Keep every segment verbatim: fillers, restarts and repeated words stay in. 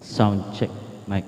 Sound check, mic.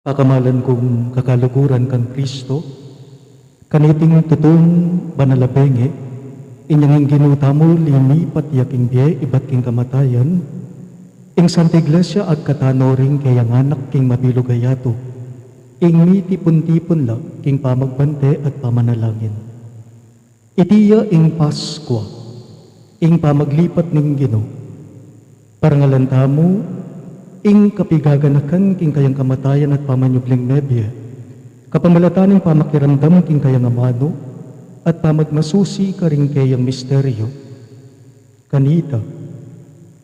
Pakamalan kung kakaluguran kang Kristo, kaniting tutung banal a bengi, inyang ing Ginu tamu linipat ya king bie ibat king kamatayan, ing Santa Iglesia agkatanu ring keyang anak king mabilug a yatu, ing mitipun-tipun la king pamagbante at pamanalangin. Iti ya ing Paskua, ing pamaglipat ning Ginu. Parangalan tamu ing kapigaganakan king kayang kamatayan at pamanyubling mebie, kapamilatan ning pamakiramdam king kayang amanu at pamagmasusi karing keyang misteryu. Kanita,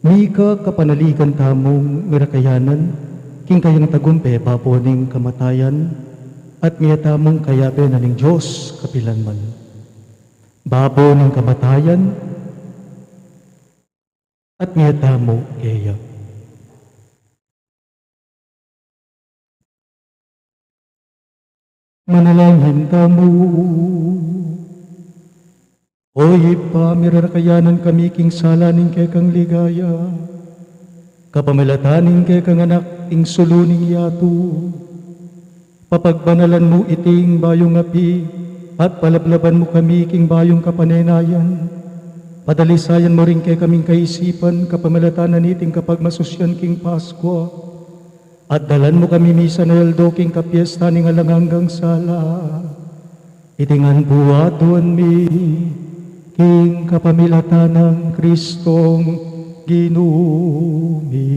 mika kapanaligan tamung mirakayanan king kayang tagumpe babo ning kamatayan, at mie tamung kayabe na ning Dios kapilanman. Babo ning kamatayan, at mie tamu keya. Manalangin tamu. O Ibpa, mirarakayanan kami king sala ning kekang ligaya, kapamilatan ning kekang Anak, ing sulu ning yatu. Papagbanalan mu iting bayung api, at palablaban mu kami king bayung kapanenayan. Padalisayan mu ring kekaming kaisipan, kapamilatan na niting kapagmasusyan king Paskua. At dalan mu kami misan a aldo king kapiestan ning alang anggang sala. Iti ngan pu aduan mi king kapamilatan nang Kristong Ginu mi.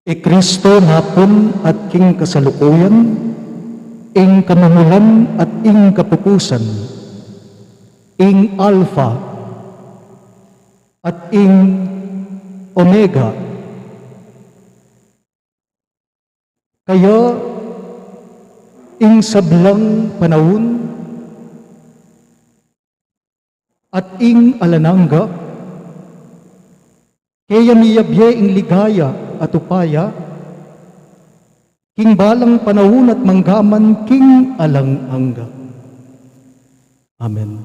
I Kristo napun at king kasalukuyan, ing kamumulan at ing kapupusan, ing Alpha at ing Omega. Kaya ing sablang panaun at ing alang angga, keya miyabie ing ligaya at upaya, king balang panaun at manggaman king alang angga. Amen.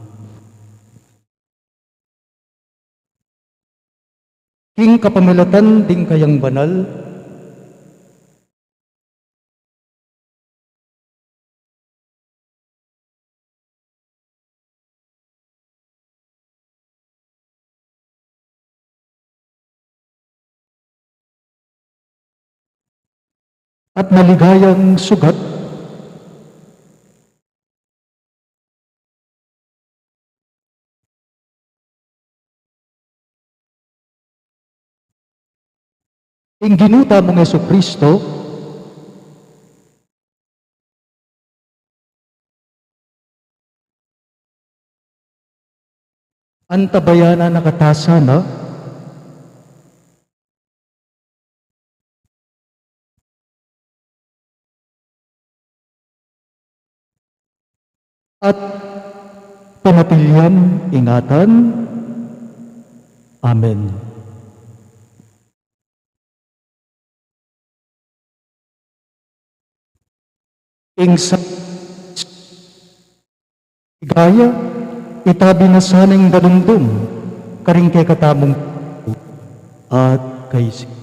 King kapamilatan ding kayang banal, at maligayang sugat. Ing Ginu tamung Jesucristo, antabayanan na katamu sana, at panatilian ing ingatan. Amen. Ing sa-, ligaya, itabi na sana ing dalumdum karing kekatamung at kaisipan.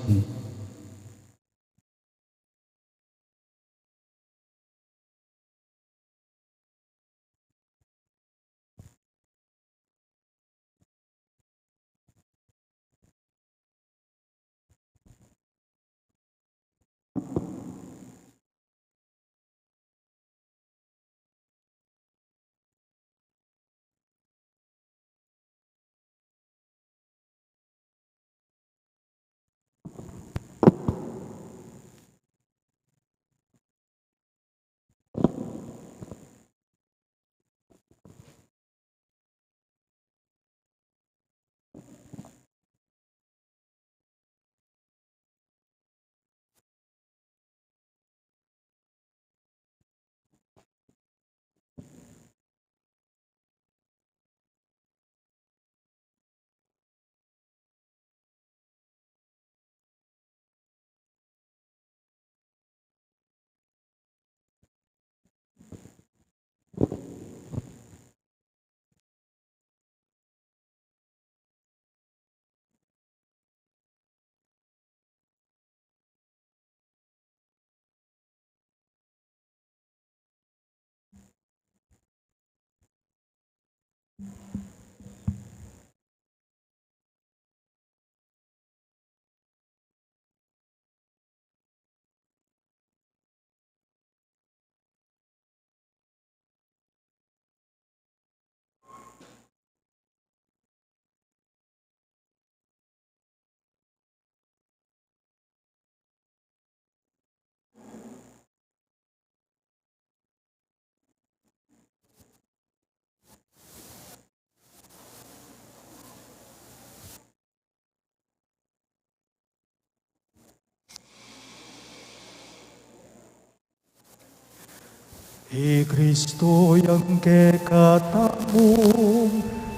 I Kristo yang kekatamung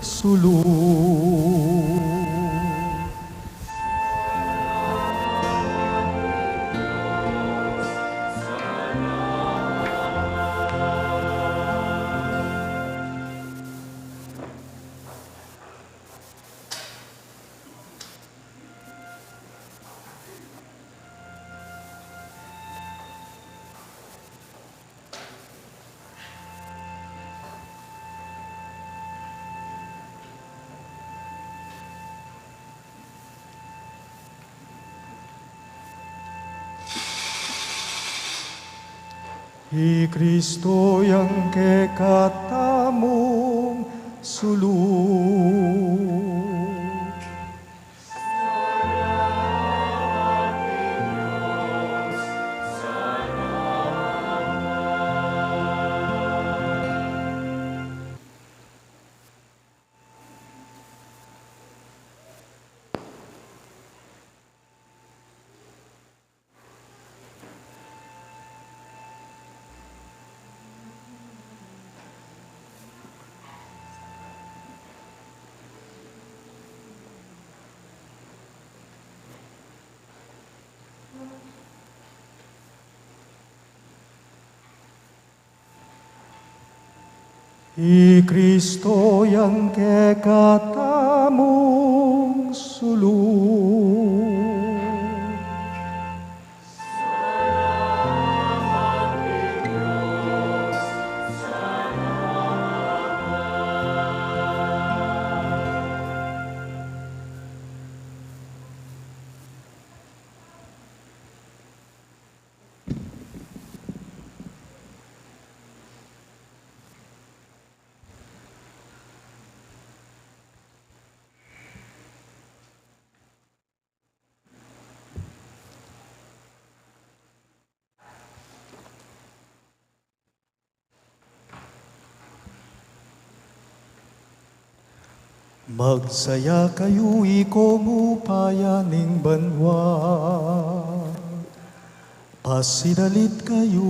sulu. I Kristo yang kekatamung sulu. I Kristo yang kekatamung sulu. Magsaya kayu, ikong upaya ning banua, pasidalit kayu,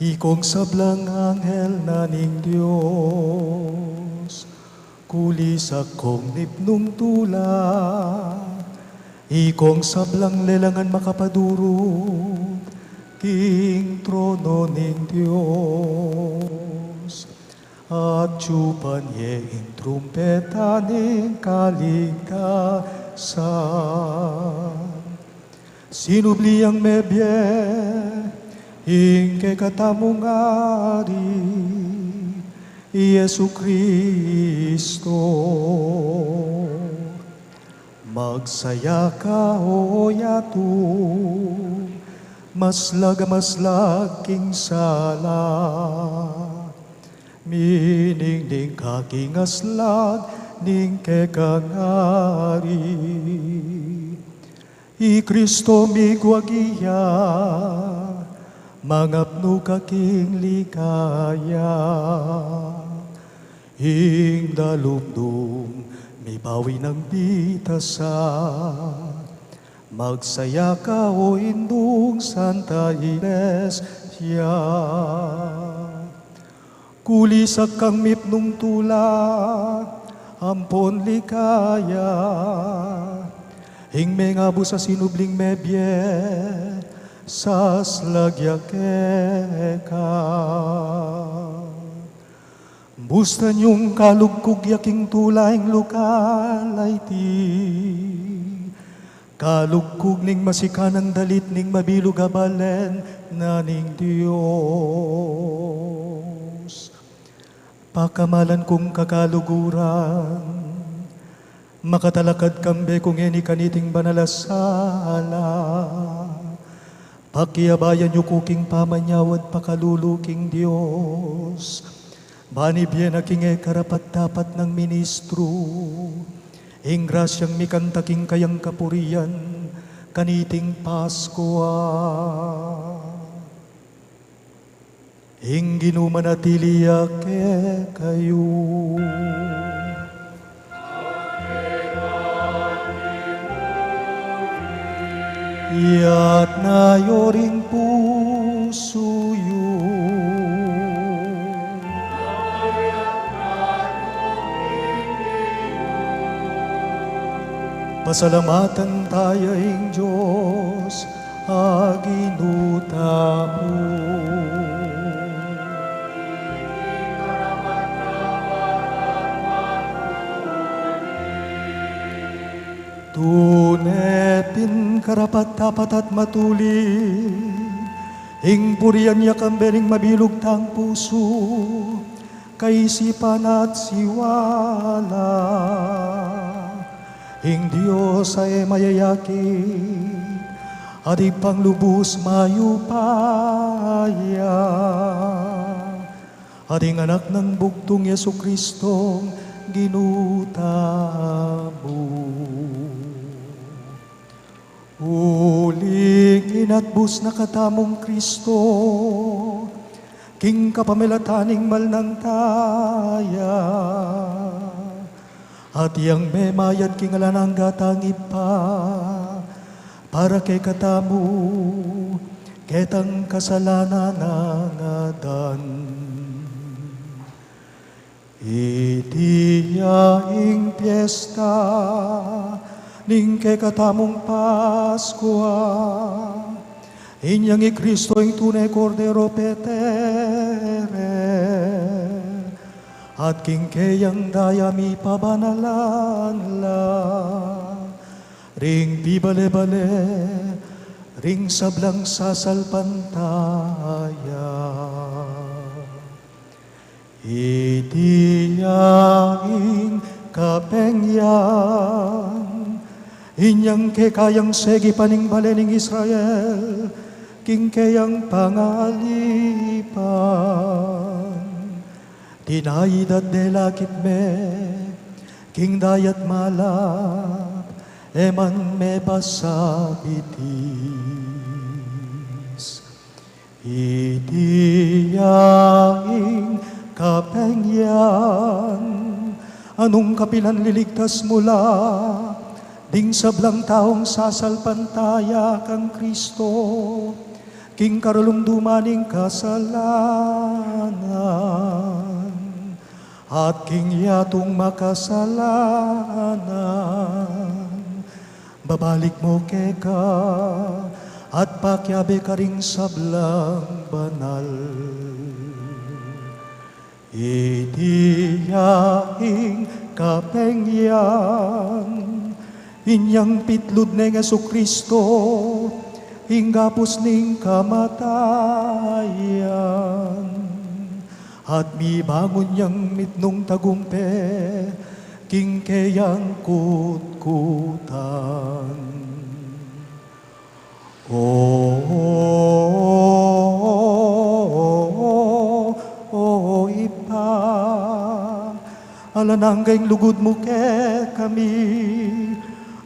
ikong sablang anghel na ning Dios. Kulisak kong mipnung tula, ikong sablang lelangan makapadurut king trono ning Dios. Atyupan ye ing trumpeta ning kaligtasan. Sinubli yang mebie ing kekatamung Ari, i Jesucristo. Magsaya ka, o yatu, maslag a maslag king sala. Miningning ka king aslag ning kekang Ari. I Kristo miguagia, mangapnu ka king ligaya. Ing dalumdum mipawi nang bitasa. Magsaya ka, o Indung Santa Iglesia. Kulisak kang mipnung tula ampon ligaya, ing mengabus a sinubling mebie, saslag ya keka. Bustan yung kalugkug ya king tula ing lukal a iti. Kalugkug ning masikanang dalit ning mabilug a balen na ning Dios. Pakamalan kung kakaluguran, makatalakad kambe ku ngeni kaniting banal a sala. Pakiabayan yu ku king pamanyawad pakalulu king Dios, ban ibie na king e karapat-dapat nang ministru ing grasyang mikanta king kayang kapurian kaniting Paskua. Ing Ginu manatili ya kekayu. Iyatas yu ring pusu yu. Pasalamatan taya ing Dios a Ginu tamu. Tune pin karapat-dapat at matulid ing purian ya kambe ning mabilug tang pusu, kaisipan at siwala. Ing Dios a e mayayakit at Ibpang lubus mayupaya, at ing Anak nang bugtung, Jesucristo, Ginu tamu. Uling inatbus na katamung Kristo king kapamilatan ning mal nang daya, at yang memayad king alang angga tang Ibpa para kekatamu, ketang kasalanan a ngadal. Iti ya ing piesta ning kekatamung Paskua, inyang i Kristo ing tune Kordero petewe, at king keyang daya mipabanalan la ring pibale-bale ring sablang sasalpantaya. Iti ya ing kapengyan inyang kekayang segipan ing bale ning Israel king keyang pangalipan. Tinaid at delakip me king dayat malap, e man mebasa bitis. Iti ya ing kapengyan Nung kapilan liligtas mu la ding sablang taung sasalpantaya kang Kristo, king karalumduman ning kasalanan, at king yatung makasalanan, babalik mu keka, at pakiabe karing sablang banal. Iti ya ing kapengyan, inyang pitlud neng Jesucristo, ing gapus ning kamatayan, at mibangun yang mitmung tagumpe, king keyang kutkutan. O, o, o, o, Ibpa, alang angga ing lugud mu kekami,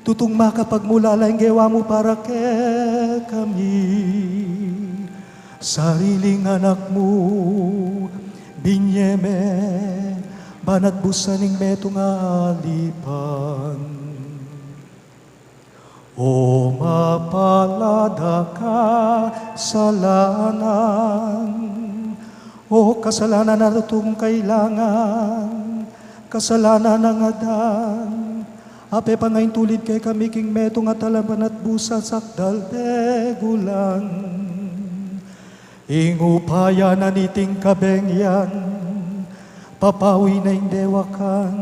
tutung makapagmulala ing gewa mu para kekami. Sariling anak mu binye me, banat busan ning metung a alipan. O mapalad a kasalanan, o kasalanan a tutung kailangan, kasalanan nang Adan, a pepangaintulid kekami king metung a talapan at busa sakdal pegulan. Ing upaya na niting kabengyan, papawi na ing dewakan,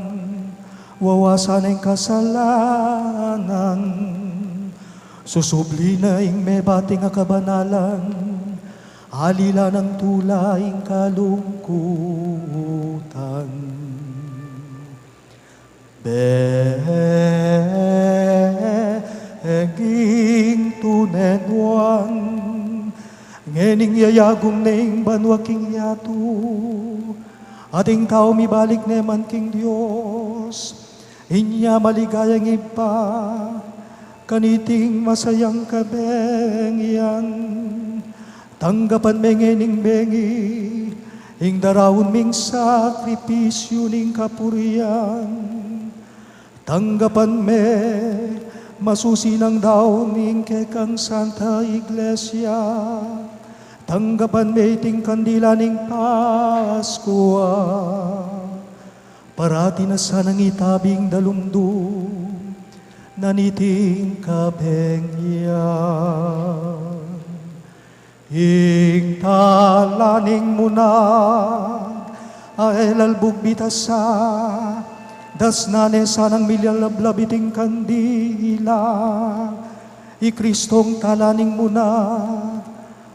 wawasan na ing kasalanan, susubli na ing mebating a kabanalan, alila nang tula ing kalungkutan. Beging tune nuan, ngening yayagung ne ing banua king yatu, at ing tau mibalik ne man king Dios, inya maligayang Ibpa, kaniting masayang kabengyan, tanggapan me ngening bengi, ing daraun ming sakripisyu ning kapurian. Tanggapan me, masusi nang daun ning kekang Santa Iglesia. Tanggapan me iting kandila ning Paskua. Parati na sanang itabi ing dalumdum na niting kabengyan. Ing tala ning munag a e lalbug bitasa, dasnan ne sanang milyalablab iting kandila. I Kristong tala ning munag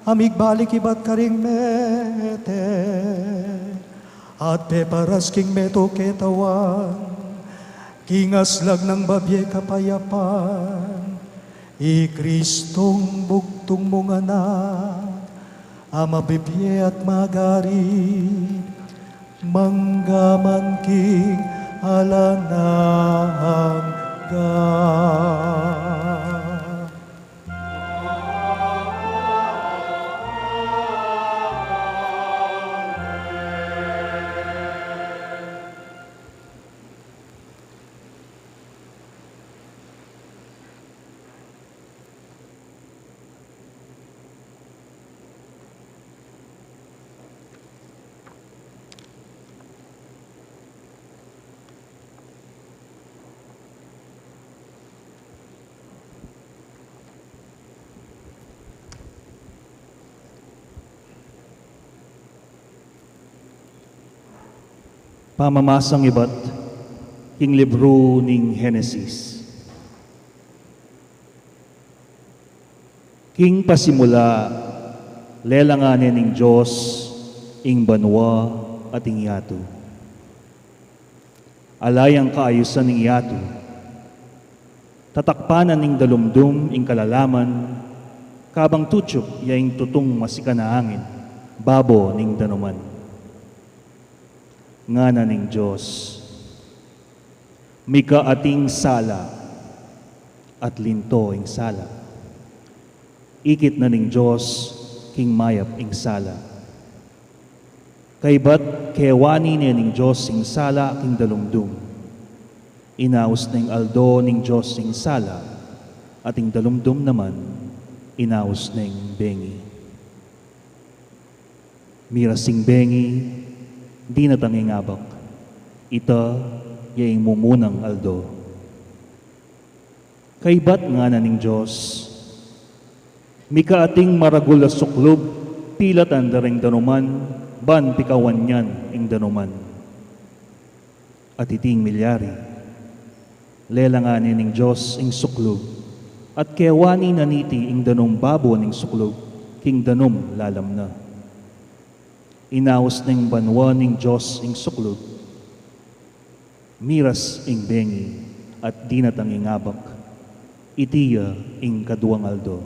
a migbalik ibat karing mete at peparas king meto ketawan king aslag nang babie kapayapan. I Kristong bugtung mung Anak a mabibie at magari mangga man king alang angga. Pamamasang ibat king libru ning Henesis. King pasimula, lelangan ne ning Dios ing banua at ing yatu. Ala yang kaayusan ning yatu. Tatakpan na ning dalumdum ing kalalaman, kabang tutup ya ing tutung masikan a angin babo ning danuman. Ngana ning Dios, "Mika ating sala," at linto ing sala. Ikit na ning Dios king mayap ing sala. Kaybat kewani ne ning Dios ing sala king dalumdum, Inaus neng aldo ning Dios ing sala, at ing dalumdum naman inaus neng bengi. Miras ing bengi, dinatang ing abak. Ita ya ing mumunang aldo. Kaybat ngana ning Dios, mika ating maragul a suklub, pilatan da ring danuman, ban pikawan yan ing danuman. At iti ing milyari, lelangan ne ning Dios ing suklub, at kewani na niti ing danum babo ning suklub king danum lalam na. Inaus neng banua ning Dios ing suklub. Miras ing bengi, at dinatang ing abak. Iti ya ing kaduang aldo.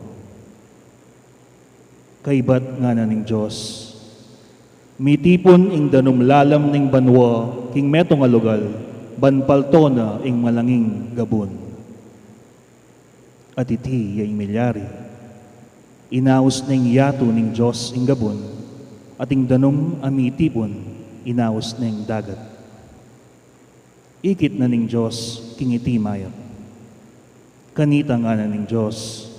Kaybat ngana ning Dios, mitipun ing danum lalam ning banua king metung a lugal, ban palto na ing malanging gabun. At iti ya ing milyari. Inaus neng yatu ning Dios ing gabun, at ing danum a mitipun inaus neng dagat. Ikit na ning Dios king iti mayap. Kanita ngana ning Dios,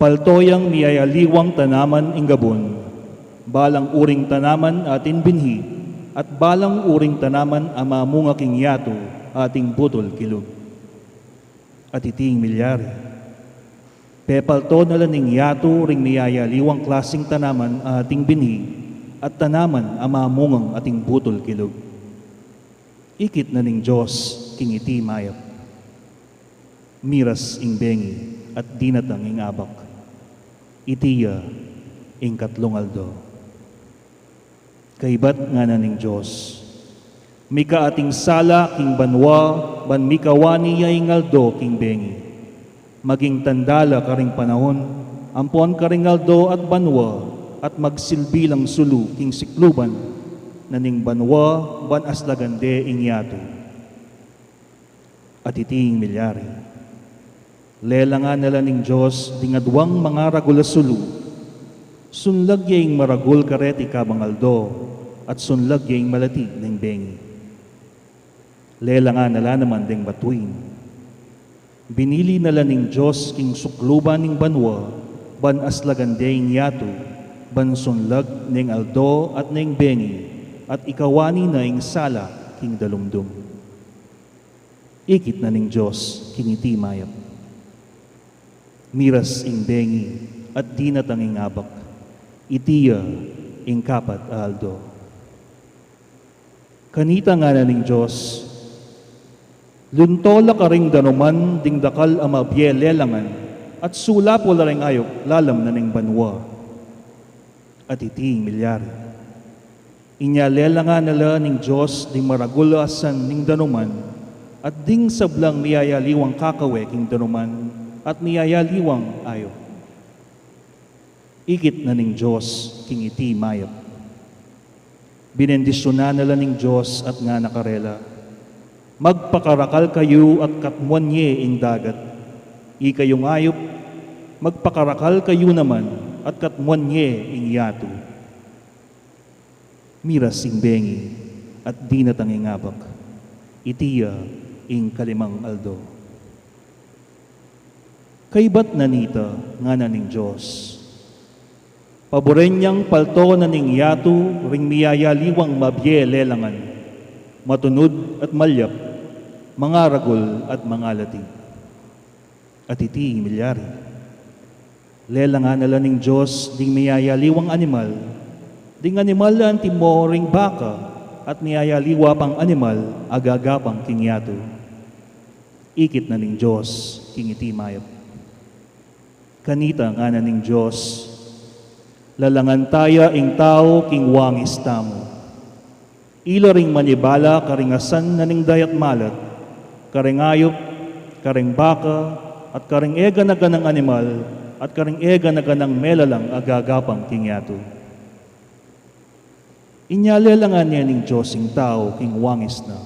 palto yang miyayaliwang tanaman ing gabun, balang uring tanaman a atin binhi, at balang uring tanaman a mamunga king yatu a ating butul kilub. At iti ing milyari. Pepalto na la ning yatu ring miyayaliwang klasing tanaman a ating binhi, at tanaman a mamungang ating butul kilub. Ikit na ning Dios king iti mayap. Miras ing bengi, at dinatang ing abak. Iti ya ing katlung aldo. Kaybat ngana ning Dios, mika ating sala king banua, ban mikawani ya ing aldo king bengi. Maging tanda la karing panaun, ampon karing aldo at banua, at magsilbi lang sulu king sikluban na ning banua, ban aslagan de ing yatu. At iti ing milyari. Lelangan na la ning Dios ding aduang mangaragul a sulu. Sunlag ya ing maragul kareti kabang aldo, at sunlag ya ing malati ning bengi. Lelangan na la naman ding batuin. Binili na la ning Dios king sukluban ning banua, ban aslagan de ing yatu, ban sunlag neng aldo at neng bengi, at ikawani na ing sala king dalumdum. Ikit na ning Dios king iti mayap. Miras ing bengi, at dinatang ing abak. Iti ya ing kapat a aldo. Kanita ngana ning Dios, lunto la karing danuman ding dakal a mabie lelangan, at sulapu la ring ayup lalam na ning banua. At iti ing milyari. Inya lelangan na la ning Dios ding maragul a asan ning danuman, at ding sablang miyayaliwang kakawe king danuman, at miyayaliwang ayup. Ikit na ning Dios king iti mayap. Binendisyunan na la ning Dios at ngana karela, magpakarakal kayu at katmuan ye ing dagat. Ikayung ayup, magpakarakal kayu naman at katmuan ye ing yatu. Miras ing bengi, at dinatang ing abak. Iti ya ing kalimang aldo. Kaybat na nita, ngana ning Dios, paburen yang palto na ning yatu ring miyayaliwang mabie lelangan, matunud at malyap, mangaragul at mangalati. At iti ing milyari. Lelangan na la ning Dios ding miyayaliwang animal, ding animal a antimo ring baka, at miyayaliwa pang animal a gagapang king yatu. Ikit na ning Dios king iti mayap. Kanita ngana ning Dios, lalangan taya ing tau king wangis tamu. Ila ring manibala karing asan na ning dayat malat, karing ayup, karing baka, at karing e gana-ganang animal, at karing e gana-ganang melalang a gagapang king yatu. Inya lelangan ne ning Dios ing tau king wangis na,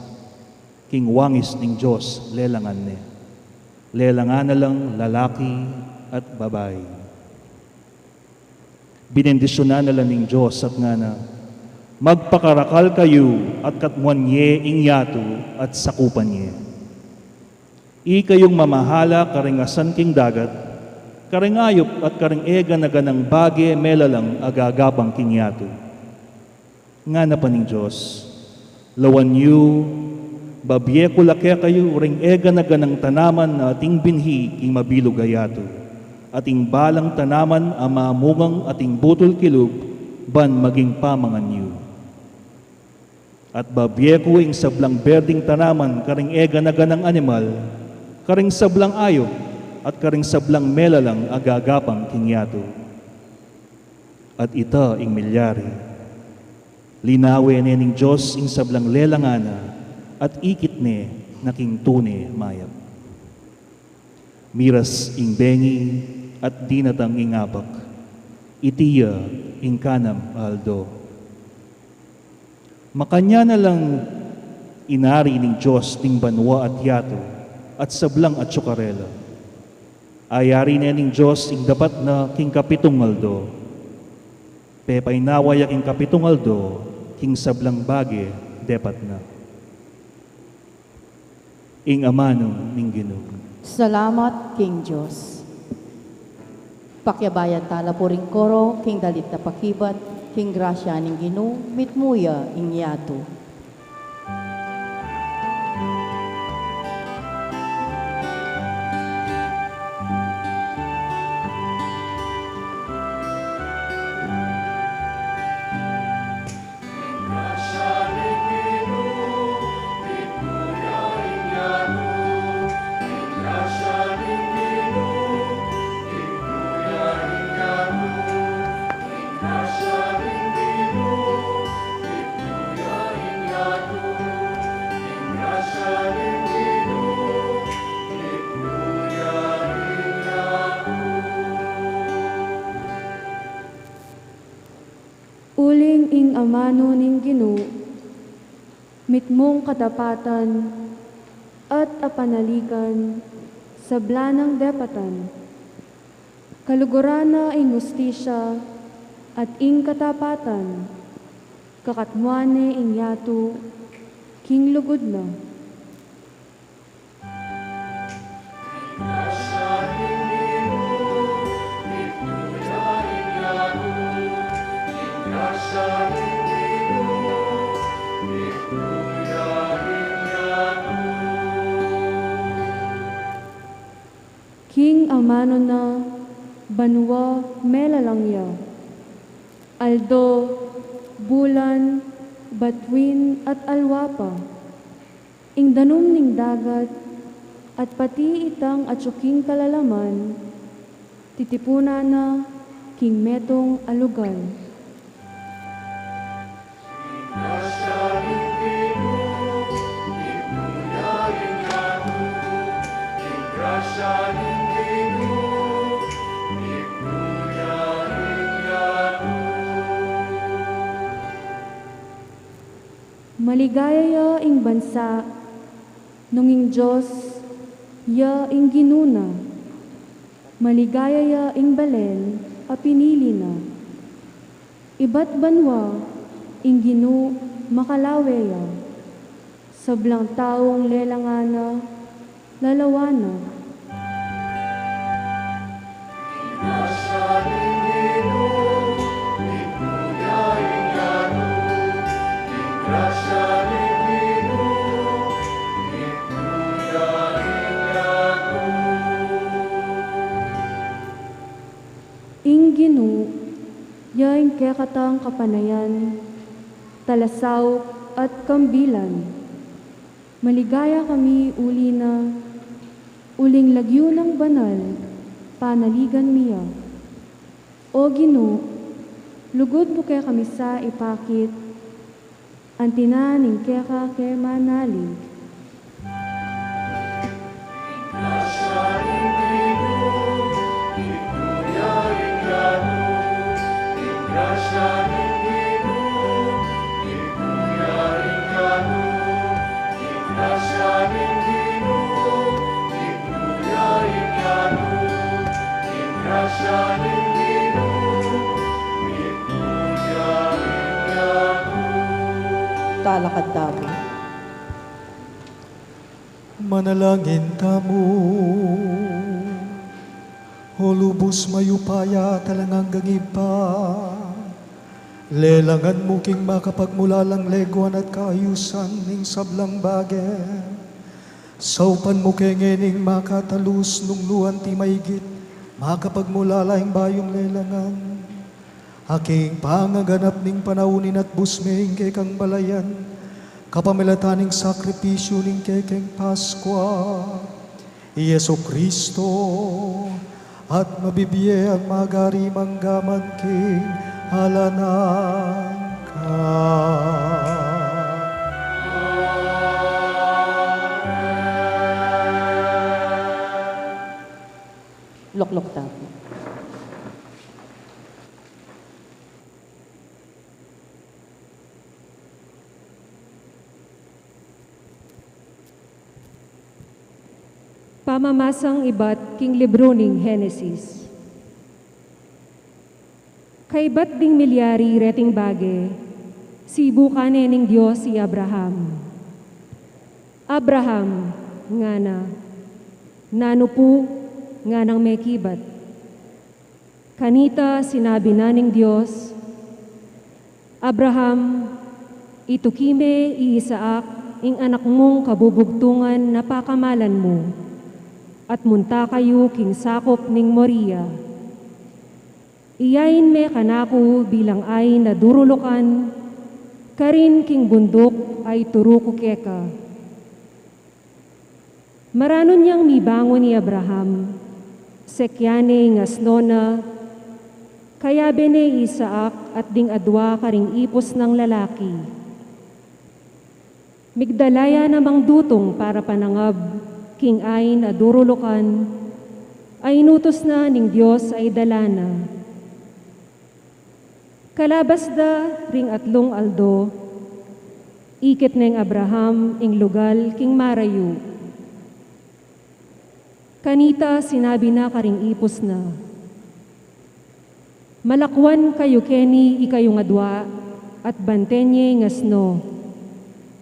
king wangis ning Dios lelangan ne. Lelangan na lang lalaki at babai. Binendisyunan na la ning Dios at ngana, magpakarakal kayu at katmuan ye ing yatu at sakupan ye. Ikayung mamahala karing asan king dagat, karing ayup at karing e gana-ganang bage melalang a gagapang king yatu. Ngana pa ning Dios, lawan yu, babie ku la kekayu ring e gana-ganang tanaman a ating binhi king mabilug a yatu, at ing balang tanaman a mamungang ating butul kilub ban maging pamangan yu. At babie ku ing sablang berding tanaman karing e gana-ganang animal, karing sablang ayup, at karing sablang melalang a gagapang king yatu. At ita ing milyari. Linawe ne ning Dios ing sablang lelangan na, at ikit ne na king tune mayap. Miras ing bengi, at dinatang ing abak. Iti ya ing kanam a aldo. Makanyan na lang inari ning Dios ding banua at yatu, at sablang atsu karela. Ayari ne ning Dios ing dapat na king kapitung aldo. Pepainawa ya king kapitung aldo, king sablang bage depat na. Ing amanu ning Ginu. Salamat king Dios. Pakiabayan tala pu ring koro king dalit a pakibat, king grasya ning Ginu, mitmu ya ing yatu. Uling ing amanu ning Ginu, mitmung katapatan at apanaligan, sabla nang depatan. Kaluguran na ing hustisya at ing katapatan, kakatmuan ne ing yatu king lugud na. King amanu na banua melalang ya, aldo, bulan, batuin, at alwa pa. Ing danum ning dagat, at pati itang atsu king kalalaman, titipunan na king metung a lugal. Maligaya ya ing bansa, nung ing Dios ya ing Ginu na. Maligaya ya ing balen a pinili na. Ibat banua ing Ginu makalawe ya. Sablang taung lelangan na, lalawan na. Ing Ginu, ya ing kekatang kapanayan, talasaup at kambilan. Maligaya kami uli na, uling lagyu nang banal, panaligan mi ya. O Ginu, lugud mu kekami sa ipakit, anti na ning keka ke manalig. Talakad tamu. Manalangin tamu. O lubus mayupaya at alang anggang Ibpa, lelangan mu king makapagmulalang leguan at kaayusan ning sablang bage. Saupan mu ke ngening makatalus nung nu anti maigit makapagmulala ing bayung lelangan. Aking pangaganap ning panaun, inatbus me ing kekang balayan, kapamilatan ning sakripisyu ning kekeng Paskua, i Jesu-Cristo, at mabibie at magari mangga man king alang angga. Lukluk tamu. Pamamasang ibat king libru ning Genesis. Kaybat ding milyari reting bage, sibukan ne ning Dios i Abraham. "Abraham," ngana. "Nanu pu?" nganang mekibat. Kanita sinabi na ning Dios, "Abraham, ituki me i Isaac, ing anak mung kabubugtungan na pakamalan mu, at munta kayu king sakup ning Moria. Iyain me kanaku bilang ain a durulukan karin king bunduk a ituru ku keka." Maranun yang mibangun i Abraham, sekyan ne ing asno na, kayabe ne i Isaac at ding adua karing ipus nang lalaki. Migdala ya namang dutung para panangab king ain a durulukan a inutus na ning Dios a idala na. Kalabas da ring atlung aldo, ikit neng Abraham ing lugal king marayu. Kanita sinabi na karing ipus na, "Malakwan kayu keni ikayung adua at banten ye ing asno,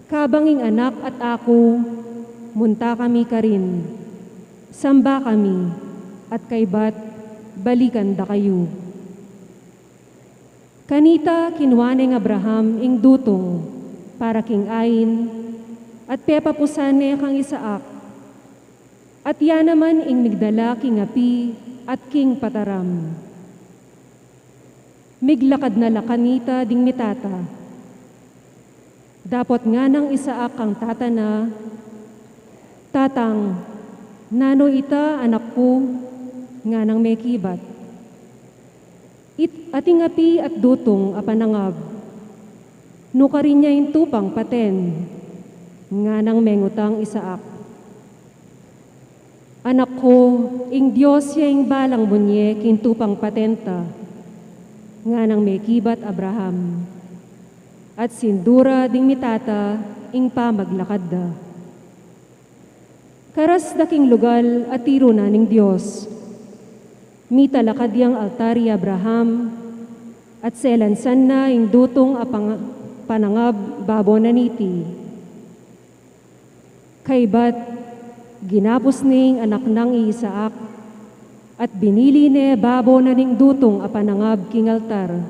kabang ing anak at aku munta kami karin, samba kami, at kaybat balikan da kayu." Kanita kinua neng Abraham ing dutung para king ain, at pepapusan ne kang Isaac, at ya naman ing migdala king api at king pataram. Miglakad na la kanita ding mitata. Dapot nganang Isaac kang tata na, "Tatang, nanu ita, anak ku?" nganang mekibat. "It-, ating api at dutung a panangab. Nukarin ya ing tupang paten?" nganang mengutang Isaac. "Anak ku, ing Dios ya ing balang bunye king tupang paten ta," nganang mekibat Abraham. At sindu ra ding mitata ing pamaglakad da. Karas da king lugal a tiru na ning Dios, mitalakad yang altar i Abraham, at selansan na ing dutung a pang-, panangab babo na niti. Kaybat, ginapus ne ing anak nang i Isaac, at binili ne babo na ning dutung a panangab king altar.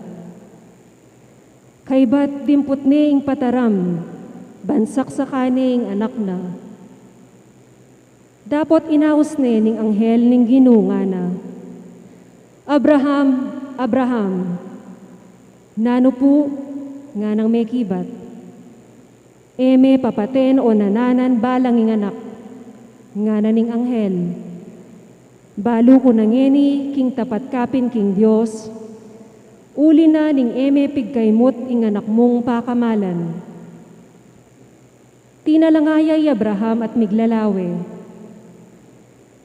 Kaybat, dimput ne ing pataram, ban saksakan ne ing anak na. Dapot inaus ne ning anghel ning Ginu, ngana, "Abraham, Abraham!" "Nanu pu?" nganang mekibat. "E me papaten o nananan balang ing anak," ngana ning anghel. "Balu ku na ngeni king tapat kapin king Dios, uli na ning e me pigkaimut ing anak mung pakamalan." Tinalanga ya i Abraham at miglalawe.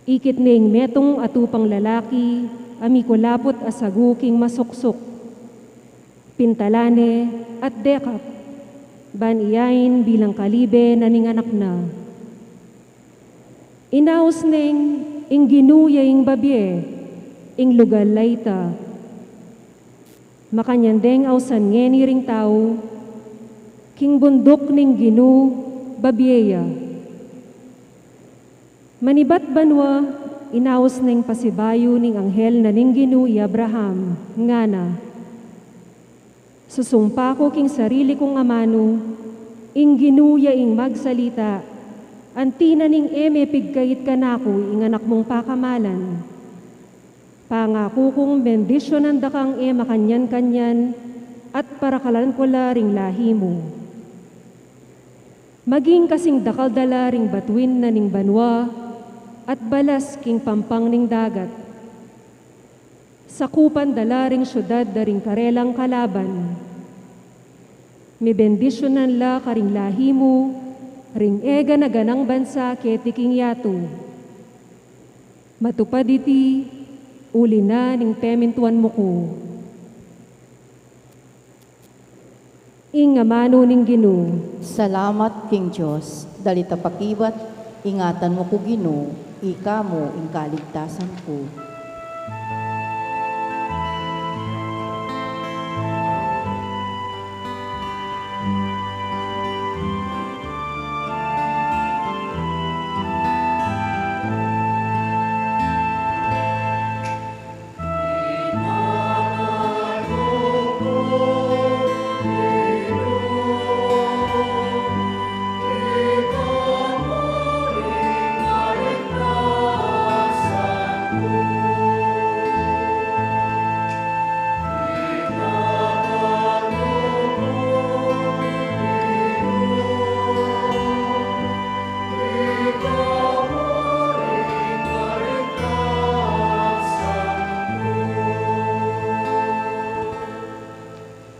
Ikit ne ing metung a tupang lalaki a mikulaput a sagu king masuksuk. Pintalan ne at dekap, ban iyain bilang kalibe na ning anak na. Inaus neng ing Ginu ya ing babie, ing lugal a ita. Makanyan deng ausan ngeni ring tau, king bunduk ning Ginu babie ya. Manibat banua, inaus na ing pasibayu ning anghel na ning Ginu i Abraham, ngana: Susumpa ku king sarili kung amanu, ing Ginu ya ing magsalita, anti na ning e me pigkait kanaku ing anak mung pakamalan. Pangaku kung bendisyunan da kang e makanyan-kanyan, at parakalan ku la ring lahi mu. Maging kasing dakal da la ring batuin na ning banua, at balas king pampang ning dagat. Sakupan da la ring syudad da ring karelang kalaban. Mebendisyunan la karing lahi mu ring e gana-ganang bansa keti king yatu. Matupad iti uli na ning pemintuan mu ku. Ing amanu ning Ginu. Salamat king Dios. Dalit a pakibat, ingatan mu ku Ginu, ika mu ing kaligtasan ku.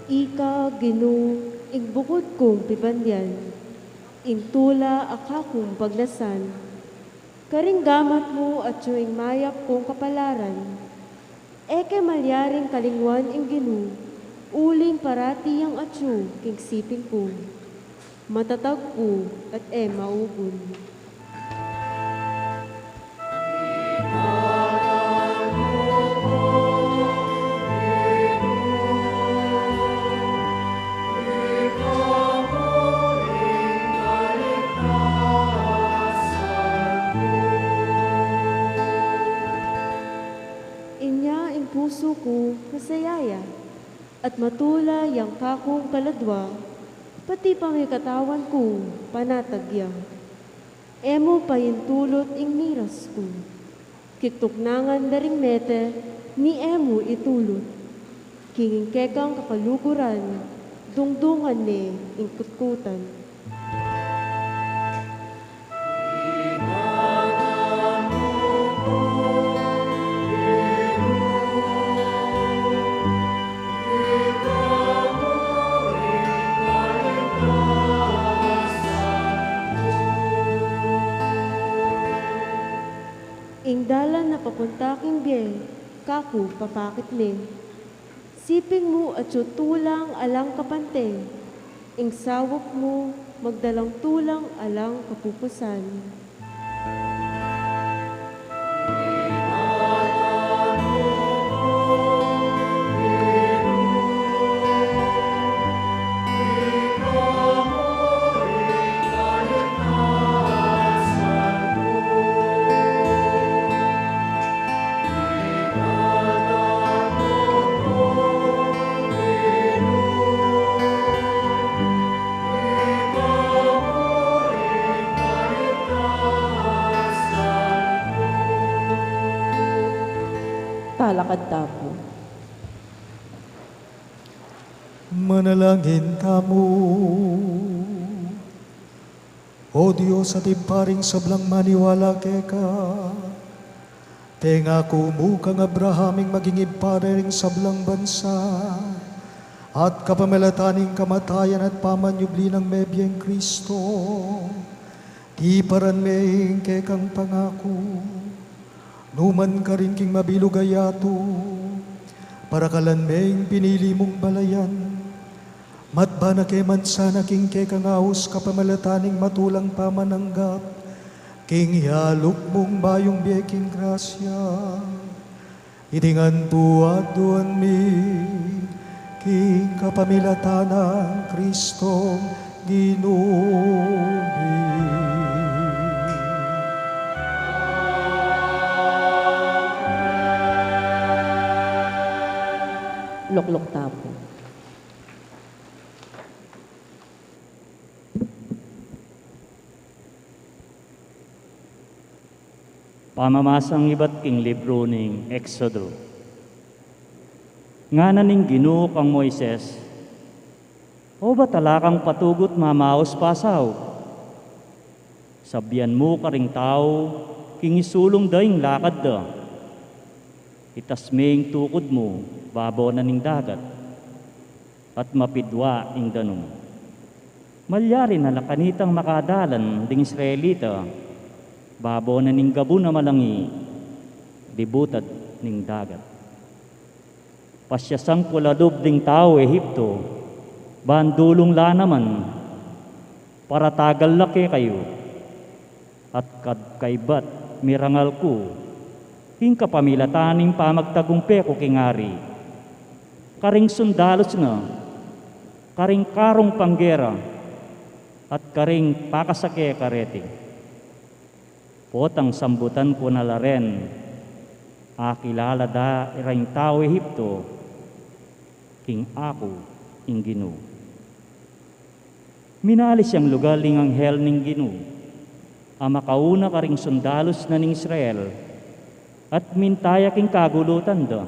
Ika, Ginu, ing bukud kung pibandian, ing tula a kakung pagnasan. Karing gamat mu atyu ing mayap kung kapalaran. E ke malyaring kalingwan ing Ginu, uling parati yang atyu king siping ku. Matatag ku at e maugun. Inya ing pusu ku masaya ya, at matula yang kakung kaladua, pati pa ing katawan ku panatag ya. E mu paintulut ing miras ku. Kiktuknangan da ring mete, ni e mu itulut. King kekang kakaluguran, dungdungan ne ing kutkutan. Ing dalan na papunta king bie, kaku papakit ne. Siping mu atyu tulang alang kapante, ing sawup mu magdalang tulang alang kapupusan. Talakad tamu. Manalangin tamu. O Dios, at Ibpa ring sablang maniwala keka, pengaku mu kang Abraham ing maging ibpa da ring sablang bansa, at kapamilatan ning kamatayan at pamanyubli nang mebieng Kristo, tiparan me ing kekang pangaku. Numan karin king mabilug a yatu, parakalan me ing pinili mung balayan. Matba na ke man sana king kekang aus kapamilatan ning matulang pamananggap king yaluk mung bayung bie king grasya. Iti ngan pu aduan mi king kapamilatan nang Kristong Ginu mi. Luktapu. Pamamasang ibat king libru ning Exodo. Ngana ning Ginu kang Moises, "O ba tala kang patugut mamaus pasau? Sabian mu karing tau king isulung da ing lakad da. Itas me ing tukud mu babo na ning dagat, at mapidua ing danum. Malyari na la kanitang makadalan ding Israelita babo na ning gabun a malangi, libutad ning dagat. Pasiasan ku la lub ding tau Ehipto, ban dulung la naman, para tagal la kekayu. At kad kaybat mirangal ku king kapamilatan ning pamagtagumpe ku king ari, karing sundalus na, karing karung panggera, at karing pakasake kareti. Potang sambutan ku na la ren, akilala da ring tau Ehipto king aku ing Ginu." Minalis yang lugal ing anghel ning Ginu a makauna karing sundalus na ning Israel, at minta ya king kagulutan da.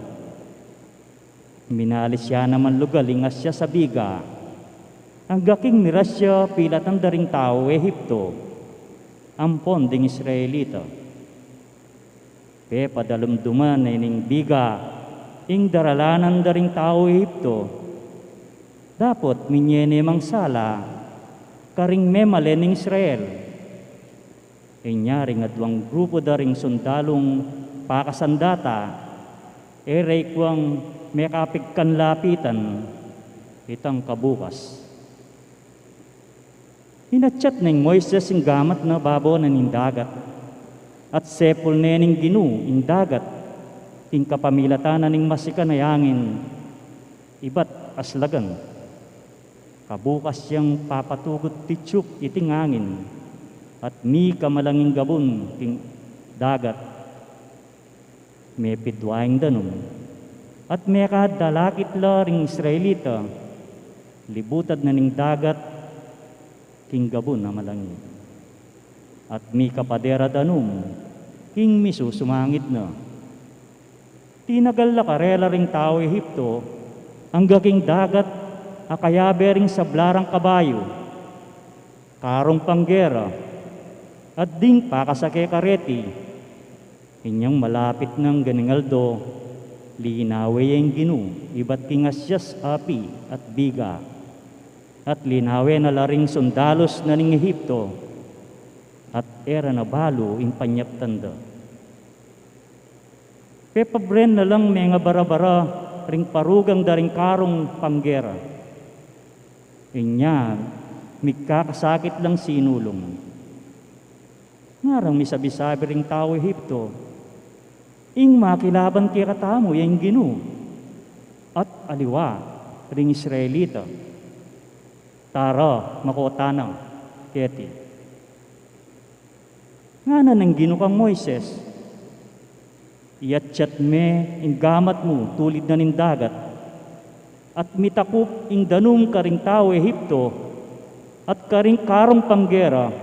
Minalis ya naman lugal ing asias a biga, angga king miras ya pilatan da ring tau Ehipto ampon ding Israelita. Pepadalumduman ne ning biga ing daralanan da ring tau Ehipto, dapot minie ne mang sala karing memalen ning Israel. Inya ring aduang grupu da ring sundalung pakasandata, e re kuang mekapigkanlapitan itang kabukas. Inatyat neng Moises ing gamat na babo na ning dagat, at sepul ne ning Ginu ing dagat king kapamilatan na ning masikan a angin ibat aslagan. Kabukas yang papatugut tityuk iting angin, at mika malanging gabun king dagat. Mepidua ing danum, at mekadalakit la ring Israelita libutad na ning dagat king gabun a malangi, at mika pader a danum king misusumangit na. Tinagal la karela ring tau Ehipto angga king dagat a kayabe ring sabla rang kabayu, karung panggera, at ding pakasake kareti. Inyang malapit nang ganing aldo, linawe ya ing Ginu ibat king asias a api at biga, at linawe na la ring sundalus na ning Ehipto, at e ra na balu ing panyaptan da. Pepabren na lang mengabarabara ring parugang da ring karung panggera. Inya migkakasakit lang sinulung. Ngarang misabi-sabi ring tau Ehipto, "Ing makilaban kekatamu ya ing Ginu, at aliwa ring Israelita. Tara, makota na keti." Ngana nang Ginu kang Moises, "Iyatyat me ing gamat mu tulid na ning dagat, at mitakup ing danum karing tau Ehipto, at karing karung panggera,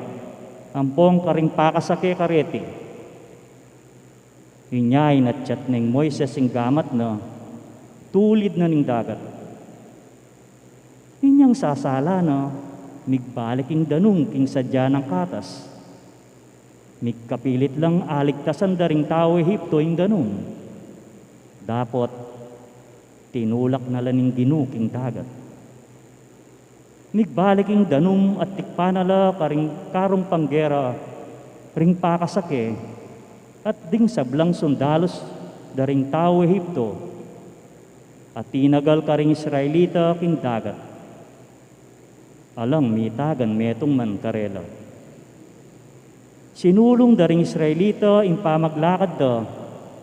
ampong karing pakasake kareti." Inya inatyat neng Moises ing gamat na tulid na ning dagat. Inyang sasala na, migbalik ing danum king sadya nang katas. Migkapilit lang aligtasan da ring tau Ehipto ing danum. Dapot tinulak na la ning Ginu king dagat. Migbalik ing danum at tikpan na la karing karung panggera, ring pakasake, at ding sablang sundalus da ring tau Ehipto, at tinagal karing Israelita king dagat. Alang mitagan metung man karela. Sinulung da ring Israelita ing pamaglakad da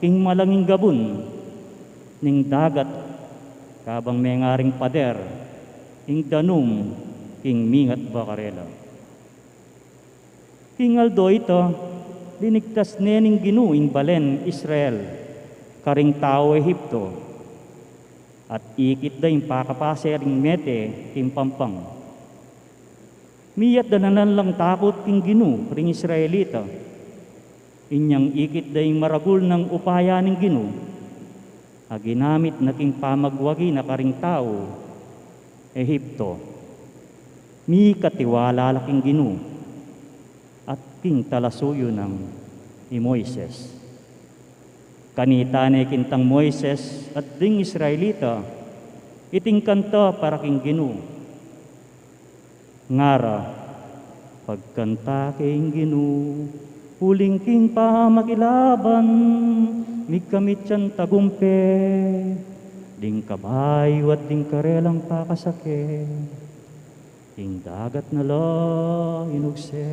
king malanging gabun ning dagat, kabang mengaring pader ing danum king mingat ba karela. King aldo ita, linigtas ne ning Ginu ing balen Israel karing tau Ehipto. at ikit da ing pakapase ring mete king pampang. Miyatda na naman lang takut king Ginu ring Israelita. Inyang ikit da ing maragul nang upaya ning Ginu a ginamit na king pamagwagi na karing taung Ehipto. Mikatiwala la king Ginu at king talasuyu nang i Moises. Kanita ne kintang Moises at ding Israelita iting kanta para king Ginu. Ngara, pagkanta ke ing Ginu, uling king pamakilaban, migkamit yang tagumpe, ding kabayu at ding karelang pakasake, ing dagat na la inugse.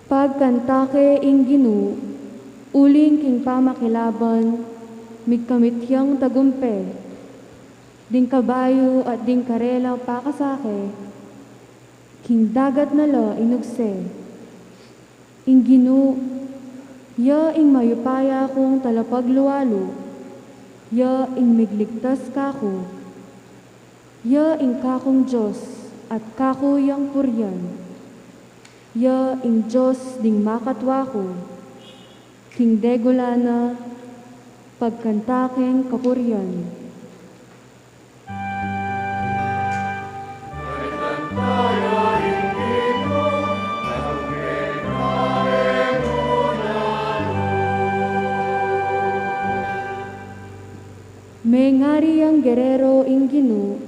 Pagkanta ke ing Ginu, uling king pamakilaban, migkamit yang tagumpe, ding kabayu at ding karela pakasake, king dagat na la inugse. Ing Ginu, ya ing mayupaya kung talapaglualu, ya ing migligtas kaku, ya ing kakung Dios at kaku yang purian, ya ing Dios ding makatua ku, king degula na pagkanta keng kapurian. Mengari yang gerero ing Ginu,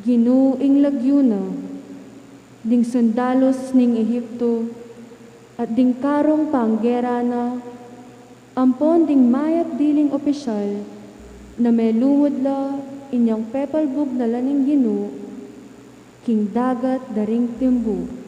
Ginu ing lagyu na, ding sundalus ning Ehipto, at ding karong panggera na, ampon ding mayap diling opisyal, na melungud la inyang pepalbug na la ning Ginu, king dagat da ring timbu.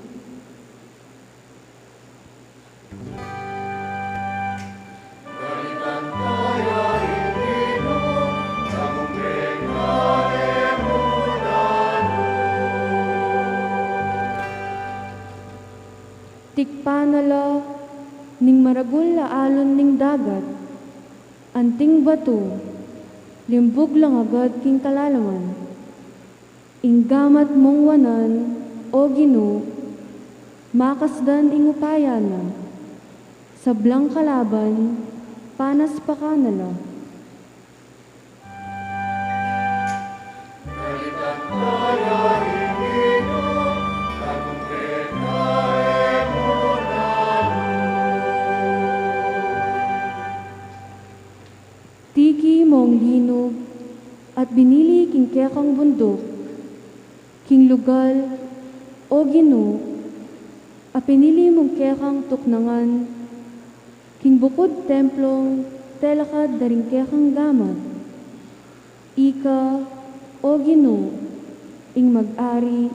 Tikpan na la ning maragul a alon ning dagat, anting batu, limbug lang agad king kalalaman. Ing gamat mung wanan, O Ginu, makasdan ing upaya na, sablang kalaban, panaspakan na la. Tiki mong linug at binili king kekang bunduk, king lugal, O Ginu, a pinili mung kekang tuknangan, king bukud templong telakad da ring kekang gamat. Ika, O Ginu, ing mag-ari,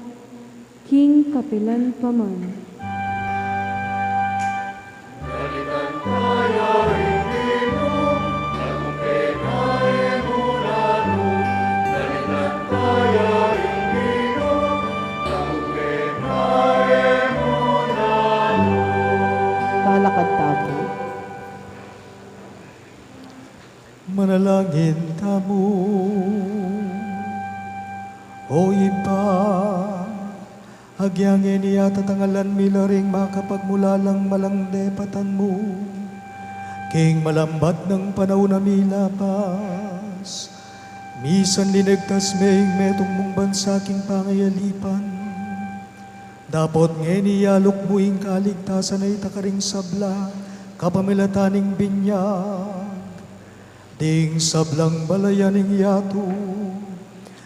king kapilan pa man. Talakad tamu. Manalangin tamu. O Ibpa, agyang ini ya tatangalan mi la ring makapagmulalang malang depatan mu king malambat nang panaun a milapas, misan linigtas me ing metung mung bansa king pangayalipan. Dapot ngeni yaluk mu ing kaligtasan a ita karing sabla kapamilatan ning binyag. Ding sablang balayan ning yatu,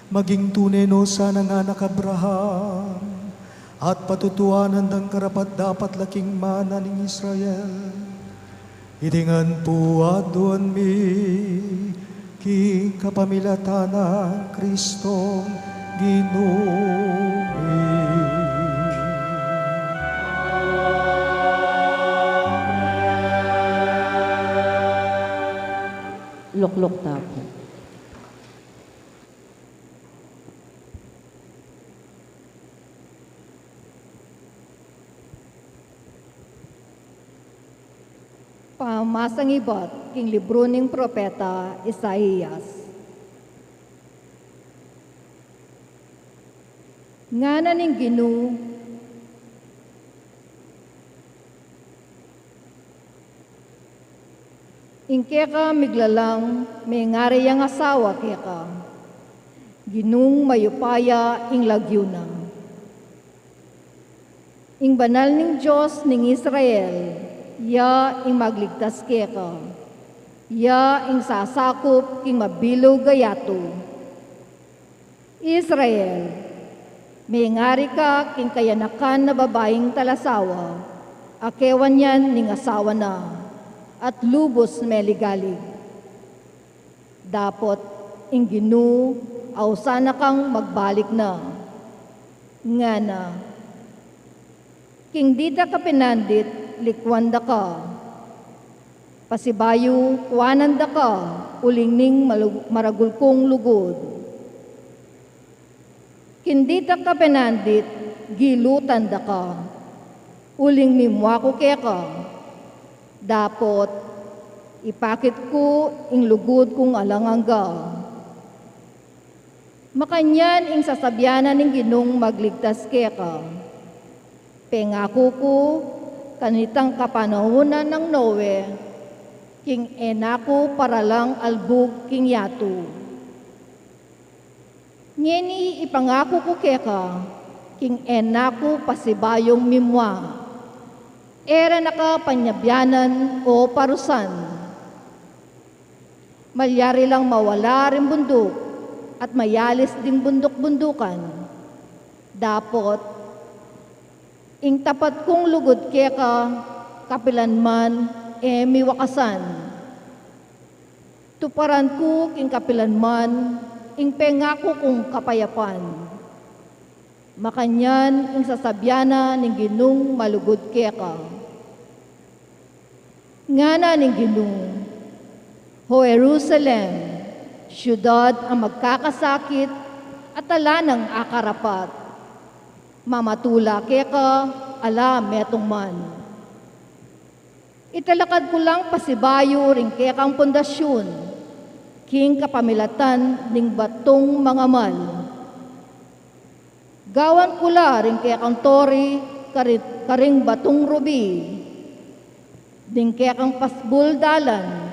maging tune no sanang anak Abraham, at patutuanan dang karapat-dapat la king mana ning Israel. Iti ngan pu aduan mi king kapamilatan nang Kristong Ginu mi. Lukluk ta pu. Pamasang ibat king libru ning propeta Isaias. Ngana ning Ginu, ing keka miglalang mengari yang asawa keka, Ginung mayupaya ing lagyu na. Ing banal ning Dios ning Israel, ya ing magligtas keka, ya ing sasakup king mabilug a yatu. Israel, mengari ka king kayanakan a babaing talasawa, a kewan yan ning asawa na, at lubus meligalig. Dapot ing Ginu, ausan na kang magbalik na. Ngana, king dita ka pinandit, likwan da ka. Pasibayu, kuanan da ka uling ning malu-, maragul kung lugud. King dita ka pinandit, gilutan da ka uling mimua ku keka. Dapot ipakit ku ing lugud kung alang angga. Makanyan ing sasabian na ning Ginung magligtas keka, pengaku ku kanitang kapanaunan nang Noe, king e na ku paralang albug king yatu. Ngeni ipangaku ku keka, king e na ku pasibayung mimua, e ra na ka panyabianan o parusan. Malyari lang mawala ring bunduk at mayalis ding bunduk-bundukan. Dapot ing tapat kung lugud keka, kapilan man e miwakasan. Tuparan ku king kapilan man ing pengaku kung kapayapan. Makanyan ing sasabian na ning Ginung malugud keka. Ngana ning Ginu, O Jerusalem, siudad a magkakasakit at ala nang akarapat, mamatula keka ala metung man. Italakad ku lang pasibayu ring kekang pundasyun, king kapamilatan ning batung mangamal. Gawan ku la ring kekang tore kari-, karing batung rubi, ding kekang pasbul dalan,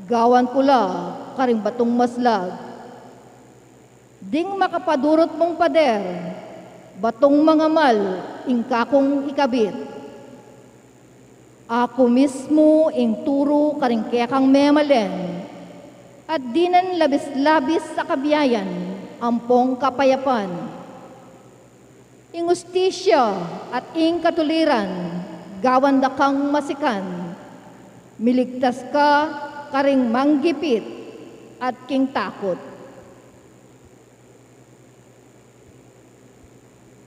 gawan ku la karing batung maslag. Ding makapadurut mung pader, batung mangamal ing kakung ikabit. Aku mismu ing turu karing kekang memalen, at dinan labis-labis a kabiayan ampong kapayapan. Ing ustisya at ing katuliran gawan da kang masikan. Miligtas ka karing manggipit at king takut.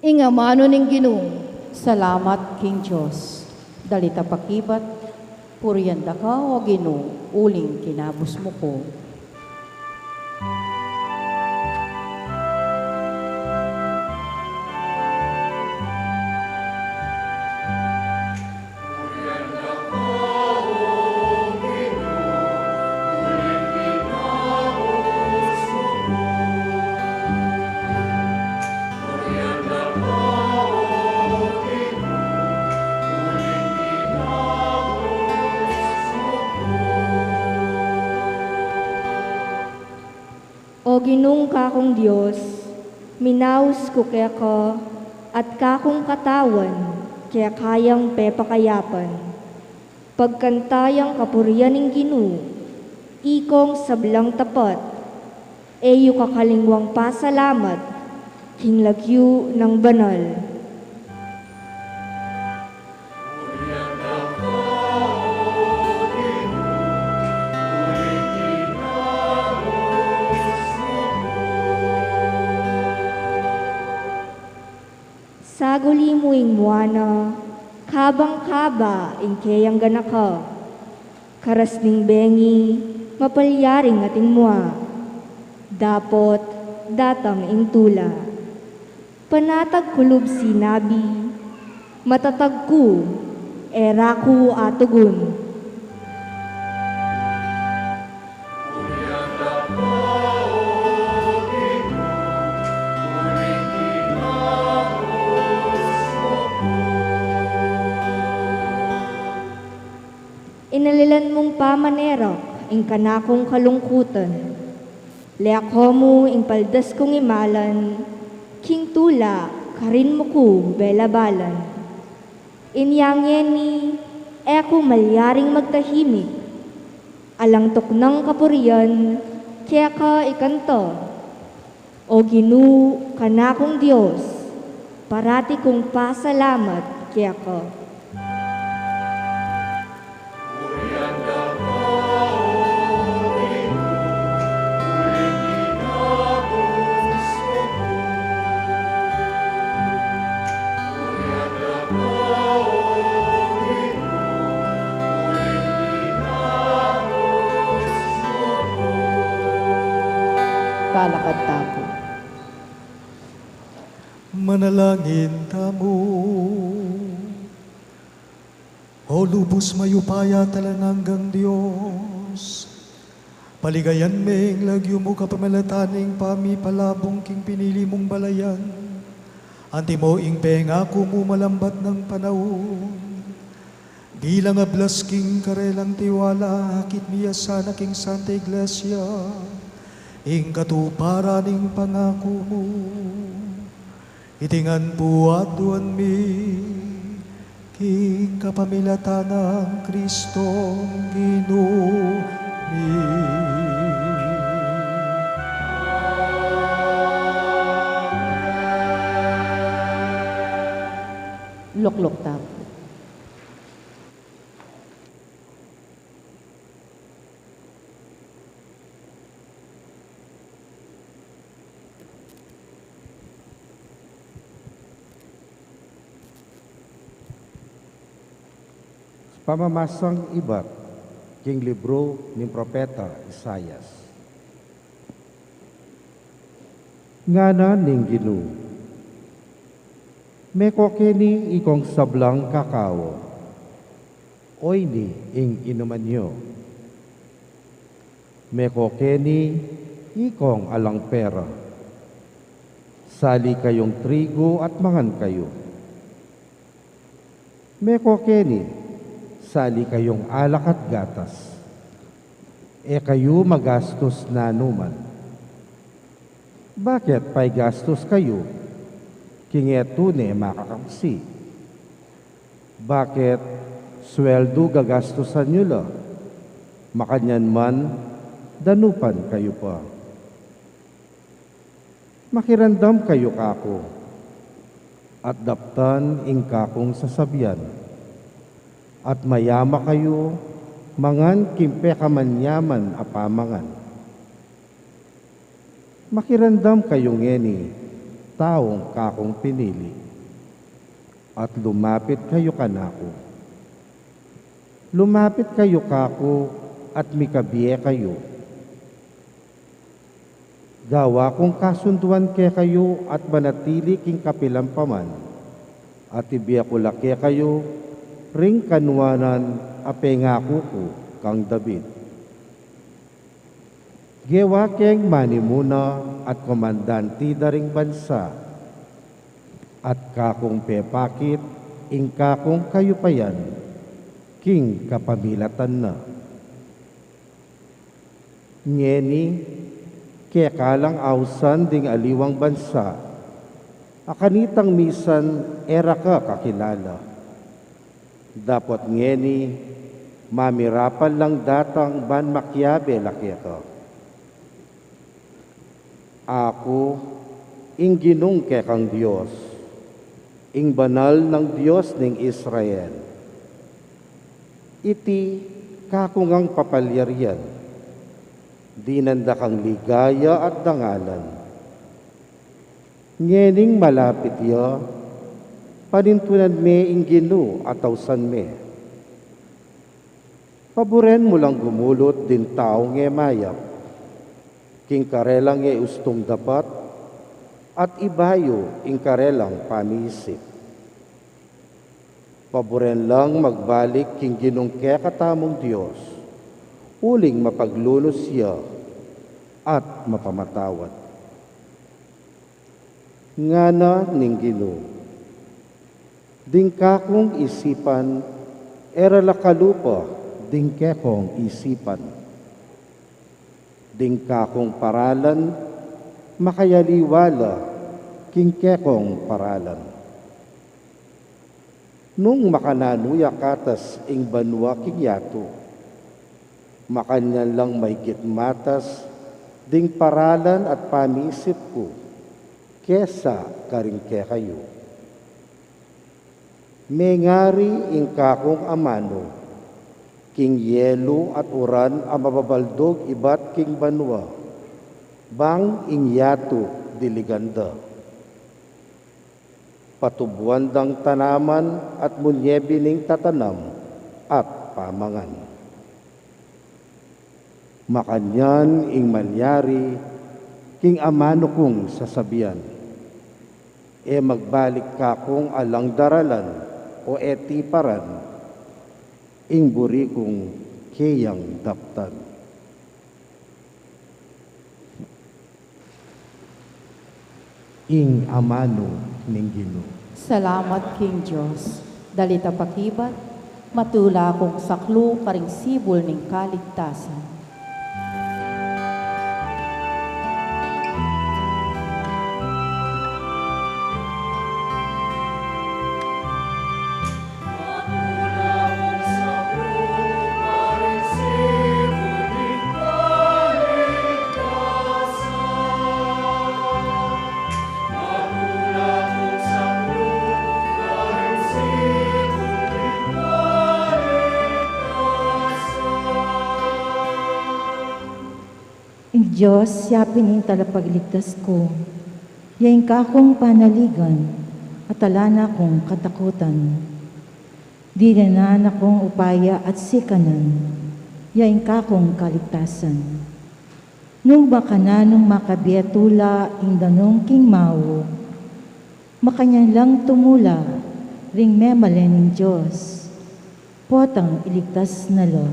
Ing amanu ning Ginu. Salamat king Dios. Dali ta pakibat, purian da ka, O Ginu, uling kinabus mu ku. O Ginung kakung Dios, minaus ku keka, at kakung katawan keka yang pepakayapan. Pagkanta yang kapurian ning Ginu, ikong sablang tapat, e yu kakalingwang pasalamat king lagyu nang banal. ing mua na, kabang kaba ing keyang ganaka. Karas ning bengi, mapalyaring ating mua. Dapot datang ing tula. Panatag ku lub sinabi, matatag ku, e ra ku atugun. Inalilan mung pamanerak ing kanakung kalungkutan. Leko mu ing paldas kung imalan, king tula karin mu ku belabalan. Inya ngeni, e ku malyaring magtahimik, alang tuknang kapurian keka ikanta. O Ginu, kanakung Dios, parati kung pasalamat keka. Talakad tamu. Manalangin tamu. O lubus mayupaya at alang anggang Dios, paligayan me ing lagyu mu kapamilatan ning pamipalabung king pinili mung balayan, antimo ing pengaku mu malambat nang panaun. Bilang ablas king karelang tiwala, akit mi ya sana king Santa Iglesia ing katuparan ning pangaku mu. Iti ngan pu aduan mi king kapamilatan nang Kristong Ginu mi. Lukluk tamu. Pamamasang ibat king libru ning propeta Isaias. Ngana ning Ginu, meko keni ikong sablang kakau, o ini ing inuman yu. Meko keni ikong alang pera, sali kayung trigu at mangan kayu. Meko keni, sali kayung alak at gatas, e kayu magastus nanuman. Bakit paigastus kayu king e tune makakaksi? Bakit sweldu gagastusan yu la? Makanyan man, danupan kayu pa. Makiramdam kayu kaku, at daptan ing kakung sasabian, at mayama kayu mangan king pekamanyaman a pamangan. Makiramdam kayu ngeni, taung kakung pinili, at lumapit kayu kanaku. Lumapit kayu kaku at mikabie kayu. Gawa kung kasunduan kekayu at manatili king kapilan pa man, at ibie ku la kekayu ring kanuanan a pengaku ku kang David. Gewa keng manimuna at komandante da ring bansa, at kakung pepakit ing kakung kayupayan king kapamilatan na. Ngeni, keka lang ausan ding aliwang bansa, a kanitang misan e ra ka kakilala. Dapot ngeni, mamirapal lang datang ban makiabe la keka. Aku, ing Ginung kekang Dios, ing Banal nang Dios ning Israel. Iti kaku ngang papalyarian, dinan da kang ligaya at dangalan. Ngening malapit ya, Panintunan me ing Ginu at ausan me. Paburen mu lang gumulut ding taung e mayap, king karelang e ustung dapat, at ibayu ing karelang pamisip. Paburen lang magbalik king Ginung kekatamung Dios, uling mapaglunus ya at mapamatawad. Ngana ning Ginu, ding kakung isipan, e ra la kalupa ding kekong isipan. Ding kakung paralan, makayaliwa la king kekong paralan. Nung makananu ya katas ing banua king yatu, makanyan lang maygit matas ding paralan at pamisip ku kesa karing kekayu. Mengari ing kakung amanu king yelu at uran a mababaldug ibat king banua, bang ing yatu diligan da. Patubuan dang tanaman at munyebi ning tatanam at pamangan. Makanyan ing manyari king amanu kung sasabian, e magbalik kakung alang daralan o e tiparan ing buri kung keyang daptan. Ing amanu ning Ginu. Salamat king Dios. Dali ta pakibat, matula kung saklu karing sibul ning kaligtasan. Ing Dios, ya pin ing talapagligtas ku, ya ing kakung panaligan, at ala na kung katakutan. Dinan na kung upaya at sikanan, ya ing kakung kaligtasan. Nung makananung makabie tula ing danum king mawo, makanyan lang tumula ring memalen ning Dios, potang iligtas na la.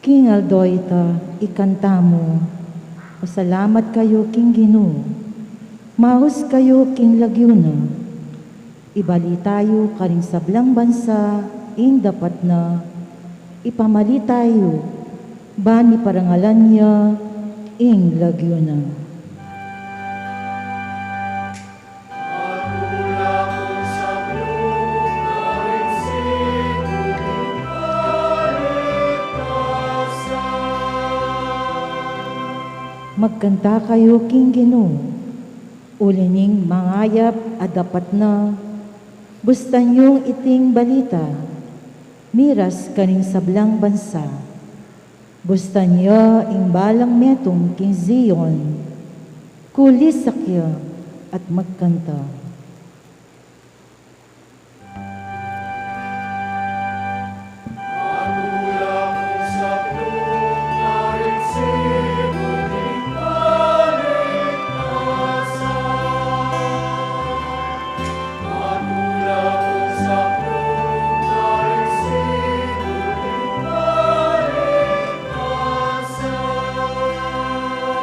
King aldo ita, ikanta mu, pasalamat kayu king Ginu, maus kayu king lagyu na. Ibalita yu karing sablang bansa ing dapat na, ipamalita yu, ban iparangalan ya ing lagyu na. Magkanta kayu king Ginu, uli ning mangayap a dapat na, bustan yung iting balita, miras karing sablang bansa. Bustan ya ing balang metung king Zion, kulisak ya at magkanta.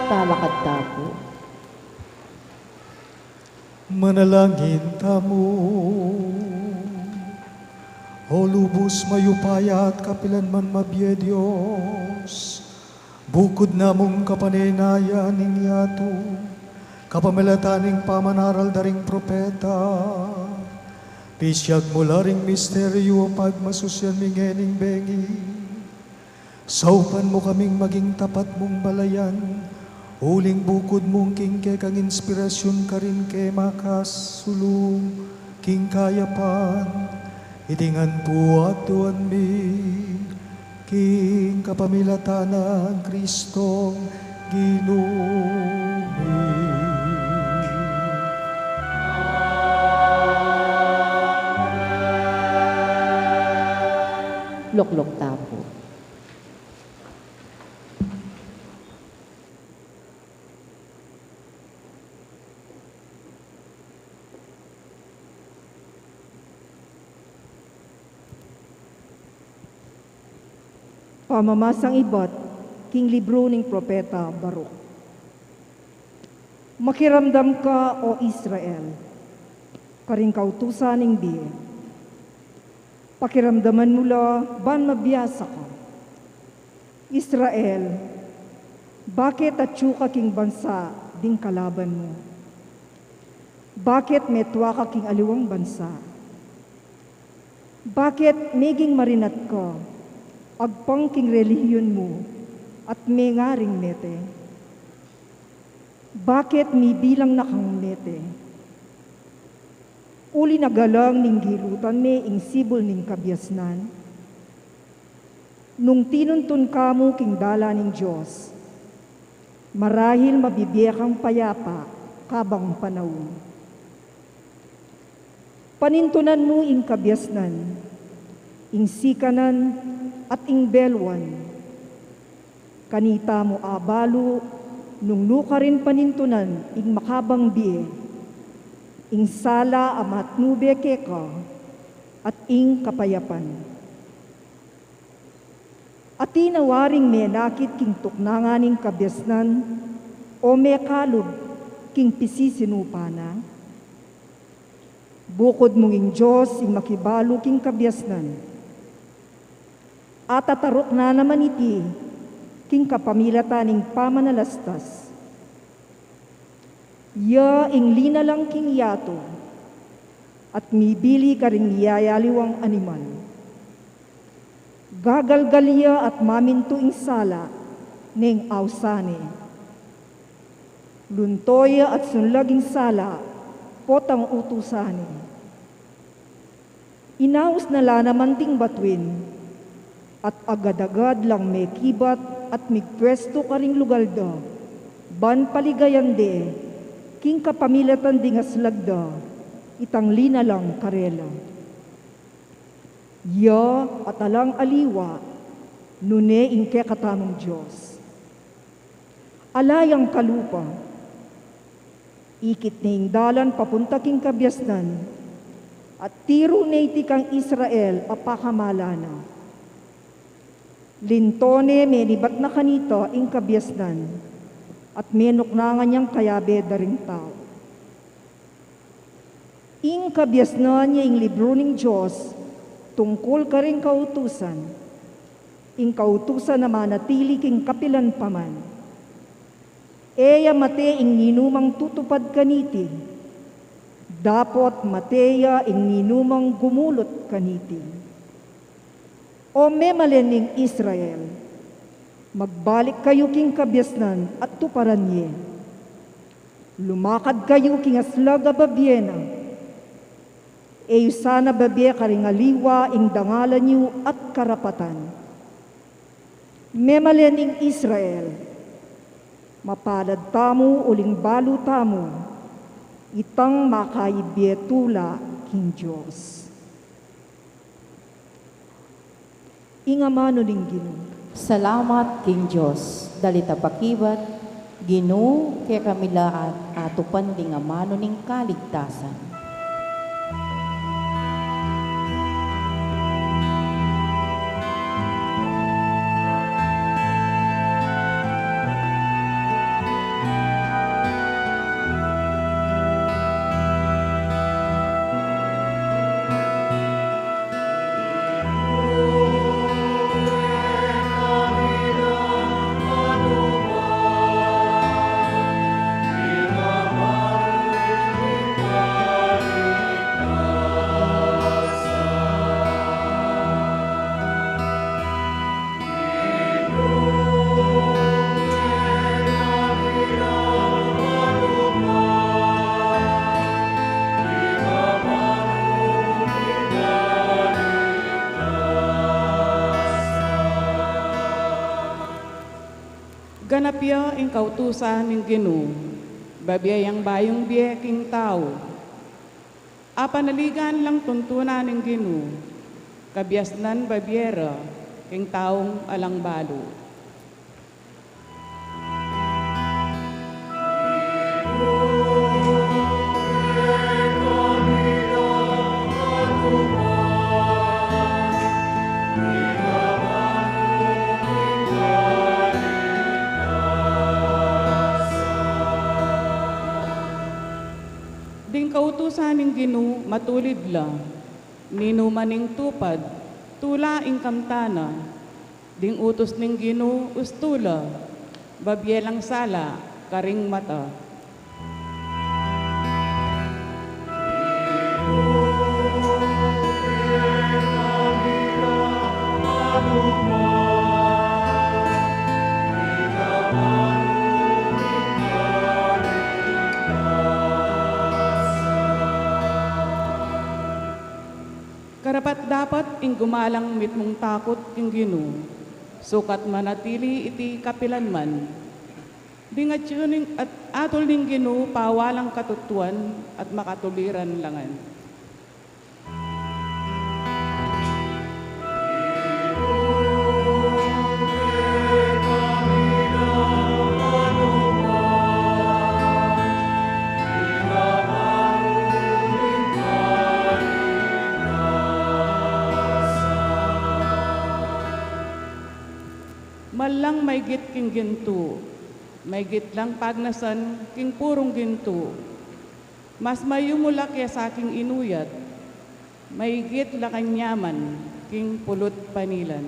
Talakad ta pu. Manalangin tamu. O lubus mayupaya at kapilan man mabie Dios, bukud namung kapanenayan ning yatu, kapamilatan ning pamanaral da ring propeta, pisiag mu la ring misteryu a pagmasusian mi ngening bengi. Saupan mu kaming maging tapat mung balayan, uling bukud mung king kekang inspirasyun karin ke makasulu. King kayapan, iti ngan pu atuan mi, king kapamilatan nang Kristong Ginu mi. Lukluk ta pu. Pamamasang ibat king libru ning propeta Baruk. Makiramdam ka, O Israel, karing kautusan ning bie. Pakiramdaman mu la ban mabiasa ka. Israel, bakit atyu ka king bansa ding kalaban mu? Bakit metua ka king aliwang bansa? Bakit meging marinat ka agpang king relihiyon mu at mengaring mete? Bakit mibilang na kang mete? Uli na galang ning gilutan me ing sibul ning kabiasnan? Nung tinuntun ka mu king dalan ning Dios, marahil mabibie kang payapa kabang panaun. Panintunan mu ing kabiasnan, ing sikanan, at ing beluan. Kanita mu abalu nung nukarin panintunan ing makabang bie, ing sala a matnube keka, at ing kapayapan. Atin na waring menakit king tuknangan ning kabiasnan, o mekalub king pisisinupa na? Bukud mung ing Dios ing makibalu king kabiasnan, atataruk na naman iti king kapamilatan ning pamanalastas. Ya ing linalang king yatu at mibili karing miyayaliwang animal. Gagalgal ya at mamintu ing sala neng ausan ne. Lunto ya at sunlag ing sala potang utusan ne. Inaus na la naman ding batuin, at agad-agad lang mekibat at migpuestu karing lugal da, ban paligayan de king kapamilatan ding aslag da itang linalang karela. Ya at alang aliwa nune ing kekatamung Dios. Ala yang kalupa, ikit ne ing dalan papunta king kabiasnan, at tiru ne iti kang Israel a pakamala na. Linto ne menibat na kanita ing kabiasnan, at menuknangan yang kayabe da ring tau. Ing kabiasnan ya ing libru ning Dios tungkul karing kautusan, ing kautusan a manatili king kapilan pa man. E ya mate ing ninumang tutupad kaniti, dapot mate ya ing ninumang gumulut kaniti. O memalen ning Israel, magbalik kayu king kabiasnan at tuparan ye. Lumakad kayu king aslag a babie na. E yu sana babie karing aliwa ing dangalan yu at karapatan. Memalen ning Israel, mapalad tamu uling balu tamu itang makaibie tula king Dios. Ing amanu ning Ginu. Salamat king Dios. Dalit a pakibat, Ginu, kekami la at atupan ding amanu ning kaligtasan. Ganap ya ing kautusan ning Ginu, babie yang bayung bie king tau. Apanaligan lang tuntunan ning Ginu, kabiasnan babie ra king taung alang balu. Ding kautusan ning Ginu matulid la, ninu man ing tupad, tula ing kamtan na. Ding utus ning Ginu ustu la, babie lang sala karing mata. Karapat-dapat ing gumalang mitmung takut king Ginu, sukat manatili iti kapilan man. Ding atyu ning, at, atul ning Ginu pawalang katutuan at makatuliran la ngan. Malang maygit king gintu, maygit lang pagnasan king purung gintu. Mas mayumu la kesa king inuyat, maygit la kanyaman king pulut panilan.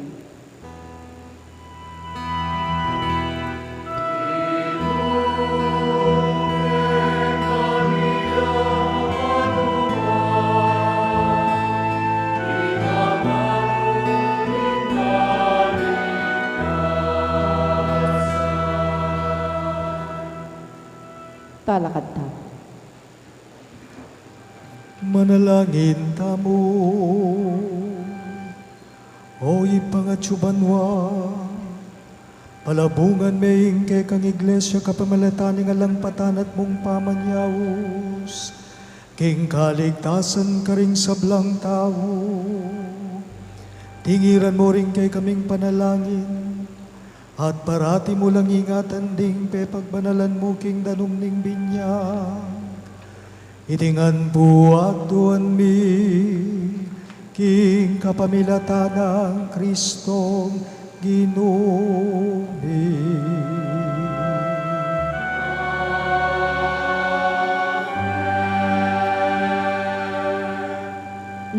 Talakad tamu. Manalangin tamu. O Ibpa a atsu banua, palabungan me ing kekang Iglesia kapamilatan ning alang patanat mung pamanyaus king kaligtasan karing sablang tau. Tingiran mu ring kekaming panalangin, at parati mu lang ingatan ding pepagbanalan mu king danum ning binyag. Iti ngan pu aduan mi king kapamilatan nang Kristong Ginu mi.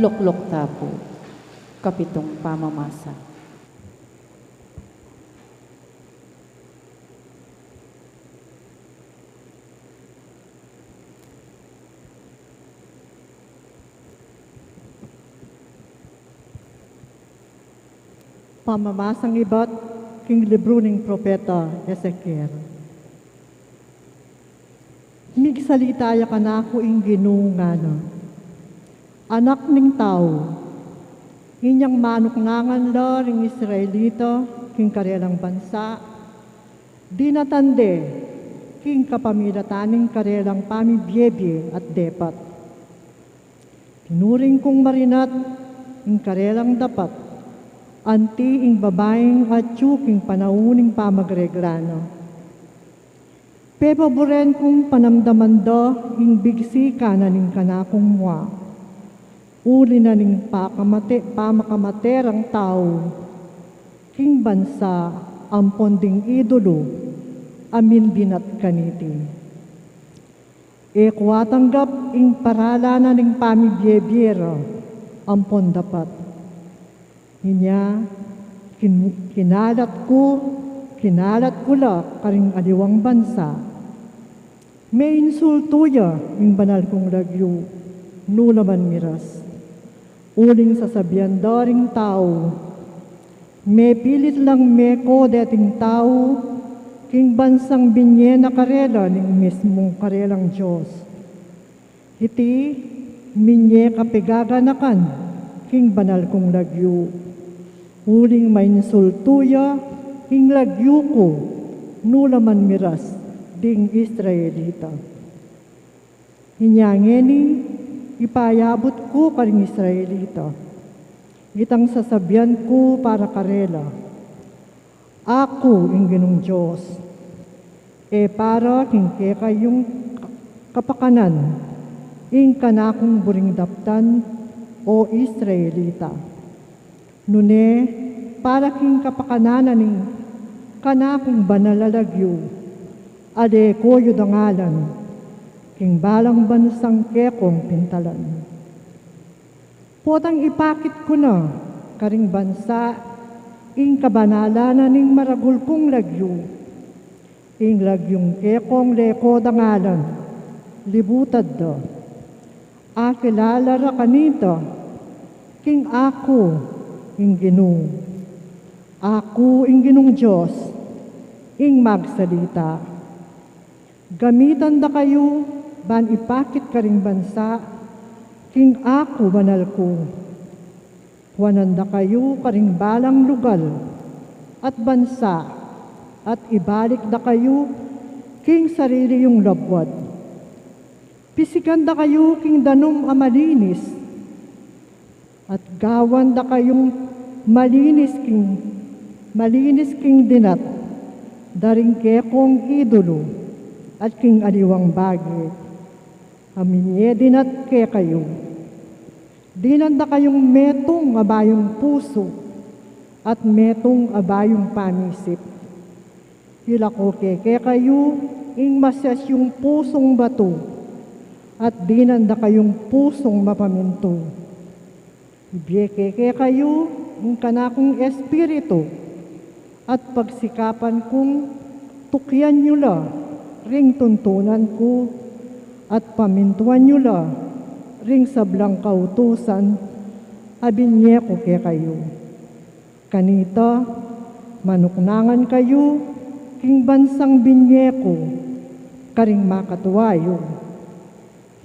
Lukluk ta pu. Kapitung pamamasa. Pamamasang ibat king libru ning propeta Ezekiel. Migsalita ya kanaku ing Ginu ngana, Anak ning tau, inyang manuknangan la ring Israelita king karelang bansa, dinatan de king kapamilatan ning karelang pamibiebie at depat. Tinuring kung marinat ing karelang dapat, anti ing babaing atyu king panaun ning pamagregla na. Pepaburen kung panamdaman da ing bigsi kanan ning kanakung mua, uli na ning pakamate, pamakamate rang tau king bansa ampon ding idulu a minbinat kaniti. E ku atanggap ing paralan na ning pamibiebie ra ampon dapat. Inya, kin-, kinalat ku, kinalat ku la karing aliwang bansa. Meinsultu ya ing banal kung lagyu, nu la man miras. Uling sasabian da ring tau, mepilit lang meko deting tau king bansang binye na karela ning mismung karelang Dios. Iti, minye kapigaganakan king banal kung lagyu, uling mainsultu ya ing lagyu ku nu la man miras ding Israelita. Inya ngeni, ipayabut ku karing Israelita itang sasabian ku para karela: Aku ing Ginung Dios. E para king kekayung kapakanan ing kanakung buring daptan, o Israelita, nune para king kapakanan na ning kanakung banal a lagyu, ale ko yu dangalan king balang bansang kekong pintalan. Potang ipakit ku na karing bansa ing kabanalan na ning maragul kung lagyu, ing lagyung kekong le ko dangalan, libutad da. Akilala ra kanita king aku ing Ginu. Aku ing Ginung Dios, ing magsalita. Gamitan da kayu ban ipakit karing bansa king aku banal ku. Kuanan da kayu karing balang lugal at bansa, at ibalik da kayu king sarili yung labuad. Pisikan da kayu king danum a malinis, at gawan da kayung malinis king, malinis king dinat da ring kekong idulu at king aliwang bage a minie dinat kekayu. Dinan da kayung metung a bayung pusu at metung a bayung pamisip. Ilako ke kekayu ing masesyung pusung batu, at dinan da kayung pusung mapamintu. Ibie ke kekayu ing kanakung Espiritu, at pagsikapan kung tukian yu la ring tuntunan ku, at pamintuan yu la ring sablang kautusan a binie ku kekayu. Kanita, manuknangan kayu king bansang binie ku karing makatua yu.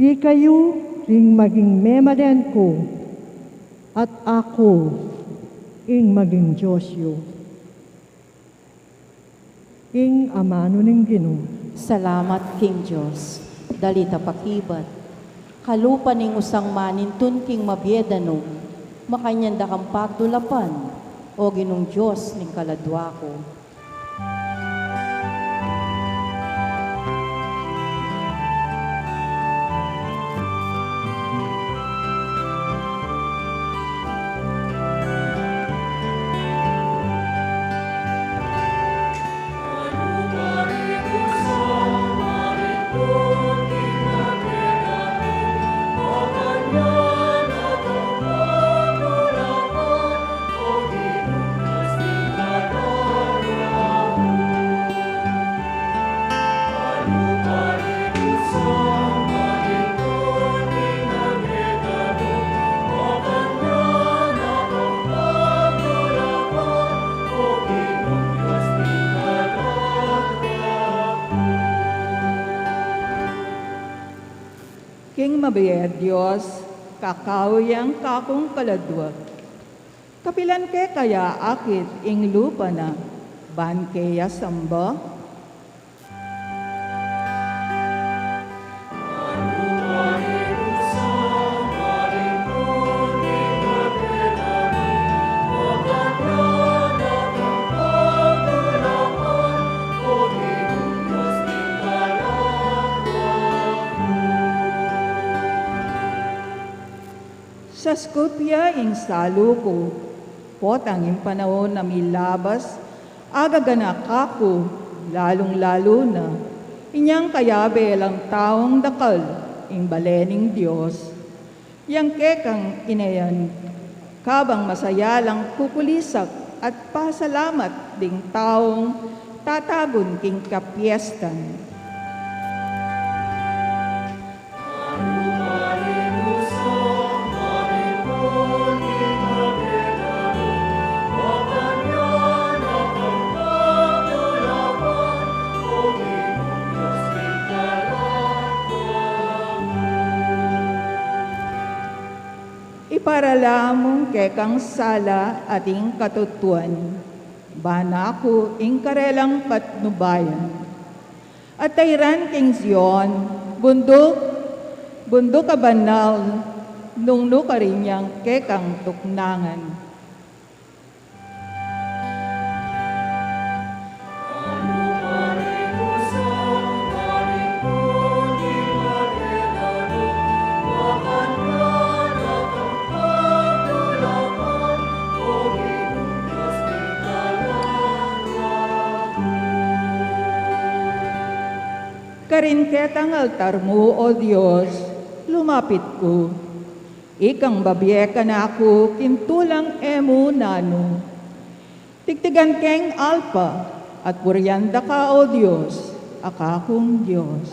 Ikayu ring maging memalen ku, at aku ing maging Dios yu. Ing amanu ning Ginu. Salamat king Dios. Dalit a pakibat. Kalupa ning usang manintun king mabie danum, makanyan da kang pagdulapan, o Ginung Dios ning kaladua ku. King mabie a Dios, kakau yang kakung kaladua. Kapilan ke kaya akit ing lupa na, ban ke ya samba? Saskup ya ing salu ku, potang ing panaun a milabas, agaganaka ku, lalung-lalu na inyang kayabe lang taung dakal ing bale ning Dios. Yang kekang inayan, kabang masaya lang kukulisak at pasalamat ding taung tatagun king kapiestan. Iparala mu ing kekang sala at ing katutuan. Bana ku ing karelang patnubayan. At tairan king Zion, bunduk, bunduk a banal, nung nukarin yang kekang tuknangan. Karin ketang altar mu, O Dios, lumapit ku. Ikang babie kanaku king tulang e mu nanu. Tigtigan keng alpa at purian da ka, O Dios, a kakung Dios.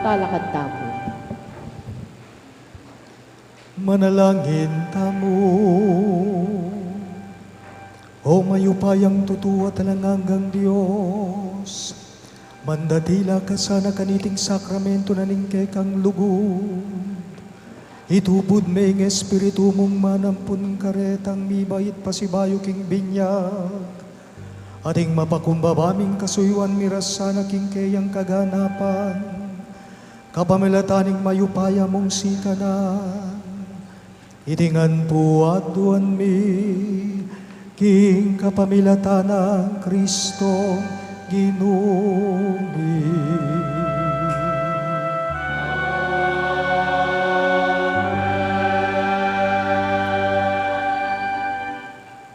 Talakad tamu. Manalangin tamu. O mayupayang tutu at alang anggang Dios, mandatila ka sana kaniting sakramento na ning kekang lugud. Itubud me ing Espiritu mung manampun karetang mibait pasibayu king binyag, at ing mapakumbaba ming kasuyuan miras sana king keyang kaganapan, kapamilatan ning mayupaya mung sikanan. Iti ngan pu aduan mi king kapamilatan nang Kristong Ginu mi.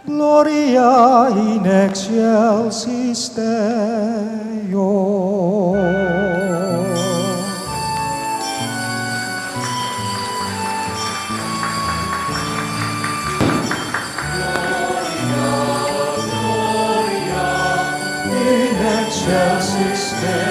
Gloria in excelsis Deo. In excelsis Deo.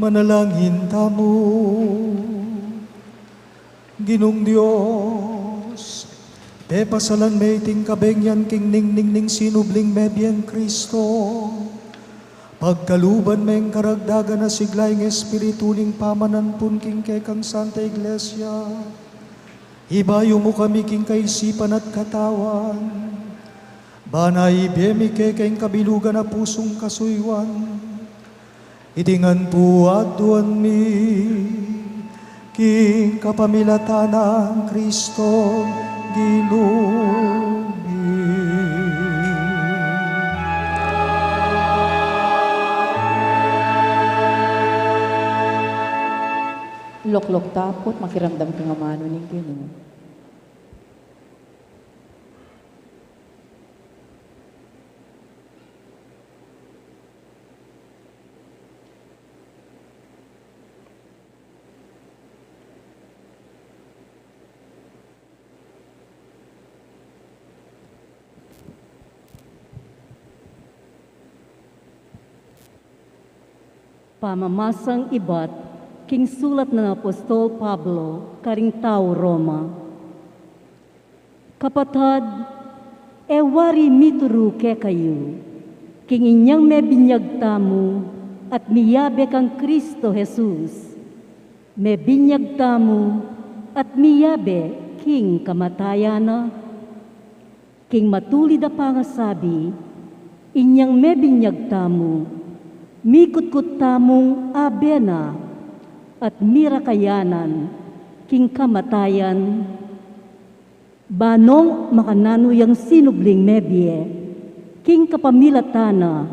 Manalangin tamu. Ginung Dios, pepasalan me iting kabengyan king ningning ning sinubling mebie nang Kristo. Pagkaluban meng karagdagan a sigla ing Espiritu ning pamananpun king kekang Santa Iglesia. Ibayu mu kami king kaisipan at katawan, bana ibie mi keka ing kabilugan a pusung kasuyuan. Iti ngan pu aduan mi king kapamilatan nang Kristong Ginu mi. Loklok tapu't makiramdam king amanu ning Ginu. Pamamasang ibat king sulat nang Apostol Pablo karing tau Roma. Kapatad, e wari mituru kekayu, king inyang mebinyag tamu at miyabe kang Kristo Jesus, mebinyag tamu at miyabe king kamatayan na. King matulid a pangasabi, inyang mebinyag tamu, mikutkut tamung abe na at mirakayanan king kamatayan. Ba nung makananu yang sinubling mebie king kapamilatan na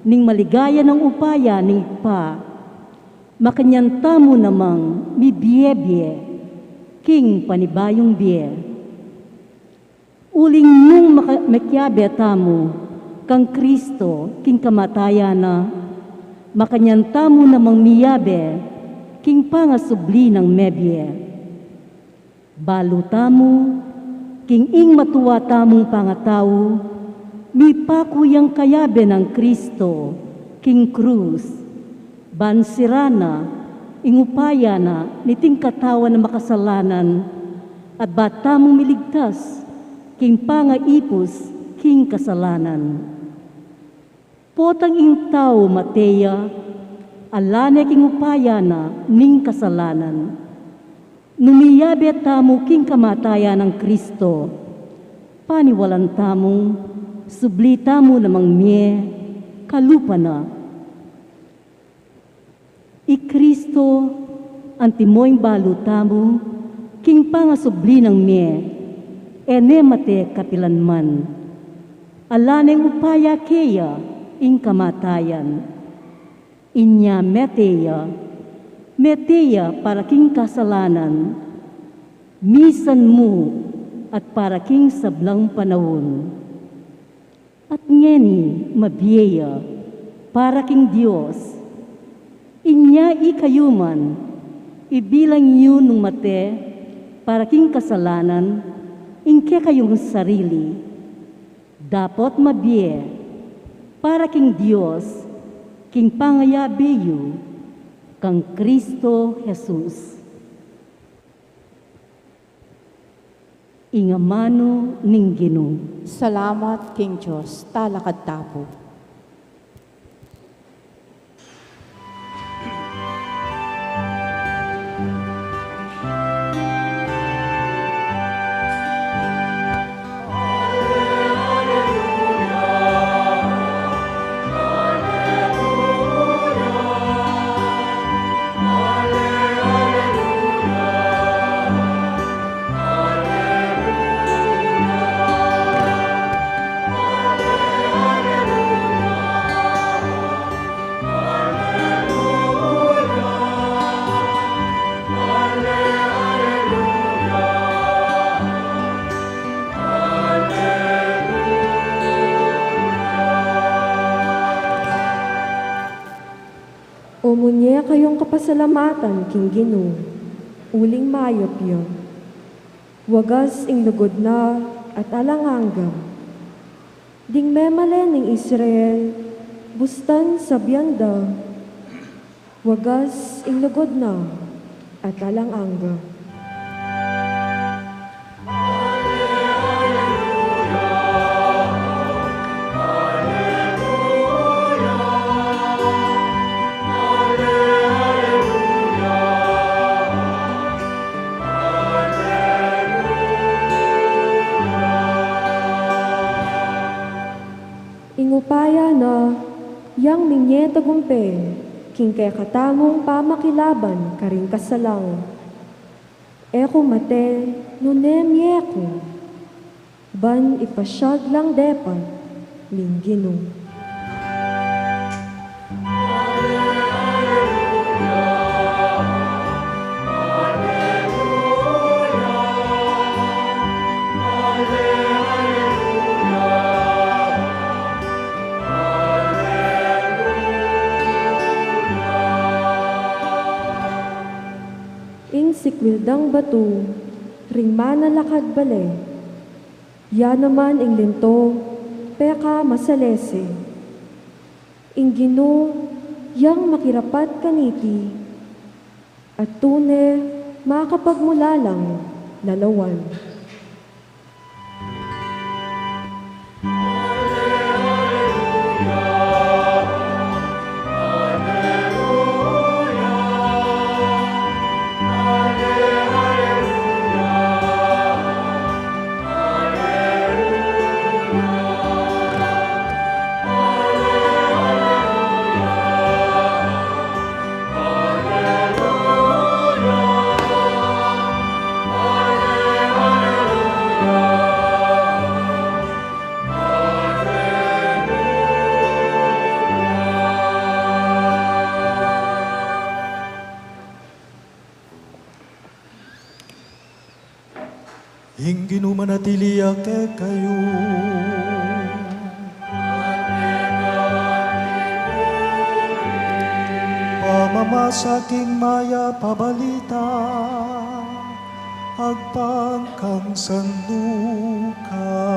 ning maligaya nang upaya ning Ibpa, makanyan tamu namang mibiebie king panibayung bie. Uling nung maka-, makiabe tamu kang Kristo king kamatayan na, makanyan tamu namang miyabe king pangasubli nang mebie. Balu tamu, king ing matua tamung pangatau, mipaku yang kayabe nang Kristo king krus, ban sira na ing upaya na niting katawan a makasalanan, at ba tamung miligtas king pangaipus king kasalanan. Potang ing tau mate ya, ala ne king upaya na ning kasalanan. Nu miyabe tamu king kamatayan nang Kristo, paniwalan tamung subli tamu namang mie kalupa na. I Kristo, antimo ing balu tamu king pangasubli nang mie, e ne mate kapilan man. Ala neng upaya keya ing kamatayan. Inya mete ya, mete ya para king kasalanan, misan mu at para king sablang panaun. At ngeni mabie ya para king Dios. Inya ikayu man, ibilang yu nung mate para king kasalanan ing kekayung sarili, dapot mabie para king Dios king pangayabe yu kang Kristo Jesus. Ing amanu ning Ginu. Salamat king Dios. Talakad tamu. O munye kayung kapasalamatan king Ginu, uling mayap ya. Wagas ing lugud na at alang angga. Ding memalen ning Israel, bustan sabian da, Wagas ing lugud na at alang angga. Ing upaya na yang minye tagumpe king kekatamung pamakilaban karing kasalang. E ku mate nune mie ku, ban ipasyag lang depat ning Ginu. Ing sikwil dang batu ring manalakad bale, ya naman ing linto pekamasalese. Ing Ginu yang makirapat kaniti, at tune makapagmulalang lalawan. Ing Ginu manatili ya kekayu. Pamamasa king Mayap a Balita agpang kang San Lucas.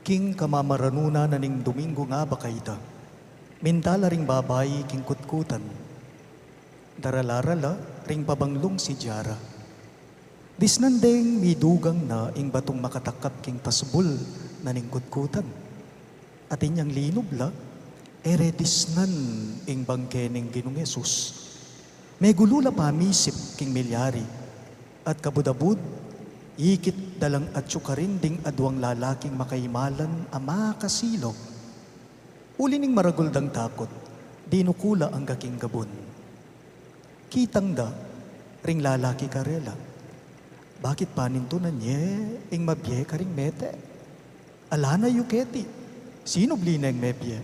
King kamamaranu na ning Dominggung abakay da, minta la ring babai king kutkutan. Daralan da la ring pabanglung sidya ra. Disnan deng midugang na ing batung makatakap king pasbul na ning kutkutan. Atin yang linub la, e re disnan ing bangke ning Ginung Jesus. Megulu la pamisip king milyari, at kabud-abud, ikit da lang atyu karin ding aduang lalaking makaimalan a makasilog. Uli ning maragul dang takut, dinuku la angga king gabun. Kitang da ring lalaki karela, "Bakit panintunan ye ing mabie karing mete? Ala na yu keti, sinubli neng mebie.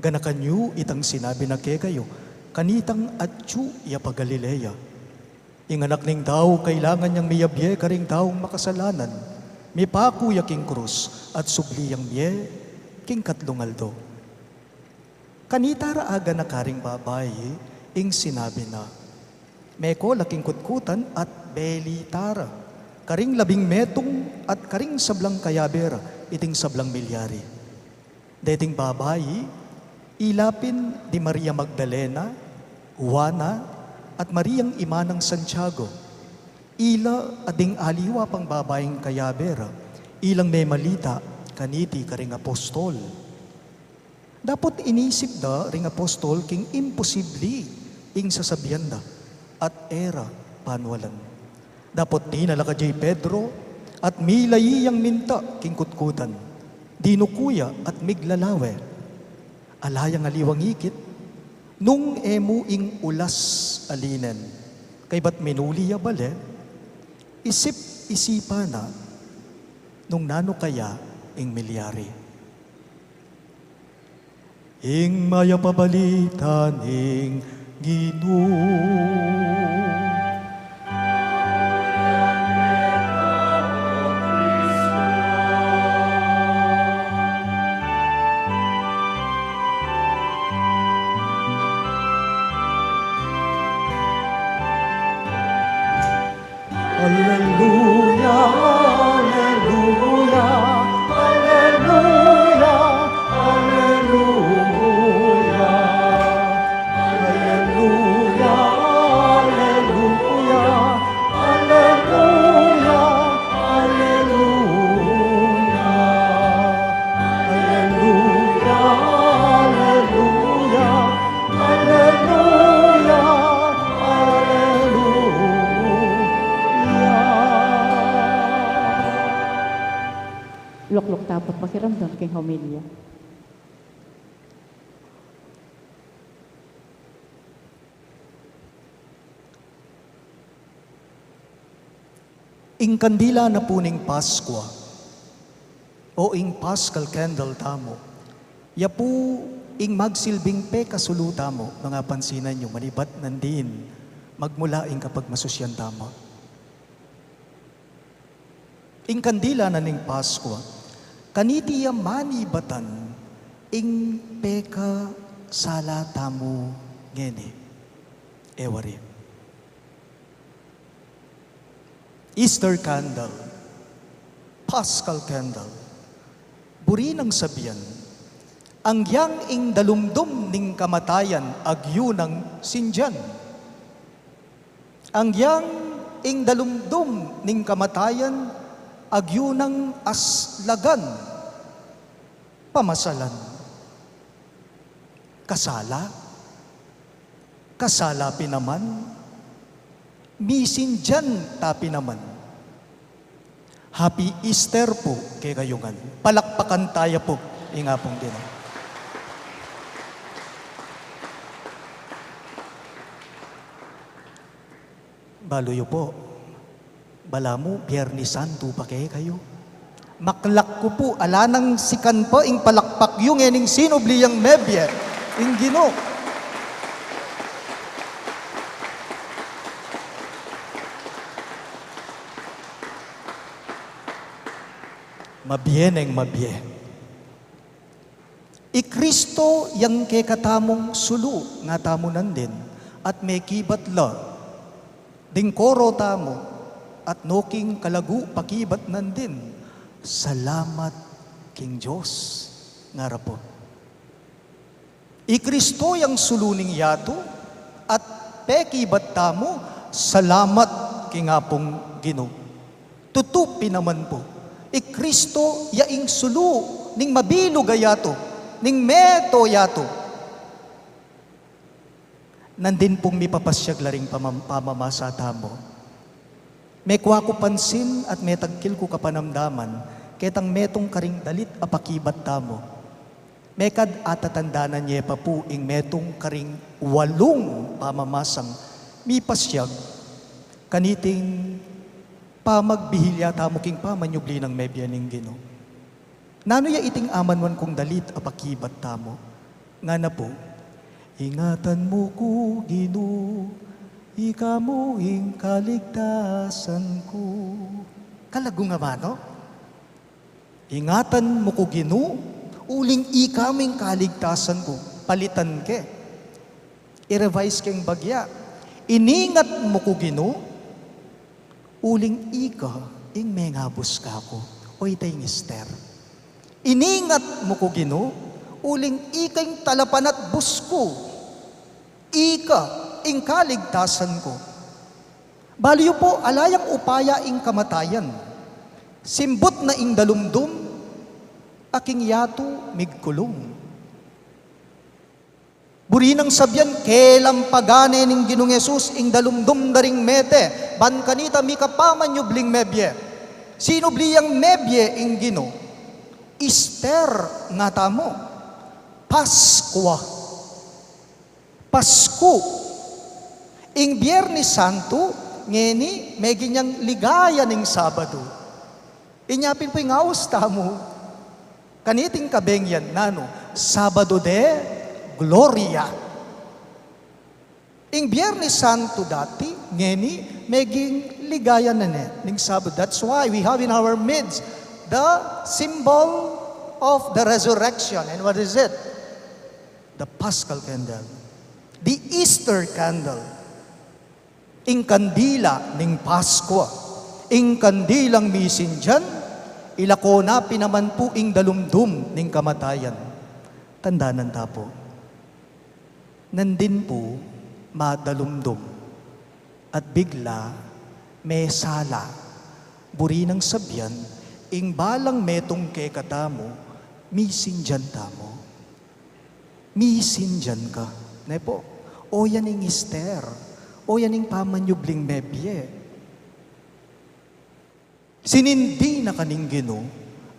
Ganakan yu itang sinabi na kekayu kanitang atyu ya pa Galilea. Ing Anak ning Tau kailangan yang miyabie karing taung makasalanan, mipaku ya king krus, at subli yang mie king katlung aldo." Kanita ra aganaka ring babai ing sinabi na, meko la king kutkutan at belita ra karing labing metung at karing sablang kayabe ra iting sablang milyari. Deting babai, ila pin di Maria Magdalena, Juana, at Mariang ima nang Santiago. Ila at ding aliwa pang babaing kayabe ra, ilang memalita kaniti karing apostol. Dapot inisip da ring apostol king imposibli ing sasabian da, at e ra panualan. Dapot tinalakad ya i Pedro, at milayi yang minta king kutkutan. Dinuku ya at miglalawe. Ala yang aliwang ikit, nung e mu ing ulas a linen, kaybat minuli ya bale, isip-isipan na nung nanu kaya ing milyari. Ing Mayap a Balita ning Ginu. Aleluya, aleluya, aleluya, aleluya. Aleluya, aleluya, aleluya, aleluya. Aleluya, aleluya, aleluya, aleluya. Lukluk ta pu't makiramdam king homilya. Ing kandila na pu ning Paskwa, o ing Paschal candle tamu, ya pu ing magsilbing pekasulu tamu, mga pansinan yu, manibat nandin, magmula ing kapagmasusyan tamu. Ing kandila na ning Paskwa, kaniti ya manibatan ing pekasala tamu ngeni. E wari. Easter candle, Paschal candle, buri nang sabian, anggiyang ing dalumdum ning kamatayan agyu nang sindian. Anggiyang ing dalumdum ning kamatayan agyu nang aslagan, pamasalan. Kasala? Kasala pin naman? Misindian ta pin naman? Happy Easter pu kekayu ngan. Palakpakan taya pu ing Apung Ginu. Balu yu pu, balamu Biernes Santo pa kekayu. Maklak ku pu, ala nang sikan pa ing palakpak yu ngening sinubli yang mebie ing Ginu. Mabie neng mabie. I Kristo yang kekatamung sulu, nga tamu nandin, at mekibat la ding koro tamu, at no king kalagu pakibat nandin, salamat king Dios, ngara pu. I Kristo yang sulu ning yatu, at pekibat tamu, salamat king Apung Ginu. Tutu pin naman pu, i Kristo ya ing sulu ning mabilug a yatu, ning meto yatu. Nandin pung mipapasyag la ring pamam-, pamamasa tamu. Mekua ku pansin at metagkil ku kapanamdaman, ketang metung karing dalit a pakibat tamu. Mekad atatandanan ye pa pu ing metung karing walung pamamasang mipasyag kaniting pamagbihil ya tamu king pamanyubli nang mebie ning Ginu. Nanu ya iting amanuan kung dalit a pakibat tamu? Ngana pu, ingatan mu ku, Ginu, ika mu ing kaligtasan ku. Kalagu nga ba, no? Ingatan mu ku, Ginu, uling ika mu ing kaligtasan ku. Palitan ke. I-revise keng bagya. Iningat mu ku, Ginu, uling ika ing mengabus kaku. O, ita ing Ester. Iningat mu ku, Ginu, uling ika ing talapanatbus ku. Ika ing kaligtasan ku. Balu yu pu, ala yang upaya ing kamatayan. Simbut na ing dalumdum, a king yatu migkulung. Buri nang sabian, kelampagan ne ning Ginung Jesus ing dalumdum da ring mete, ban kanita mikapamanyubling mebie. Sinubli yang mebie ing Ginu? Ester nga tamu. Paskua. Pasku. Ing Biernes Santo, ngeni, meging yang ligaya ning Sabado. Inya pin pu ing aus tamu kaniting kabengian, nanu, Sabado de Gloria. Ing Biernes Santo dati, ngeni, meging ligaya na ne ning Sabado. That's why we have in our midst the symbol of the resurrection. And what is it? The Paschal candle. The Easter candle. Ing kandila ning Paskua. Ing kandilang misindian, ilako na pin naman pu ing dalumdum ning kamatayan. Tandanan ta pu. Nandin pu madalumdum at bigla mesala. Buri nang sabian, ing balang metung kekatamu, misindian tamu. Misindian ka. Ne pu? O yan ing Ester. O yan ing pamanyubling mebie. Sinindi na ka ning Ginu,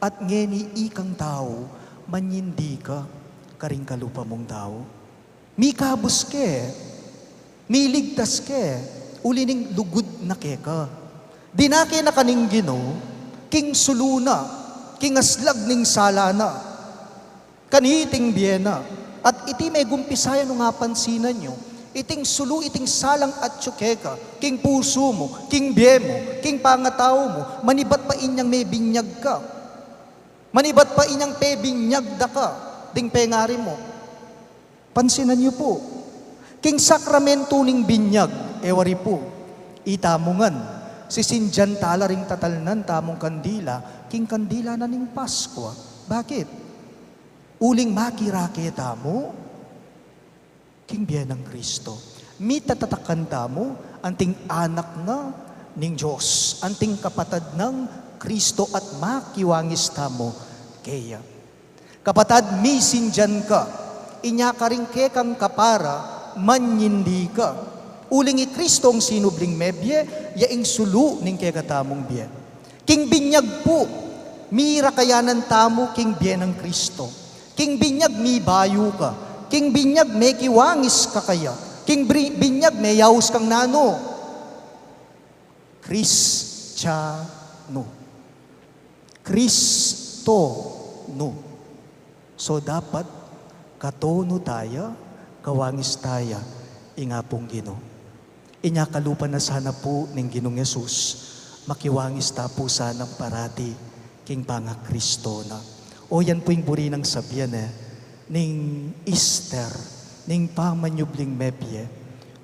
at ngeni ikang tau, manyindi ka karing kalupa mung tau. Mikabus ke, miligtas ke, uli ning lugud na keka. Dinake na ka ning Ginu, king sulu na, king aslag ning sala na. Kaniting bie na. At iti megumpisayan nung apansinan yu, iting sulu, iting salang atyu keka, king pusu mu, king bie mu, king pangatau mu, manibat pa inyang mebinyag ka. Manibat pa inyang pebinyag da ka, ding pengari mu. Pansinan yu pu, king sakramentu ning binyag, e wari pu, itamu ngan, sisindian tala ring tatalnan tamung kandila, king kandila na ning Paskua. Bakit? Uling makirake tamu king bie nang Kristo. Mitatatakan tamu anting anak na ning Dios, anting kapatad nang Kristo at makiwangis tamu keya. Kapatad, misindian ka, inya karing kekang kapara, manyindi ka. Uling i Kristong sinubling mebie, ya ing sulu ning kekatamung bie. King binyag pu, mirakayanan tamu king bie nang Kristo. King binyag mibayu ka. King binyag mekiwangis ka kaya. King bri-, binyag meyaus kang nanu? Kristianu. Kristonu. So dapat katonu taya, kawangis taya, ing Apung Ginu. Inya kalupa na sana pu ning Ginung Jesus, makiwangis ta pu sanang parati king pangakristo na. O yan pu ing buri nang sabian e, ning Ester, ning pamanyubling mebie,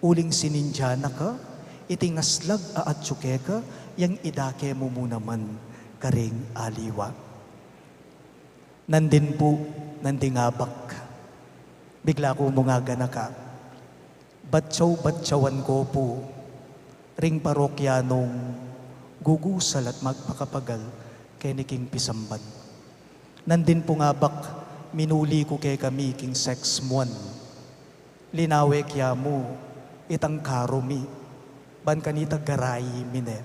uling sinindian na ka, iting aslag a atyu keka, yang idake mu mu naman karing aliwa. Nandin pu, nanding abak. Bigla ku mung aganaka. Batyaw-batyawan ko pu ring parokyanung gugusal at magpakapagal keni king pisamban. Nandin pung abak, minuli ku kekami king sex muan. Linawe ke ya mu itang karu mi, ban kanita garai mi ne.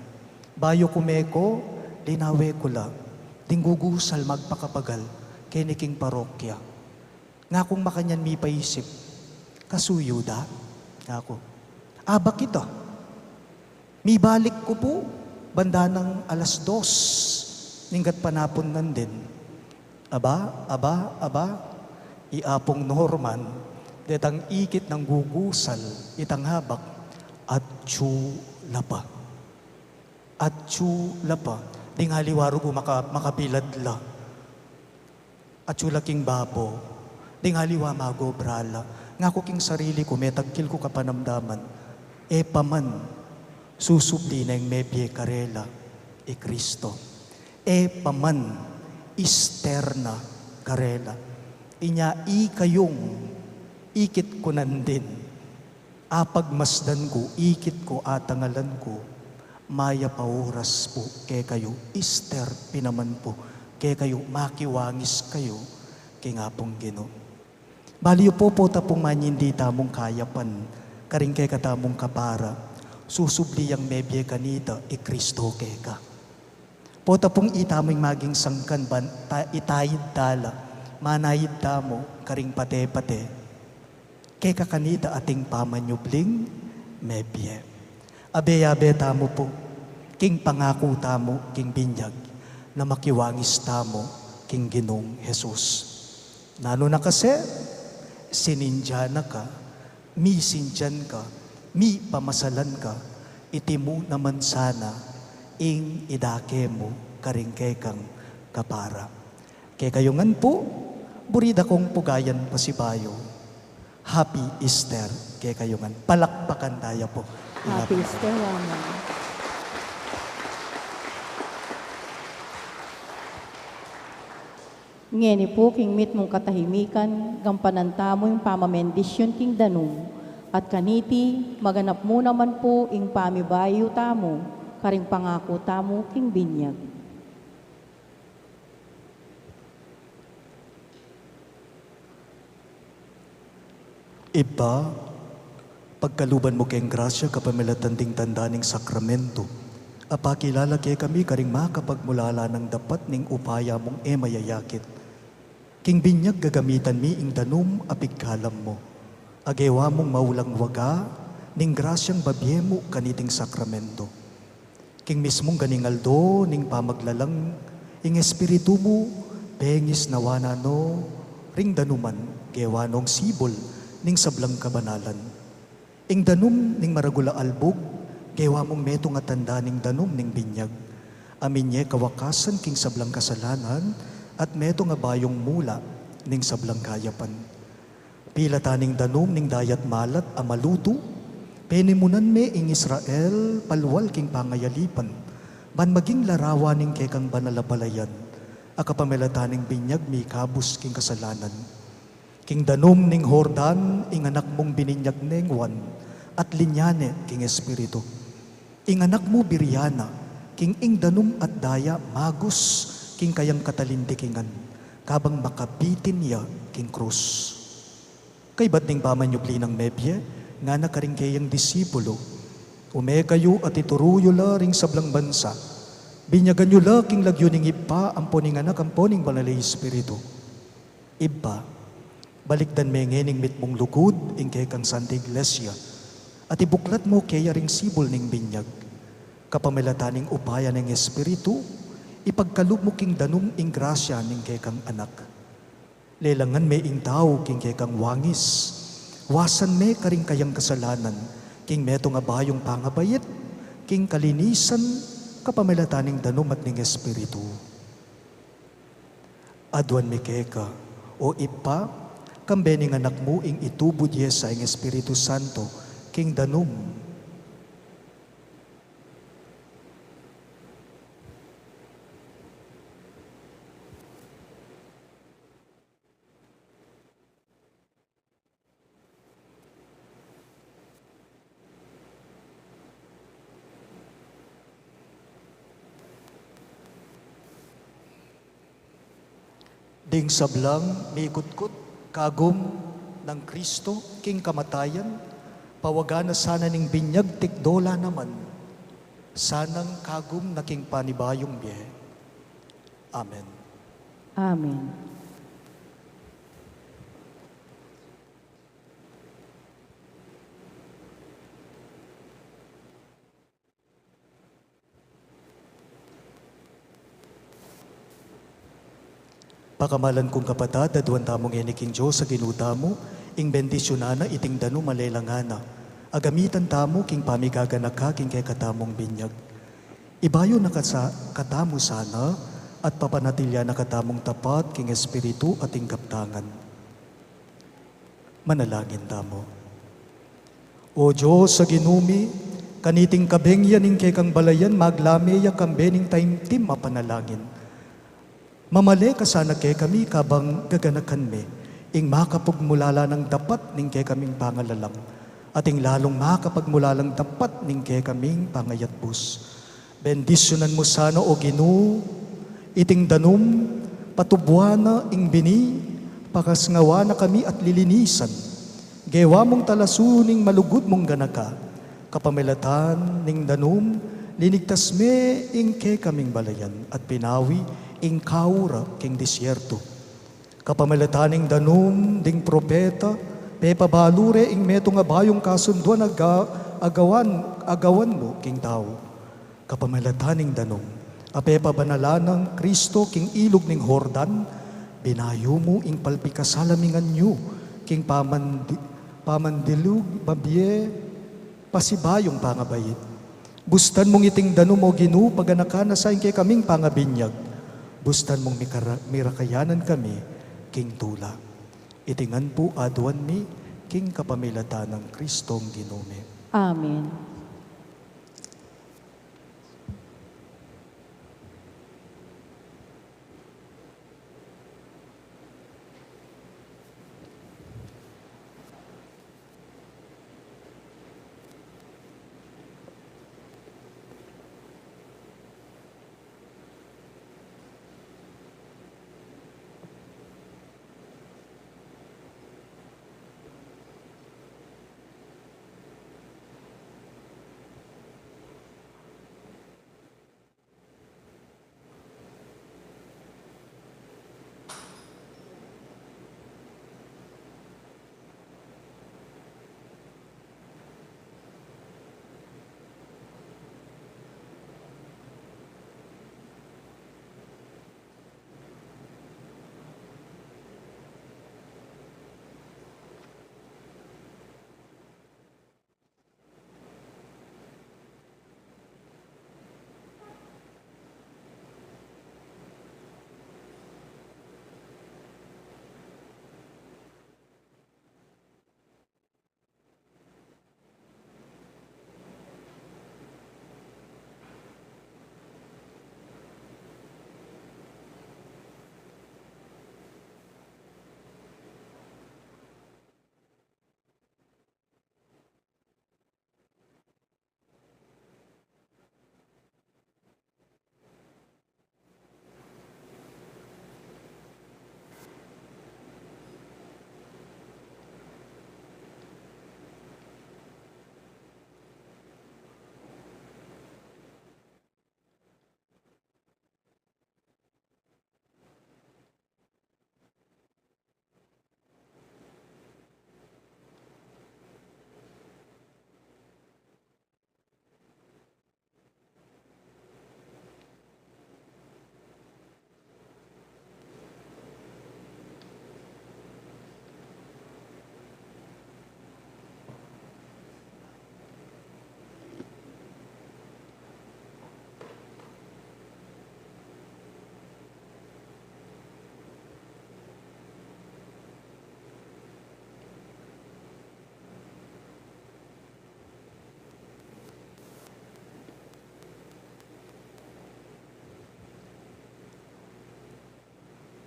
Bayu ku meko, linawe ku la ding gugusal magpakapagal keni king parokya. Ngakung makanyan mipaisip, kasuyu da? Ngaku, abak ita. Mibalik ku pu, banda nang alas dos ning gatpanapun nandin. Aba, aba, aba, i Apung Norman, detang ikit nang gugusal itang abak, atyu la pa. Atyu la pa. Ding aliwa rugu maka-, makabilad la. Atyu la king babo, ding aliwa magobra la. Ngaku king sarili ku, metagkil ku kapanamdaman, e pa man, susubli neng mebie karela i Kristo. E pa man, Ester na karela. Inya ikayung ikit ku nandin, apagmasdan ku, ikit ku, atangalan ku, mayap a oras pu kekayu, Ester pin naman pu kekayu, makiwangis kayu king Apung Ginu. Bali yu pu, pota pung manyindi tamung kayapan karing kekatamung kapara, susubli yang mebie kanita i Kristo keka. Pota pung itamu ing maging sangkan ban ta-, itayid tala, manayid tamu karing pate-pate. Keka kanita ating pamanyubling mebie. Abe-abe tamu pu king pangaku tamu king binyag na makiwangis tamu king Ginung Jesus. Nanu na kasi, sinindian na ka, misindian ka, mipamasalan ka, iti mu naman sana ing idake mu karing kekang kapara. Kekayu ngan pu, buri da kung pugayan pasibayu. Happy Easter kekayu ngan. Palakpakan taya pu. Happy Easter, Mama. Ngeni pu king mitmung katahimikan, gampanan tamu ing pamamendisyun king danum, at kaniti, maganap mu naman pu ing pamibayu tamu karing pangaku tamu king binyag. Ibpa, pagkaluban mu keng grasya kapamilatan ding tanda ning sakramento, a pakilala kekami karing makapagmulalang dapat ning upaya mung e mayayakit. King binyag gagamitan mi ing danum a pigkalam mu, a gewa mung maulang waga ning grasyang babie mu kaniting sakramento. King mismung ganing aldo ning pamaglalang, ing Espiritu mu, pengisnawan na no ring danuman, gewa nong sibul ning sablang kabanalan. Ing danum ning maragul a albug, gewa mung metung a tanda ning danum ning binyag, a minye kawakasan king sablang kasalanan, at metung a bayung mula ning sablang kayapan. Pilatan ning danum ning dayat malat a malutu, penimunan me ing Israel, palwal king pangayalipan, ban maging larawan ning kekang banal a balayan, a kapamilatan ning binyag mikabus king kasalanan. King danum ning Jordan, ing anak mung bininyag neng Juan, at linya ne king Espiritu. Ing anak mu birian na, king ing danum at daya magus, king kayang katalindikingan, kabang makabitin ya king krus. Kaybat ning pamanyubli nang mebie, ngana karing keyang disipulu, ume kayu at ituru yu la ring sablang bansa. Binyagan yu la king lagyu ning Ibpa, ampo ning Anak, ampo ning Banal a Espiritu. Ibpa, balikdan me ngening mitmung lugud ing kekang Santa Iglesia, at ibuklat mu keya ring sibul ning binyag. Kapamilatan ning upaya ning Espiritu, ipagkalub mu king danum ing grasya ning kekang Anak. Lelangan me ing tau king kekang wangis, wasan me karing kayang kasalanan, king metung a bayung pangabait, king kalinisan, kapamilatan ning danum at ning Espiritu. Aduan mi keka, o Ibpa, kambe ning Anak mu ing itubud ye sa ing Espiritu Santo, king danum. Ding sablang mikutkut kagum nang Kristo king kamatayan, pawagan na sana ning binyag tikdo la naman, sanang kagum na king panibayung bie. Amen. Amen. Pakamalan kung kapatad, aduan tamu ngeni king Dios a Ginu tamu, ing bendisyunan na iting danum a lelangan na, a gamitan tamu king pamigaganaka king kekatamung binyag. Ibayu na kasa-, katamu sana, at papanatilian na katamung tapat king espiritu at king kaptangan. Manalangin tamu. O Dios a Ginu mi, kaniting kabeng ya ning kekang balayan, maglame ya kambe ning taimtim a panalangin. Mamale ka sana kekami kabang gaganakan mi ing makapagmulalang dapat ning kekaming pangalalang, at ing lalung makapagmulalang dapat ning kekaming pangayatbus. Bendisyunan mu sana, O Ginu, iting danum, patubuan na ing bini, pakasngawan na kami at lilinisan. Gewa mung talasu ning malugud mung ganaka, kapamilatan ning danum, linigtas me ing kekaming balayan at pinawi ing kaura king disyerto. Kapamilatan ning danum ding propeta, pepabalu re ing metung a bayung kasunduan a ga-, a gawan, a gawan mu king tau. Kapamilatan ning danum a pepabanalan nang Kristo king ilug ning Jordan, binayu mu ing palpikasalamingan yu king pamandi-, pamandilug mabie pasibayung pangabait. Bustan mung iting danum, O Ginu, paganakan na sa ing kekaming pangabinyag. Bustan mung mikara-, mirakayanan kami king tula. Iti ngan pu aduan mi king kapamilatan nang Kristong Ginu mi. Amen.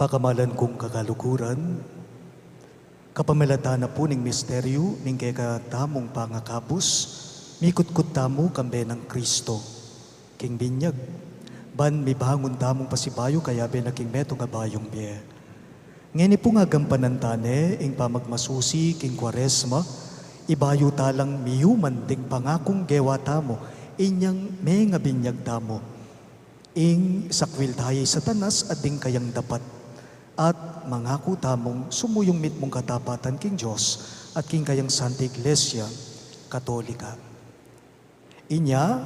Pakamalan kung kakaluguran, kapamilatan na pu ning misteryu ning kekatamung pangakabus, mikutkut tamu kambe nang Kristo king binyag, ban mibangun tamung pasibayu kayabe na king metung a bayung bie. Ngeni pu, ngagampanan ta ne ing pamagmasusi king Kuaresma, ibayu ta lang miyuman ding pangakung gewa tamu inyang mengabinyag tamu. Ing sakwil taya i Satanas at ding kayang dapat, at mangaku tamung sumuyung mitmung katapatan king Dios at king kayang Santa Iglesia Katolika. Inya,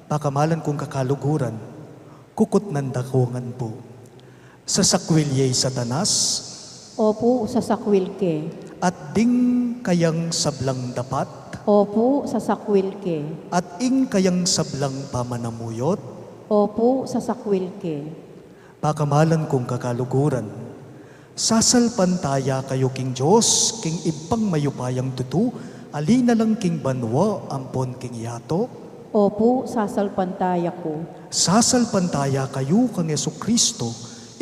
pakamalan kung kakaluguran, kukutnan da ku ngan pu. Sasakwil ye i Satanas. Opu, sasakwil ke. At ding kayang sablang dapat. Opu, sasakwil ke. At ing kayang sablang pamanamuyot. Opu, sasakwil ke. Pakamalan kung kakaluguran, sasalpantaya kayu king Dios, king Ibpang mayupayang tutu, ali na lang king banua ampon king yatu. Opu, sasalpantaya ku. Sasalpantaya kayu kang Jesucristo,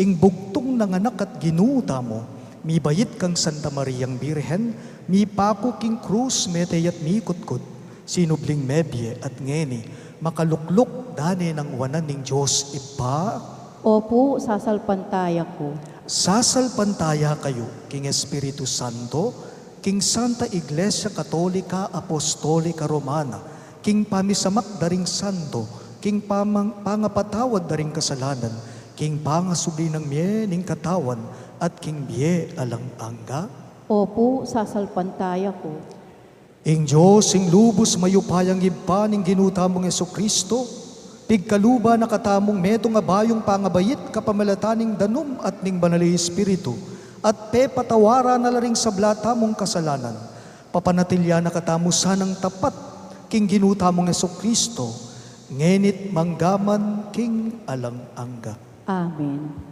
ing bugtung nang Anak at Ginu tamu, mibait kang Santa Mariang Birhen, mipaku king krus, mete at mikutkut, sinubling mebie at ngeni, makalukluk da ne nang wanan ning Dios Ibpa. Opu, sasalpantaya ku. Sasalpantaya kayu king Espiritu Santo, king Santa Iglesia Katolika Apostolika Romana, king pamisamak da ring santo, king pamang-, pangapatawad da ring kasalanan, king pangasubli nang mie ning katawan, at king bie alang angga. Opu, sasalpantaya ku. Ing Dios, ing lubus mayupayang Ibpa ning Ginu tamung Jesucristo, pigkaluban na katamung metung a bayung pangabait kapamilatan ning danum at ning Banal a Espiritu, at pepatawaran na la ring sabla tamung kasalanan, papanatilian na katamu sanang tapat king Ginu tamung Jesucristo, ngeni't manggaman king alang angga. Amen.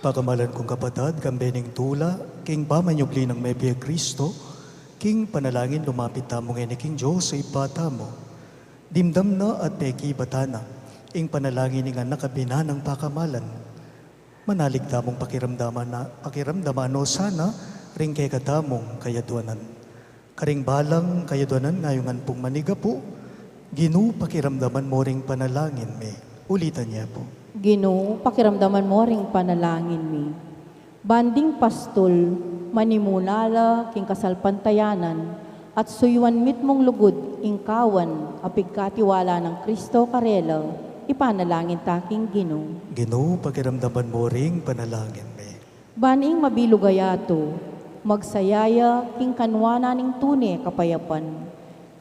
Pakamalan kung kapatad, kambe ning tula king pamanyubli nang mebie Kristo, king panalangin lumapit tamu ngeni king Dios a Ibpa tamu. Dimdam na at pekibatan na ing panalangin ning Anak a binang pakamalan. Manalig tamung pakiramdaman na, pakiramdaman no sana ring kekatamung kayaduanan. Karing balang kayaduanan ngayungan pung manigapu, Ginu, pakiramdaman mo ring panalangin mi. Ulitan ye pu. Ginu, pakiramdaman mo ring panalangin mi. Ban ding pastul, manimuna la king kasalpantayanan, at suyuan mitmung lugud ing kawan a pigkatiwala nang Kristo karela, ipanalangin ta king Ginu. Ginu, pakiramdaman mo ring panalangin mi. Ban ing mabilug a yatu, magsaya ya king kanwa na ning tune kapayapan,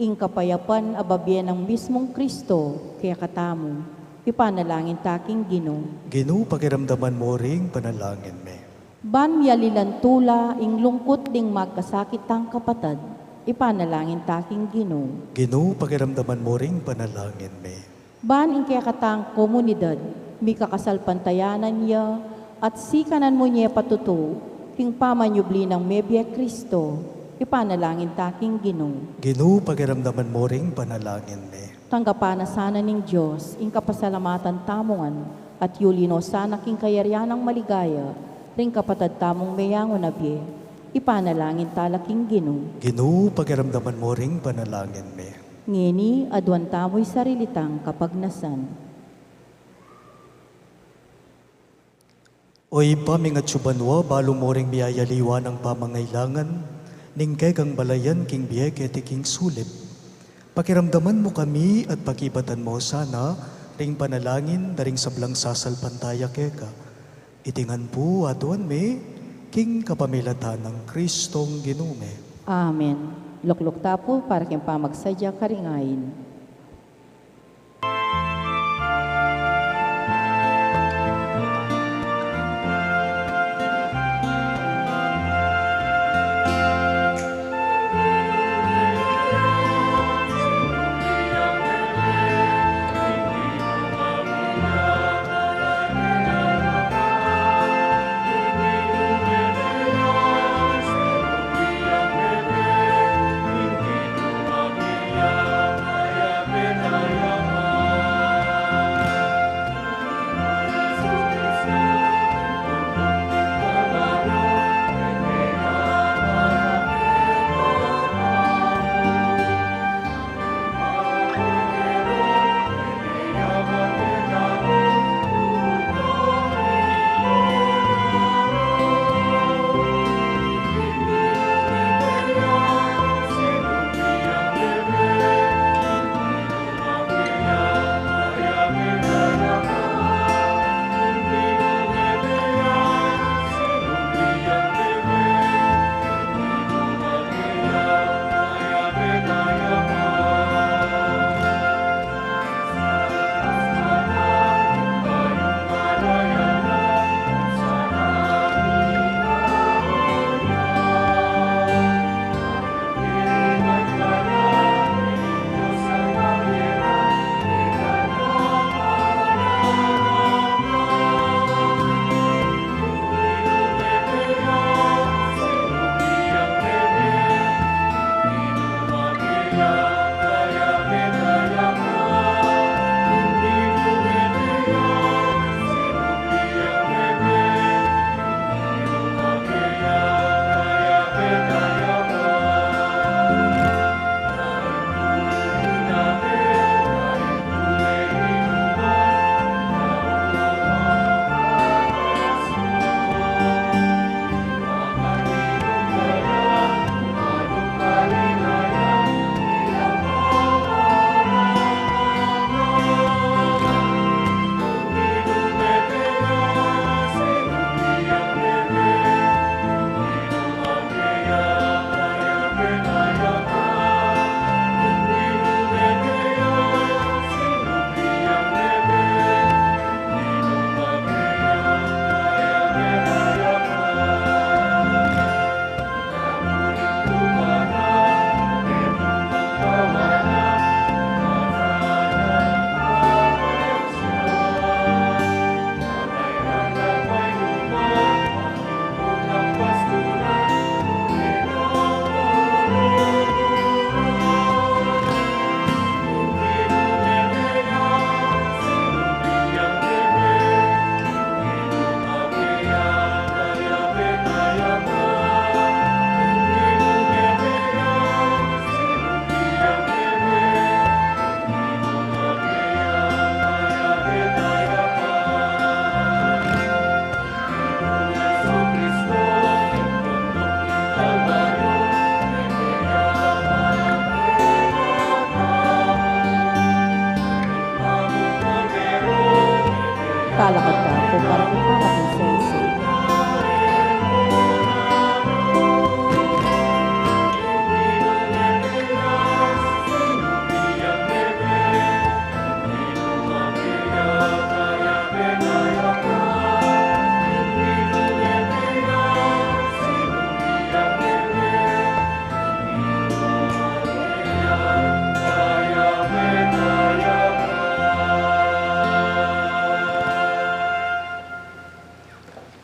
ing kapayapan a babie nang mismung Kristo kekatamu, ipanalangin ta king Ginu. Ginu, pakiramdaman mo ring panalangin mi. Ban mialilan tula ing lungkut ding magkasakit tang kapatad, ipanalangin ta king Ginu. Ginu, pakiramdaman mo ring panalangin mi. Ban ing kekatang komunidad, mikakasalpantayanan ya, at sikanan mu nye patutu king pamanyubli nang mebie Kristo, ipanalangin ta king Ginu. Ginu, pakiramdaman mo ring panalangin mi. Tanggapan na sana ning Dios ing kapasalamatan tamu ngan, at yuli no sana king kayarian nang maligaya ring kapatad tamung meyangu na bie, ipanalangin ta la king Ginu. Ginu, pakiramdaman mo ring panalangin mi. Ngeni, aduan tamu ing sarili tang kapagnasan. O Ibpa ming atsu banua, balu mo ring miyayaliwa nang pamangailangan ning kekang balayan king bie keti king sulip. Pakiramdaman mu kami at pakibatan mo sana ring panalangin da ring sablang sasalpantaya keka. Iti ngan pu aduan mi king kapamilatan nang Kristong Ginu mi. Amen. Lukluk ta pu para king pamagsadya karing ain.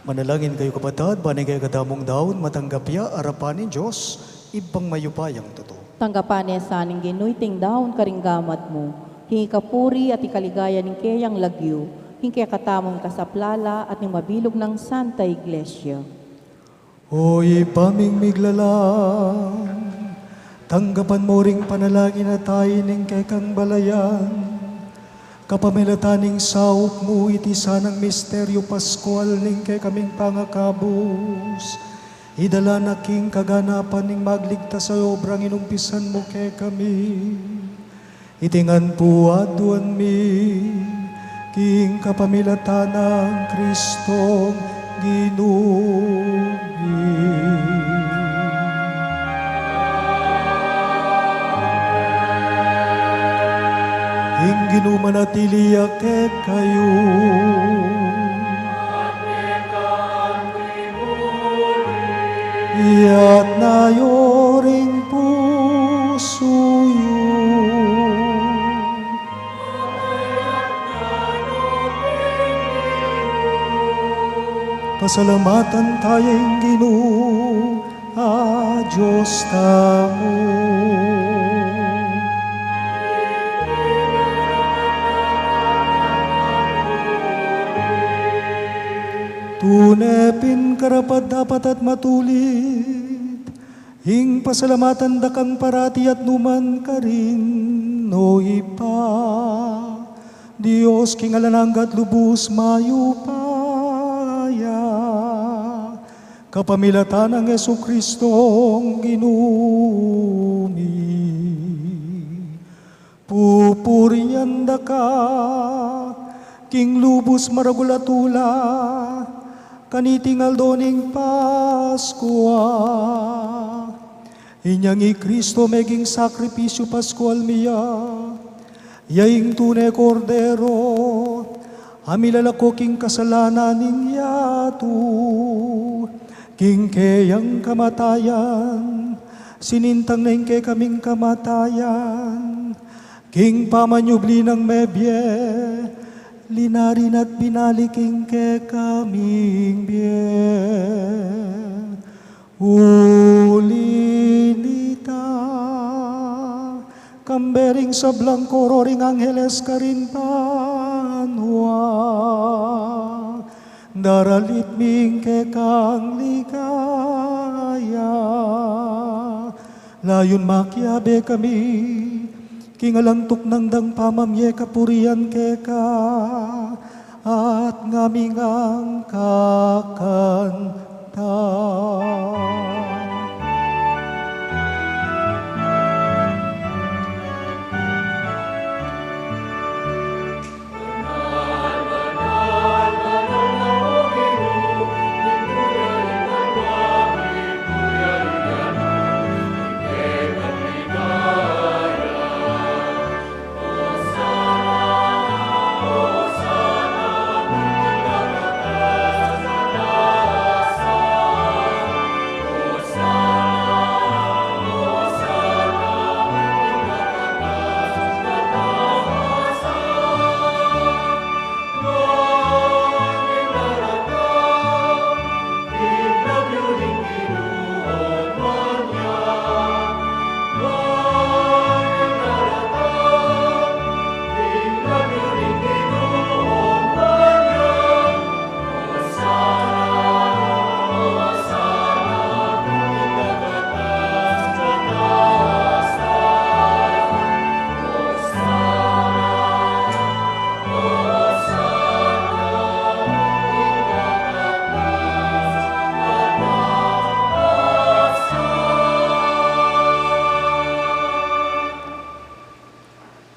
Manalangin kayu, kapatad, ban ing kekatamung daun matanggap ya arapan ning Dios, Ibpang mayupayang tutu. Tanggapan na sa ning Ginu iting daun karing gamat mu, king ikapuri at ikaligaya ning keyang lagyu, king kekatamung kasaplalan at ning mabilug nang Santa Iglesia. O Ibpa ming miglalang, tanggapan mu ring panalangin at ain ning kekang balayan. Kapamilatan ning saup mu iti sanang misteryu paskual ning kekaming pangakabus, idala na king kaganapan ning magligtas a obrang inumpisan mu kekami. Iti ngan pu aduan mi king kapamilatan nang Kristong Ginu mi. Ing Ginu manatili ya kekayu. Iyatas yu ring pusu yu. Pasalamatan taya ing Ginu a Dios tamu. Tune pin karapat-dapat at matulid ing pasalamatan da kang parati at nu man karin, O Ibpa, Dios king alang angga at lubus mayupaya, kapamilatan nang Jesucristong Ginu mi. Pupurian da ka king lubus maragul a tula kaniting aldo ning Paskua. Inyang i Kristo meging sakripisyu paskual mi ya, ya ing tune Kordero a milalako king kasalanan ning yatu. King keyang kamatayan sinintang na ing kekaming kamatayan. King pamanyubli nang mebie, linarin at binalik ing kekaming bie. Uli nita, kambe ring sablang koro ring angheles karin banua, daralit mi ing kekang ligaya. Layun makiabe kami king alang tuknang dang pamamie kapurian keka, at ngaming kakanta.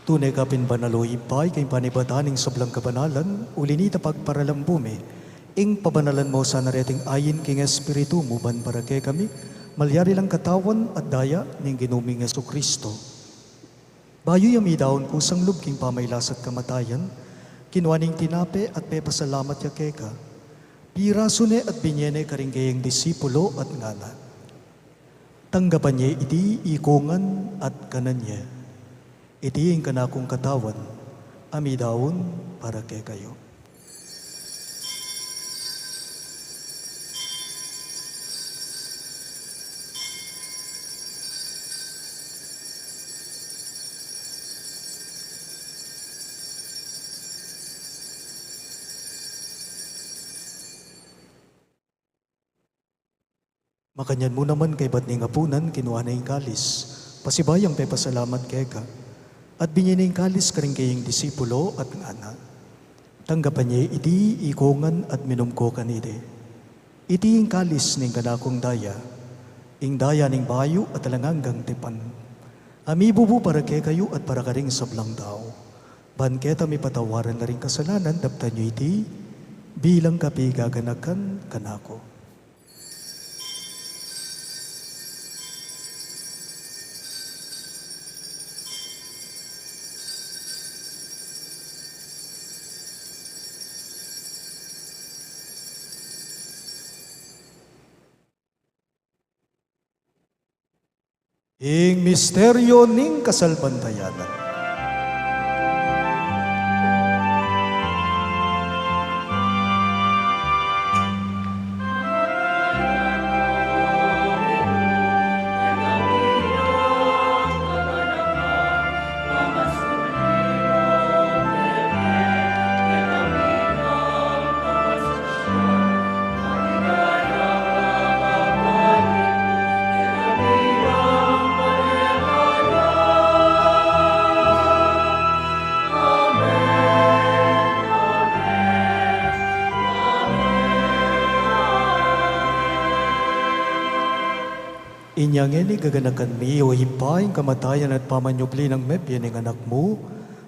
Tune ka pin banal, o Ibpa, ika ing panibatan ning sablang kabanalan, uli nita pagparalampu mi ing pabanalan mu sana reting ain king Espiritu mu ban para kekami malyari lang katawan at daya ning Ginu ming Jesucristo. Bayu ya midaun kusang lub king pamailas at kamatayan, kinua ne ing tinape at pepasalamat ya keka. Pirasu ne at binie ne karing keyang disipulo at ngana: Tanggapan ye iti ikongan at kanan ye. Iti ing kanakung katawan a midaun para kekayu. Makanyan mu naman kaybat ning apunan, kinua ne ing kalis, pasibayu yang pepasalamat keka, at binie ne ing kalis karing kayang disipulo, at ngana: Tanggapan ye iti ikongan at minum ko kaniti. Iti ing kalis ning kanakung daya, ing daya ning bayu at alang anggang tipan, a mibubu para kekayu at para karing sablang tau. Ban keta mipatawaran la ring kasalanan, daptan yu iti bilang kapigaganakan kanaku. Ing misteryo ning kasalpantayanan. Inya ngeni, gaganakan mi, o Ibpa, ing kamatayan at pamanyubli nang mebie ning Anak mu,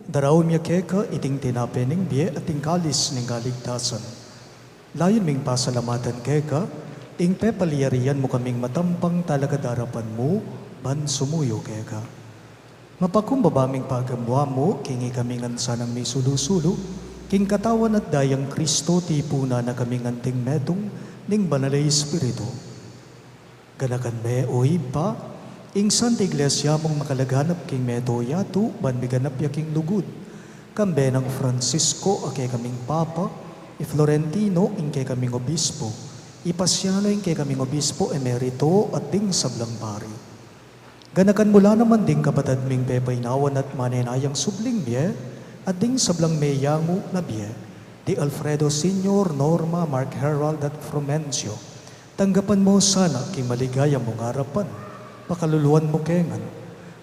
daraun mi keka iting tinape ning bie at ing kalis ning kaligtasan. Layun ming pasalamatan keka ing pepalyarian mu kaming matampang talakad arapan mu ban sumuyu keka. Mapakumbaba ming pagamuan mu king ikami ngan sanang misulu-sulu king katawan at dayang Kristo, tipunan na kaming anting metung ning Banal a Espiritu. Ganakan me, o Ibpa, ing Santa Iglesia mung makalaganap king mabilug a yatu ban miganap ya king lugud, kambe nang Francisco a kekaming Papa, i Florentino ing kekaming Obispo, i Pasiano ing kekaming Obispo Emerito, at ding sablang pari. Ganakan mu la naman ding kapatad ming pepainawan at manenayang subling bie, at ding sablang meyangu na bie, di Alfredo Senior, Norma, Mark Herald, at Frumencio. Tanggapan mu sana king maligaya mung arapan, pakaluluan mu ke ngan,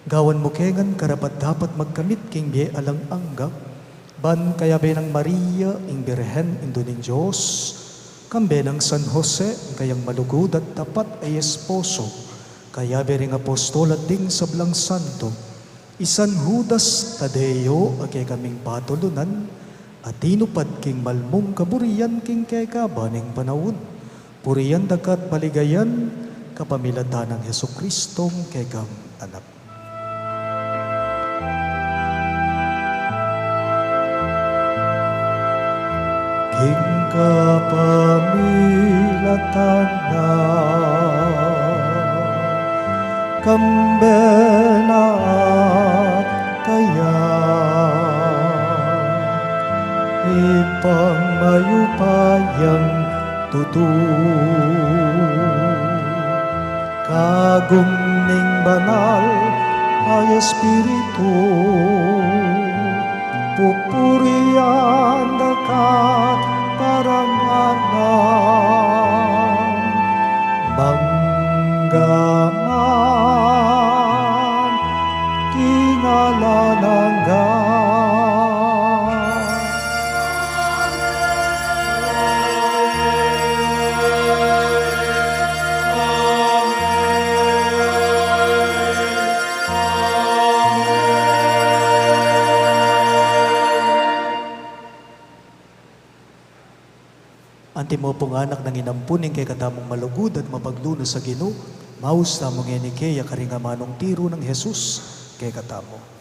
gawan mu ke ngan karapat-dapat magkamit king bie alang angga, ban kayabe nang Maria, ing Birhen, Indu ning Dios, kambe nang San Jose, ing kayang malugud at tapat a esposo, kayabe ring apostol at ding sablang santo, i San Judas Tadeo a kekaming patulunan, a tinupad king mal mung kaburian king kekaban ning panaun. Purian da ka at paligayan kapamilatan nang Jesucristong kekang Anak. King kapamilatan na, kambe na at kaya, Ibpang mayupayang tutu, kagum ning Banal a Espiritu, pupurian da ka at parangalan, mangga man king alang angga. Antimo pung anak nang inampun ing kekatamung malugud at mapaglunus a Ginu, maus tamu ngeni keya karing amanung tiru nang Jesus kekatamu.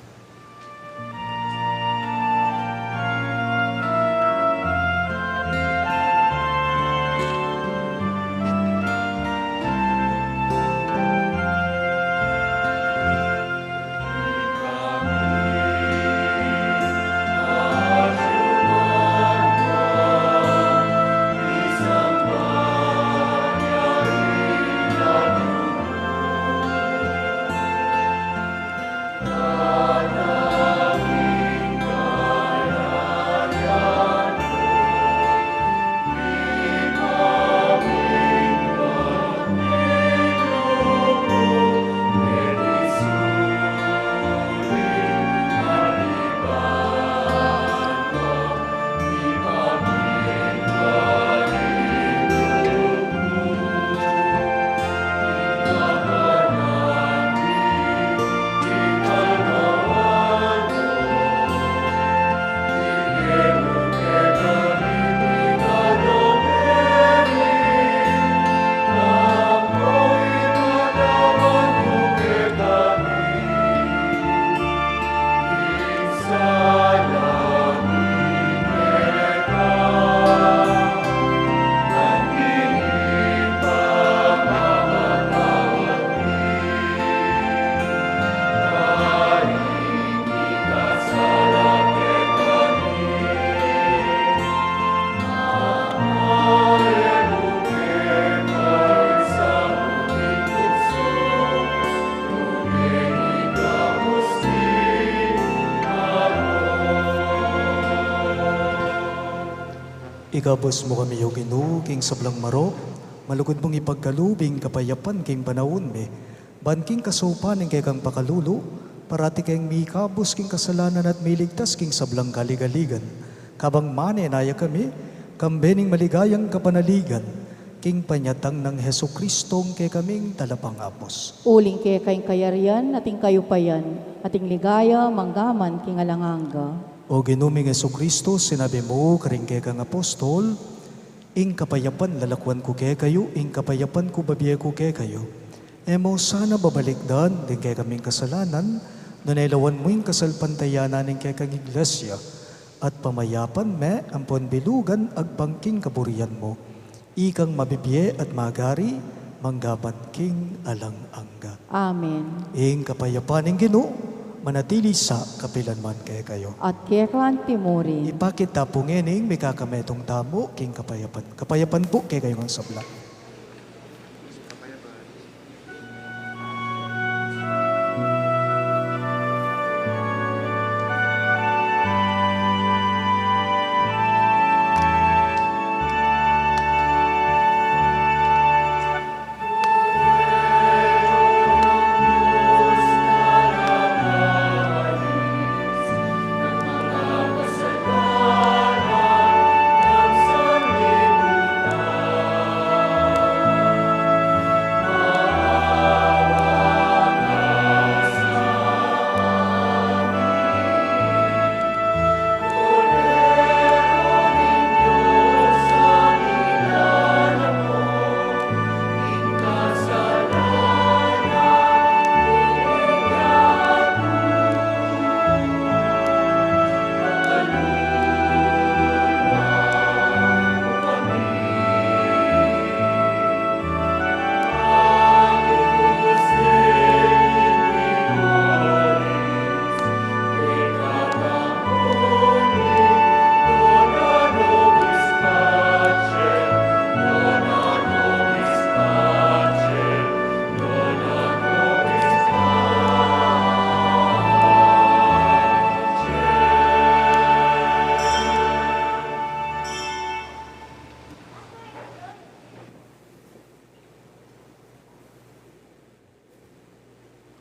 Ikabus mu kami, O Ginu, king sablang marok, malugud mung ipagkalub ing kapayapan king panaun mi, ban king kasaupan ning kekang pakalulu, parati keng mikabus king kasalanan at miligtas king sablang kaligaligan. Kabang manenaya kami, kambe ning maligayang kapanaligan, king panyatang nang Jesucristong kekaming Talapangabus. Uling keka ing kayarian, at ing kayupayan, at ing ligaya, mangga man king alang angga. O Ginu ming Jesucristo, sinabi mu karing kekang apostol, ing kapayapan lalakuan ku kekayu, ing kapayapan ku bibie ku kekayu. E mu sana babalikdan ding kekaming kasalanan, nune lawan mu ing kasalpantayanan ning kekang iglesia, at pamayapan me ampon bilugan agpang king kaburian mu. Ikang mabibie at magari, mangga man king alang angga. Amen. Ing kapayapan ning Ginu, manatili sa kapilan man kekayu. At keka anti murin. Ipakit ta pu ngening mikakametung tamu king kapayapan. Kapayapan pu kekayu ngan sabla.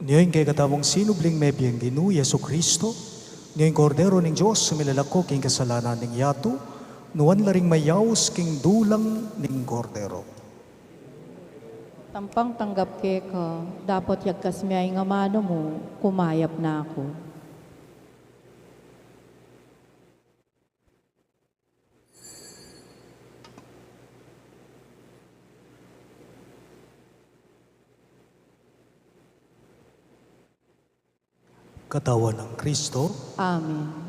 Ini ing kekatamung sinubling mebie ning Ginu, i Jesucristo, ini ing Kordero ning Dios, a milalako king kasalanan ning yatu, nuan la ring mayaus king dulang ning Kordero. Tampang tanggap keka, dapot yagkas me ing amanu mu, kumayap na ku. Katawan nang Kristo. Amen.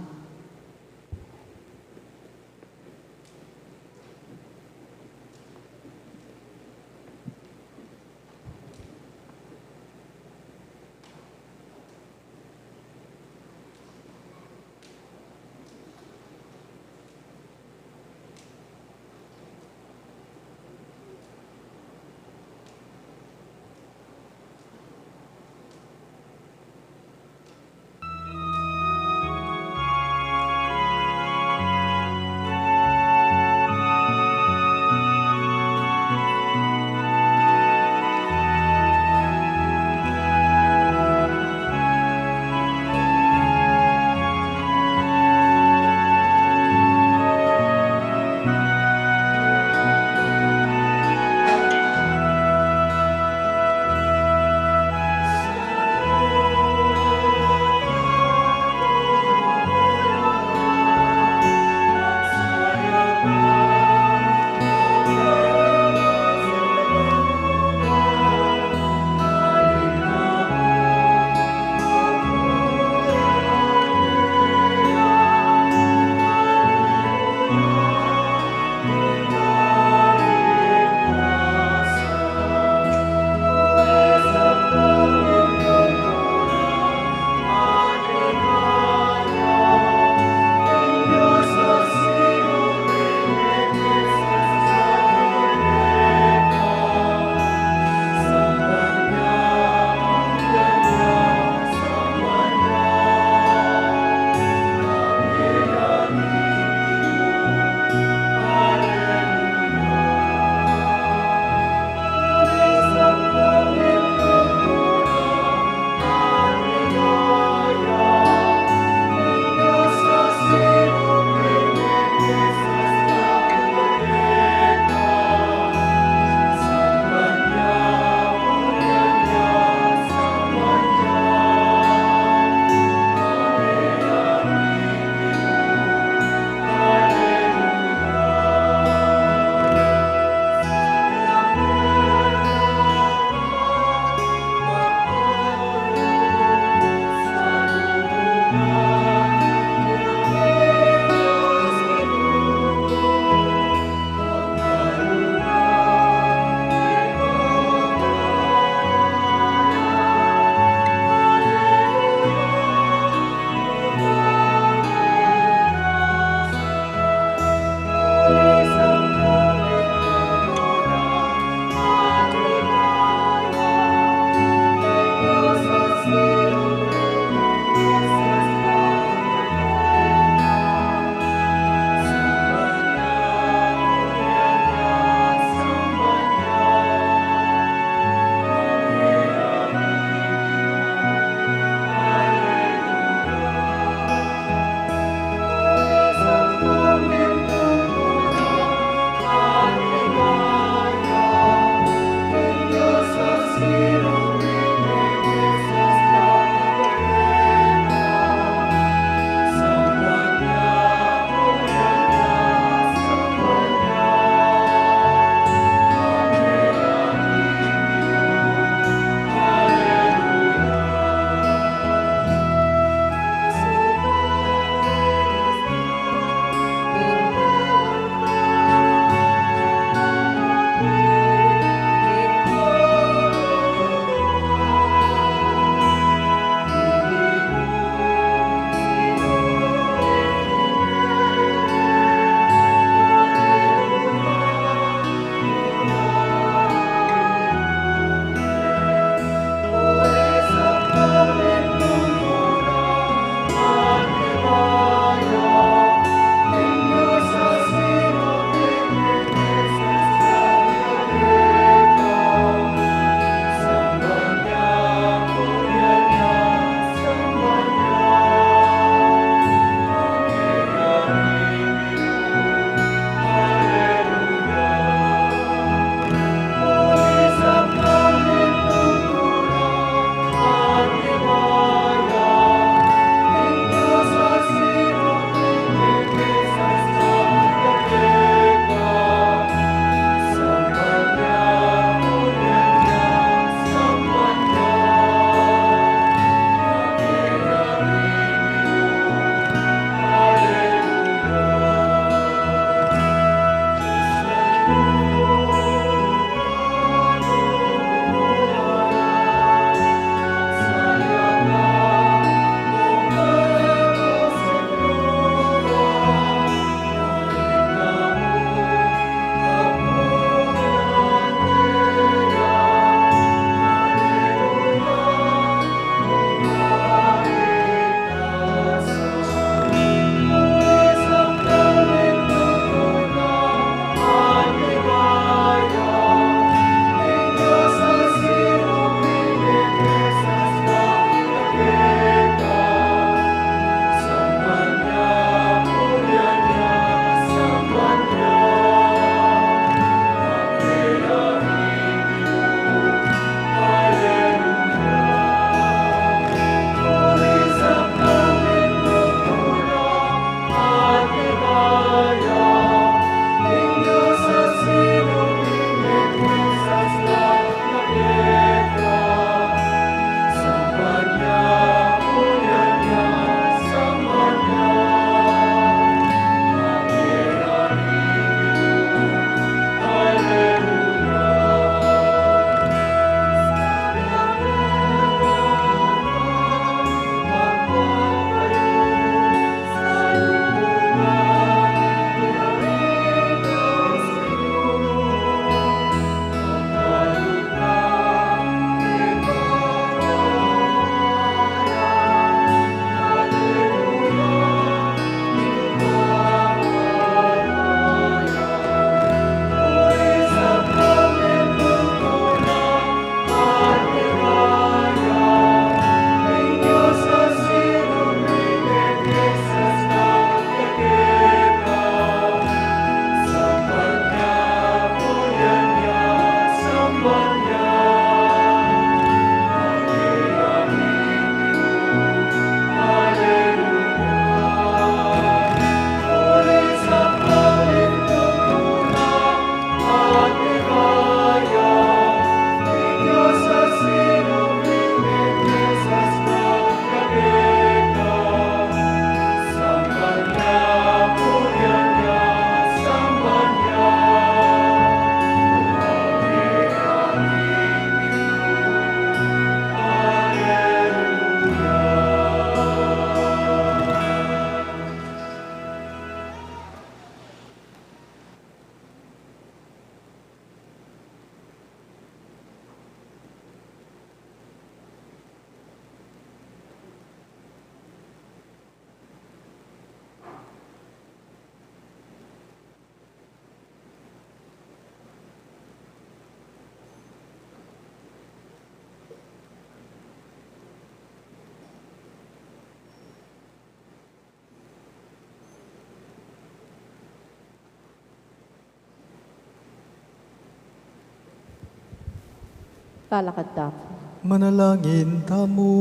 Talakad tamu. Manalangin tamu.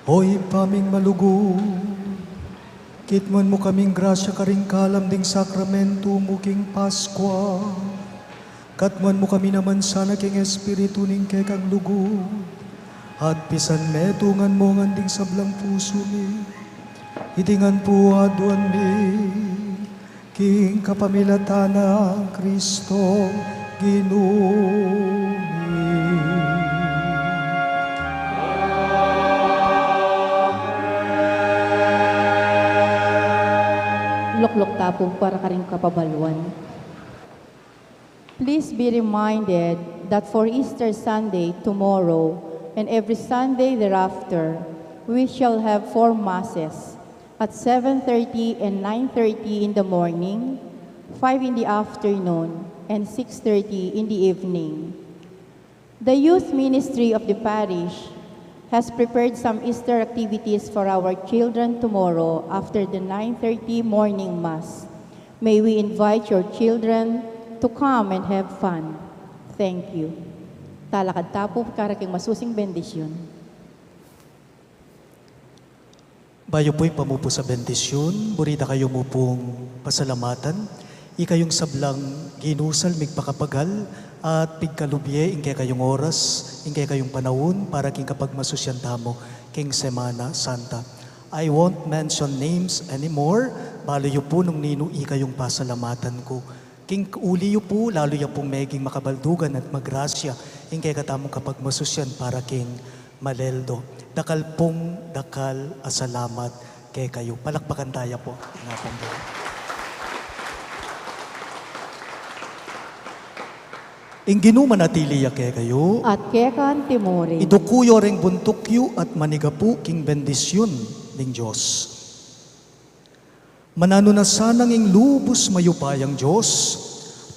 O Ibpa ming malugud, kitmuan mu kaming grasya karing kalam ding sakramentu mu king Paskua. Katmuan mu kami naman sana king Espiritu ning kekang lugud, at pisan metungan mu ngan ding sablang pusu mi. Iti ngan pu aduan mi king kapamilatan nang Kristong Ginu mi. Lukluk tamu para karing kapabaluan. Please be reminded that for Easter Sunday tomorrow and every Sunday thereafter, we shall have four masses at seven thirty and nine thirty in the morning, five in the afternoon, and six thirty in the evening. The youth ministry of the parish has prepared some Easter activities for our children tomorrow after the nine thirty morning mass. May we invite your children to come and have fun. Thank you. Talakad tamu para king masusing bendisyun. Bayu pu ing pamupus a bendisyun, buri da kayu mu pung pasalamatan, ikayung sablang ginusal migpakapagal at pigkalub ye ing kekayung oras, ing kekayung panaun para king kapagmasusyan tamu king Semana Santa. I won't mention names anymore, balu yu pu nung ninu ikayung pasalamatan ku. King uli yu pu, lalu ya pung meging makabaldugan at magrasya ing kekatamung kapagmasusyan para king maleldo. Dakal pung dakal a salamat kekayu. Palakpakan taya pu. Ing apung Ginu. Ing Ginu manatili ya kekayu. At keka naman murin. Iduku yu ring buntuk yu at manigapu king bendisyun ning Dios. Mananu na sanang ing lubus mayupayang Dios,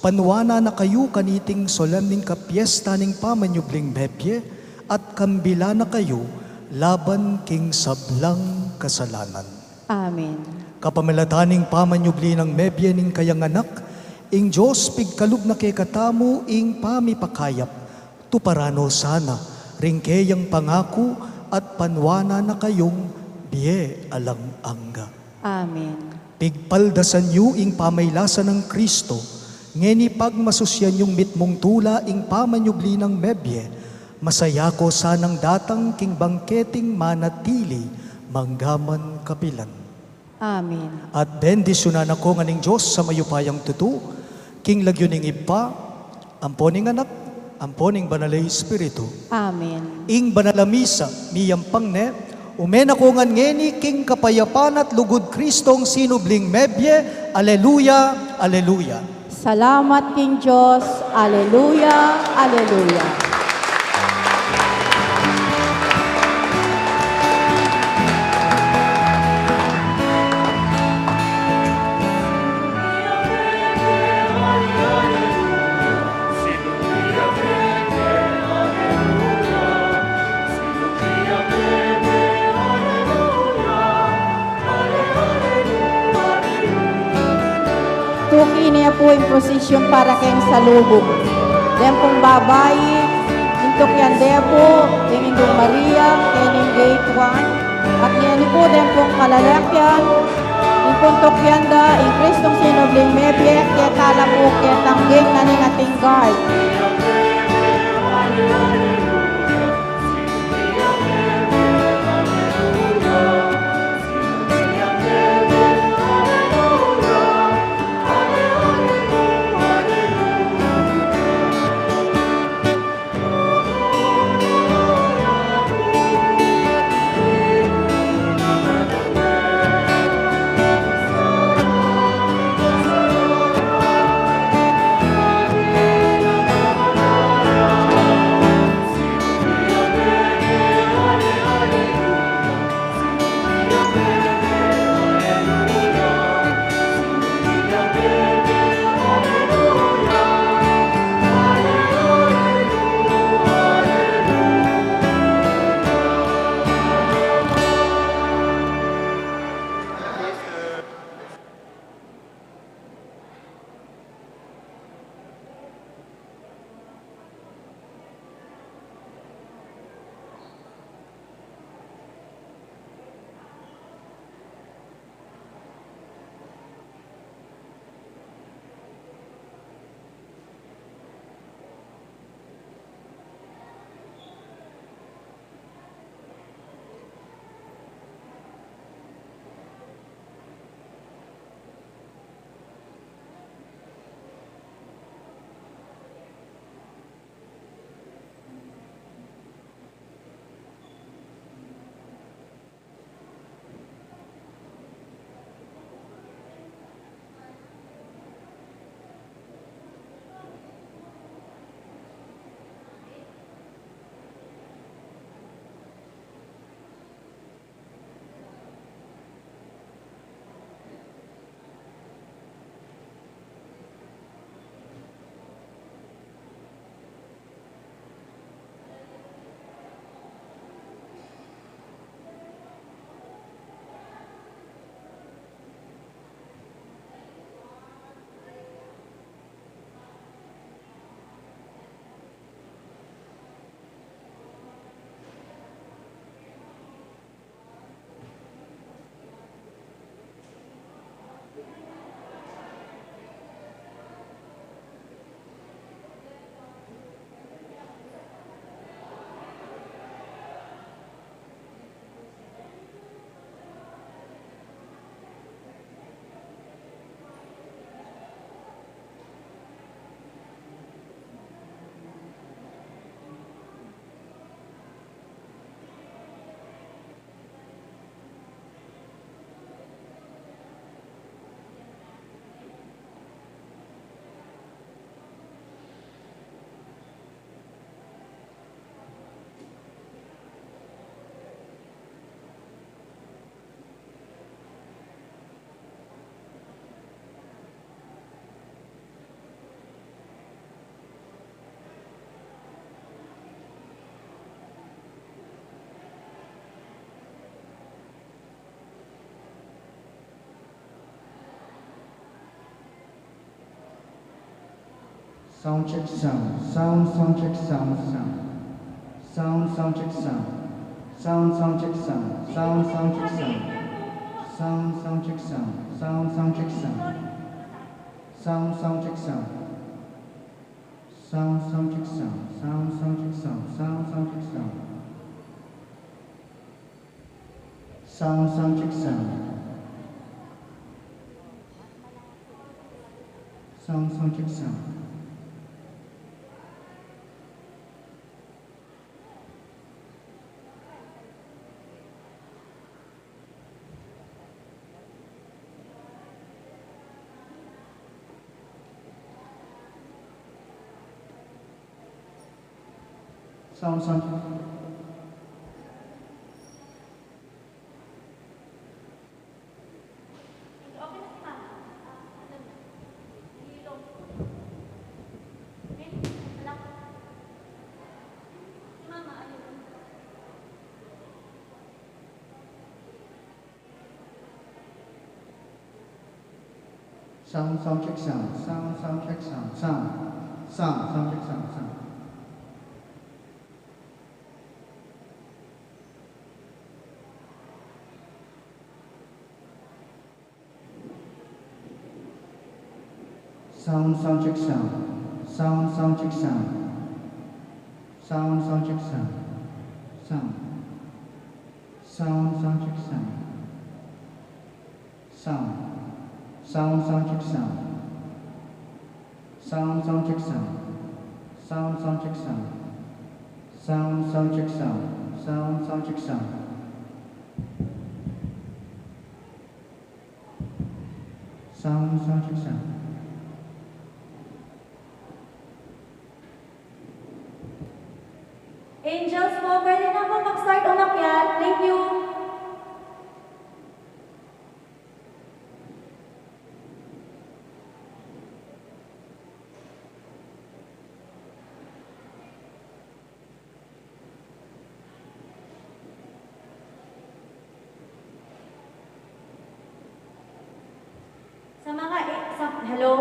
panuanan na kayu kaniting solemning kapiesta ning pamanyubling mebie, at kambilan na kayu laban king sablang kasalanan. Amen. Kapamilatan ning pamanyubli nang mebie ning kayang Anak, ing Dios pigkalub na kekatamu ing pamipakayap, tuparan no sana ring keyang pangaku at panuanan na kayung bie alang angga. Amen. Pigpaldasan yu ing pamailasan nang Kristo, ngeni pagmasusyan yung mitmung tula ing pamanyubli nang mebie, masaya ko sanang datang king bangketing manatili manggaman kapilan. Amen. At bendisyunan na ko ngan ning Dios a mayupayang tutu, king lagyu ning Ibpa, ampo ning Anak, ampo ning Banal a Espiritu. Amen. Ing banal a misa miyampang ne, ume na ko ngan ngeni king kapayapan at lugud Kristong sinubling mebie. Aleluya, aleluya. Salamat king Dios. Aleluya, aleluya. Tuki ne pu ing prosesyon para king salubung. Deng pung babai, ing tukian de pu, ing Indung Maria, keni ing gate one. At ngeni pu deng pung kalalakian, ing pung tukian da, ing Kristong sinubling mebie, ketala pu, ketanggi na ning ating guard. Sound check, sound. Sound, sound check, sound, sound. Sound, sound check, sound. Sound, sound check, sound. Sound, sound check, sound. Sound, sound check, sound. Sound, sound check, sound. Sound, sound check, sound. Sound, sound check, sound. Sound, sound check, sound. Sound, sound check, sound. Sound, sound check, sound. Sound, sound check, sound. Sound, sound. Sound, sound check, sound. Sound, sound check, sound. Sound. Sound, sound check, sound. Sound. Sound, sound check, sound. Sound, sound check, sound. Sound, sound check, sound. Sound. Sound, sound check, sound. Sound. Sound, sound check, sound. Sound, sound check, sound. Sound, sound check, sound. Sound, sound check, sound. Sound, sound check, sound. Sound, sound check, sound. Angels po, pwede na po mag-start umakyat. Thank you. Sa mga i-, sa, hello?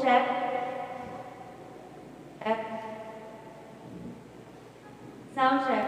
Check. Check. Sound check.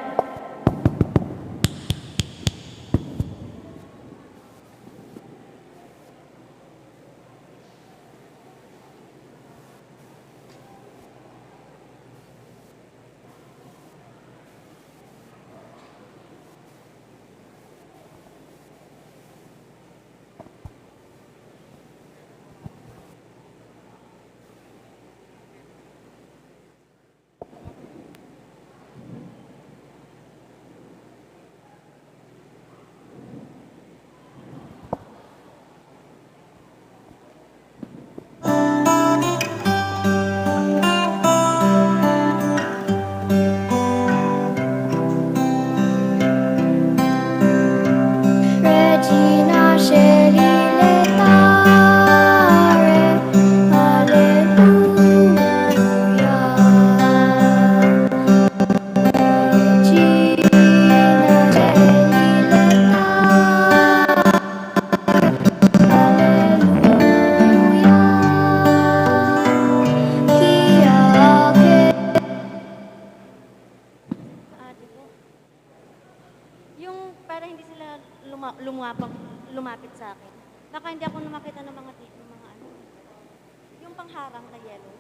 Regina Coeli laetare, alleluia. Regina Coeli laetare, alleluia. Quia que Yung para hindi sila luma-, lumapang-, lumapit sa akin. Baka hindi ako na makita ng mga di-, ng mga ano. Yung pangharang na yellow.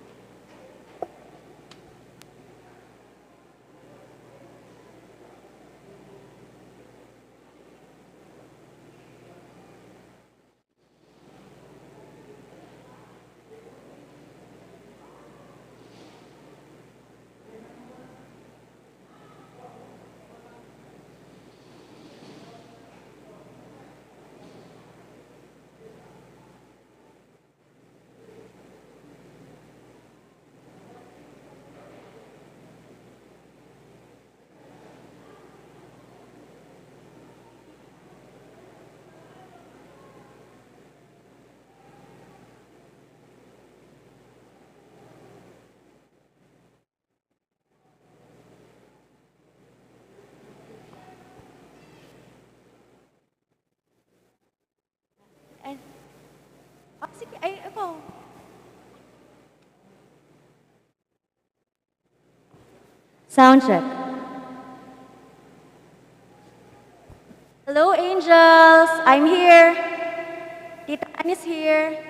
Ay. Ah, sige. Ay, ikaw. Sound check. Hello, angels. I'm here. Tita Ann is here.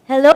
Hello?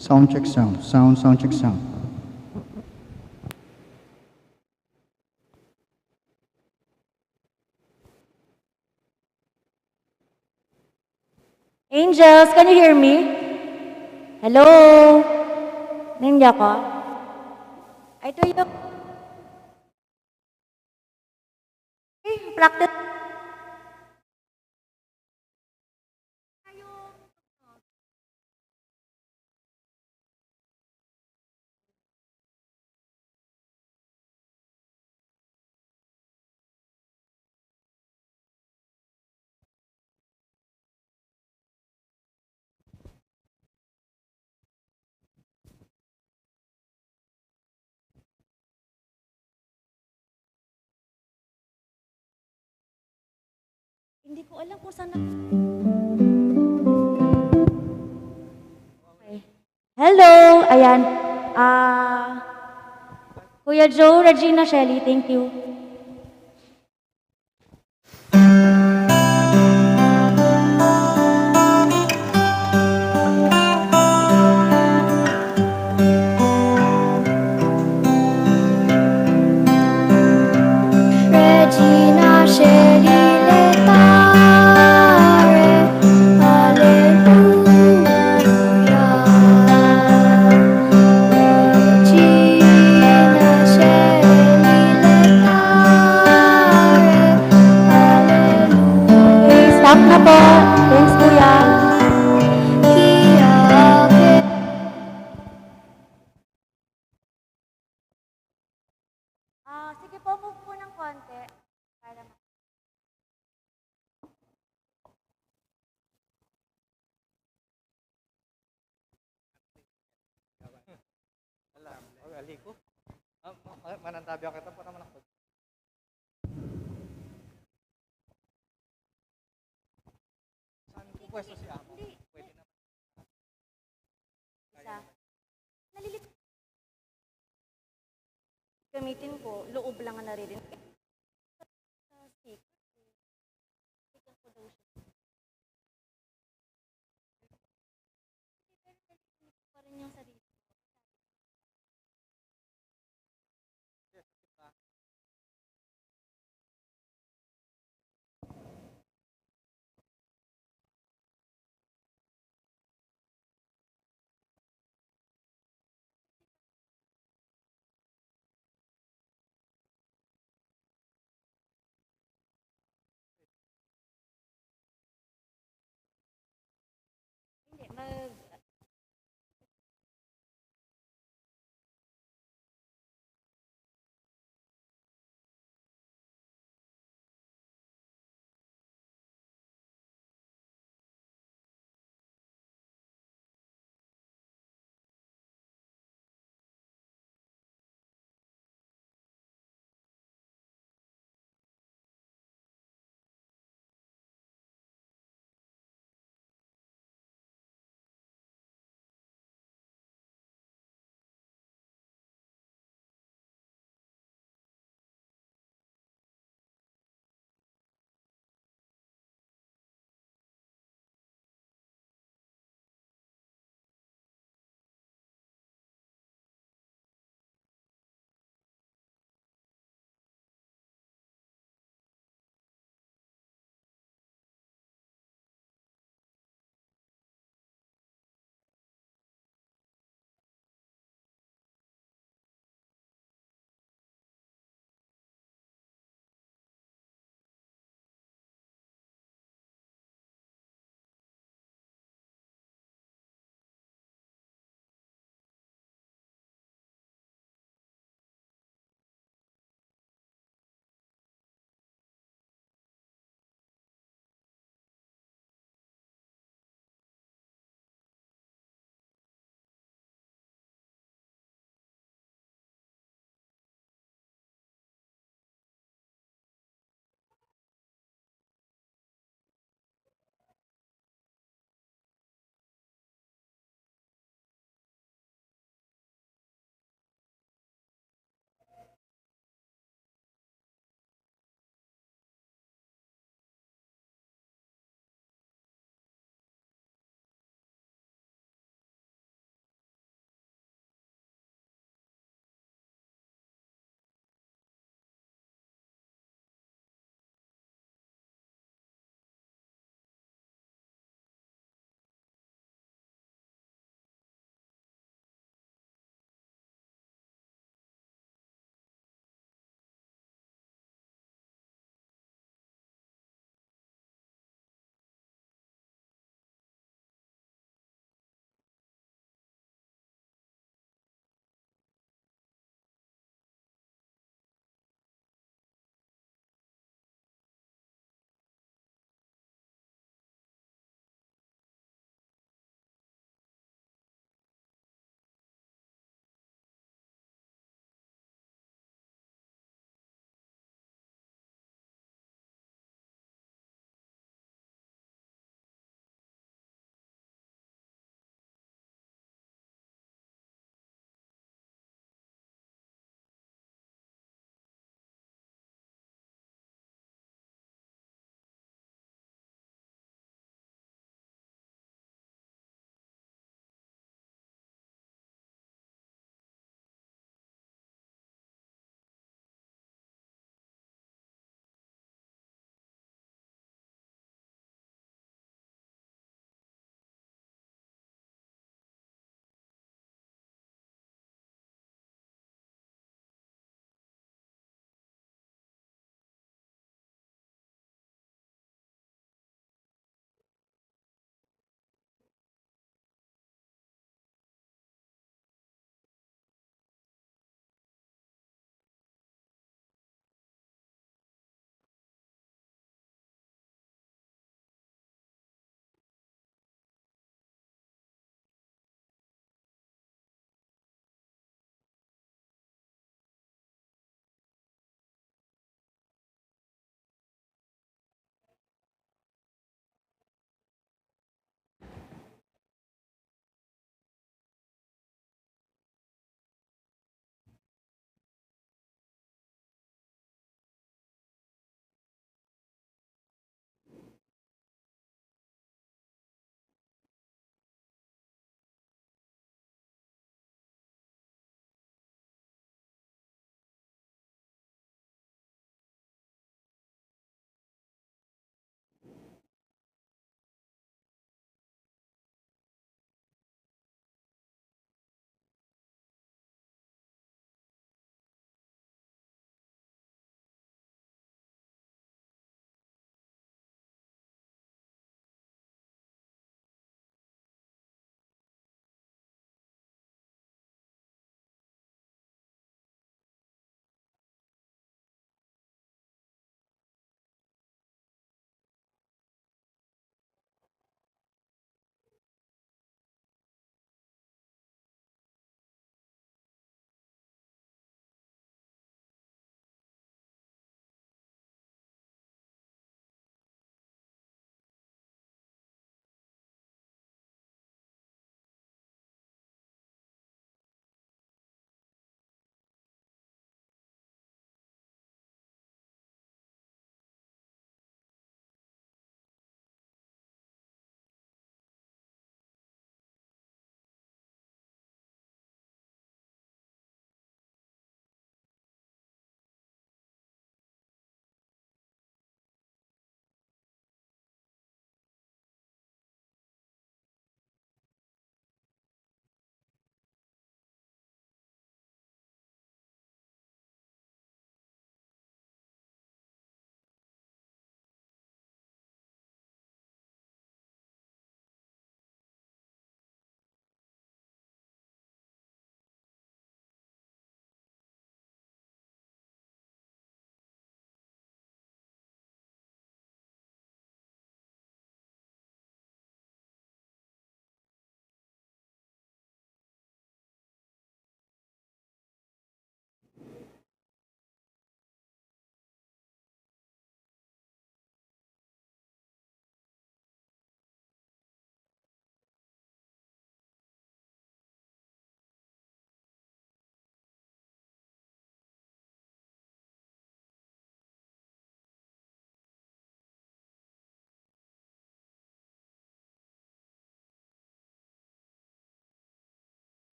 Sound check, sound. Sound, sound check, sound. Angels, can you hear me? Hello? Narinig niyo ako? Ay, tuyo. Eh, practice. Hindi ko alam kung saan na. Okay. Hello! Ayan. Ah, Kuya Joe, Regina, Shelly, thank you. Regina Shelly Letare, Alleluia. Regina Shelly Letare, Alleluia. Okay, stop na po. Thanks, Kuya. Ah, sige po, move po ng konti. Para ma- Ala, oh, ali ko. Ah, ma-, ma-, manantabi kita po naman ako. Saan ko pwesto si Amo? Hindi. Pwede naman. Isa. Nalilit-, gamitin ko, loob lang ang naririnig. Sa speaker, bigyan ko daw siya. Pero naririnig ko pa rin yung sarili ko. Hindi, mag-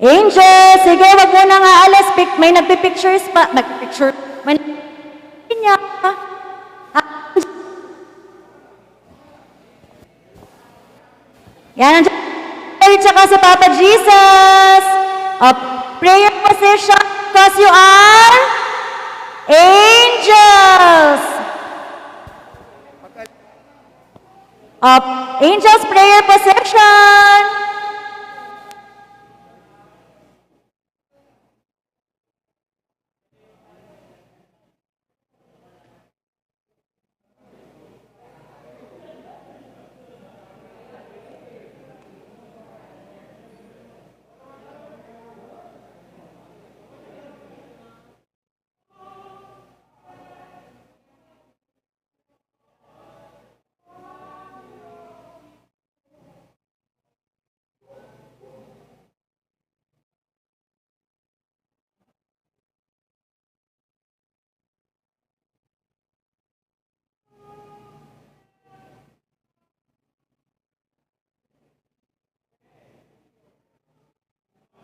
Angels, sige, wag muna nga alis. Pic- may nagpipictures pa. Nagpicture. May niya. Yan, nandiyan. Mary tsaka si Papa Jesus. Up. Prayer position, 'cause you are angels. Up. Angels, prayer position.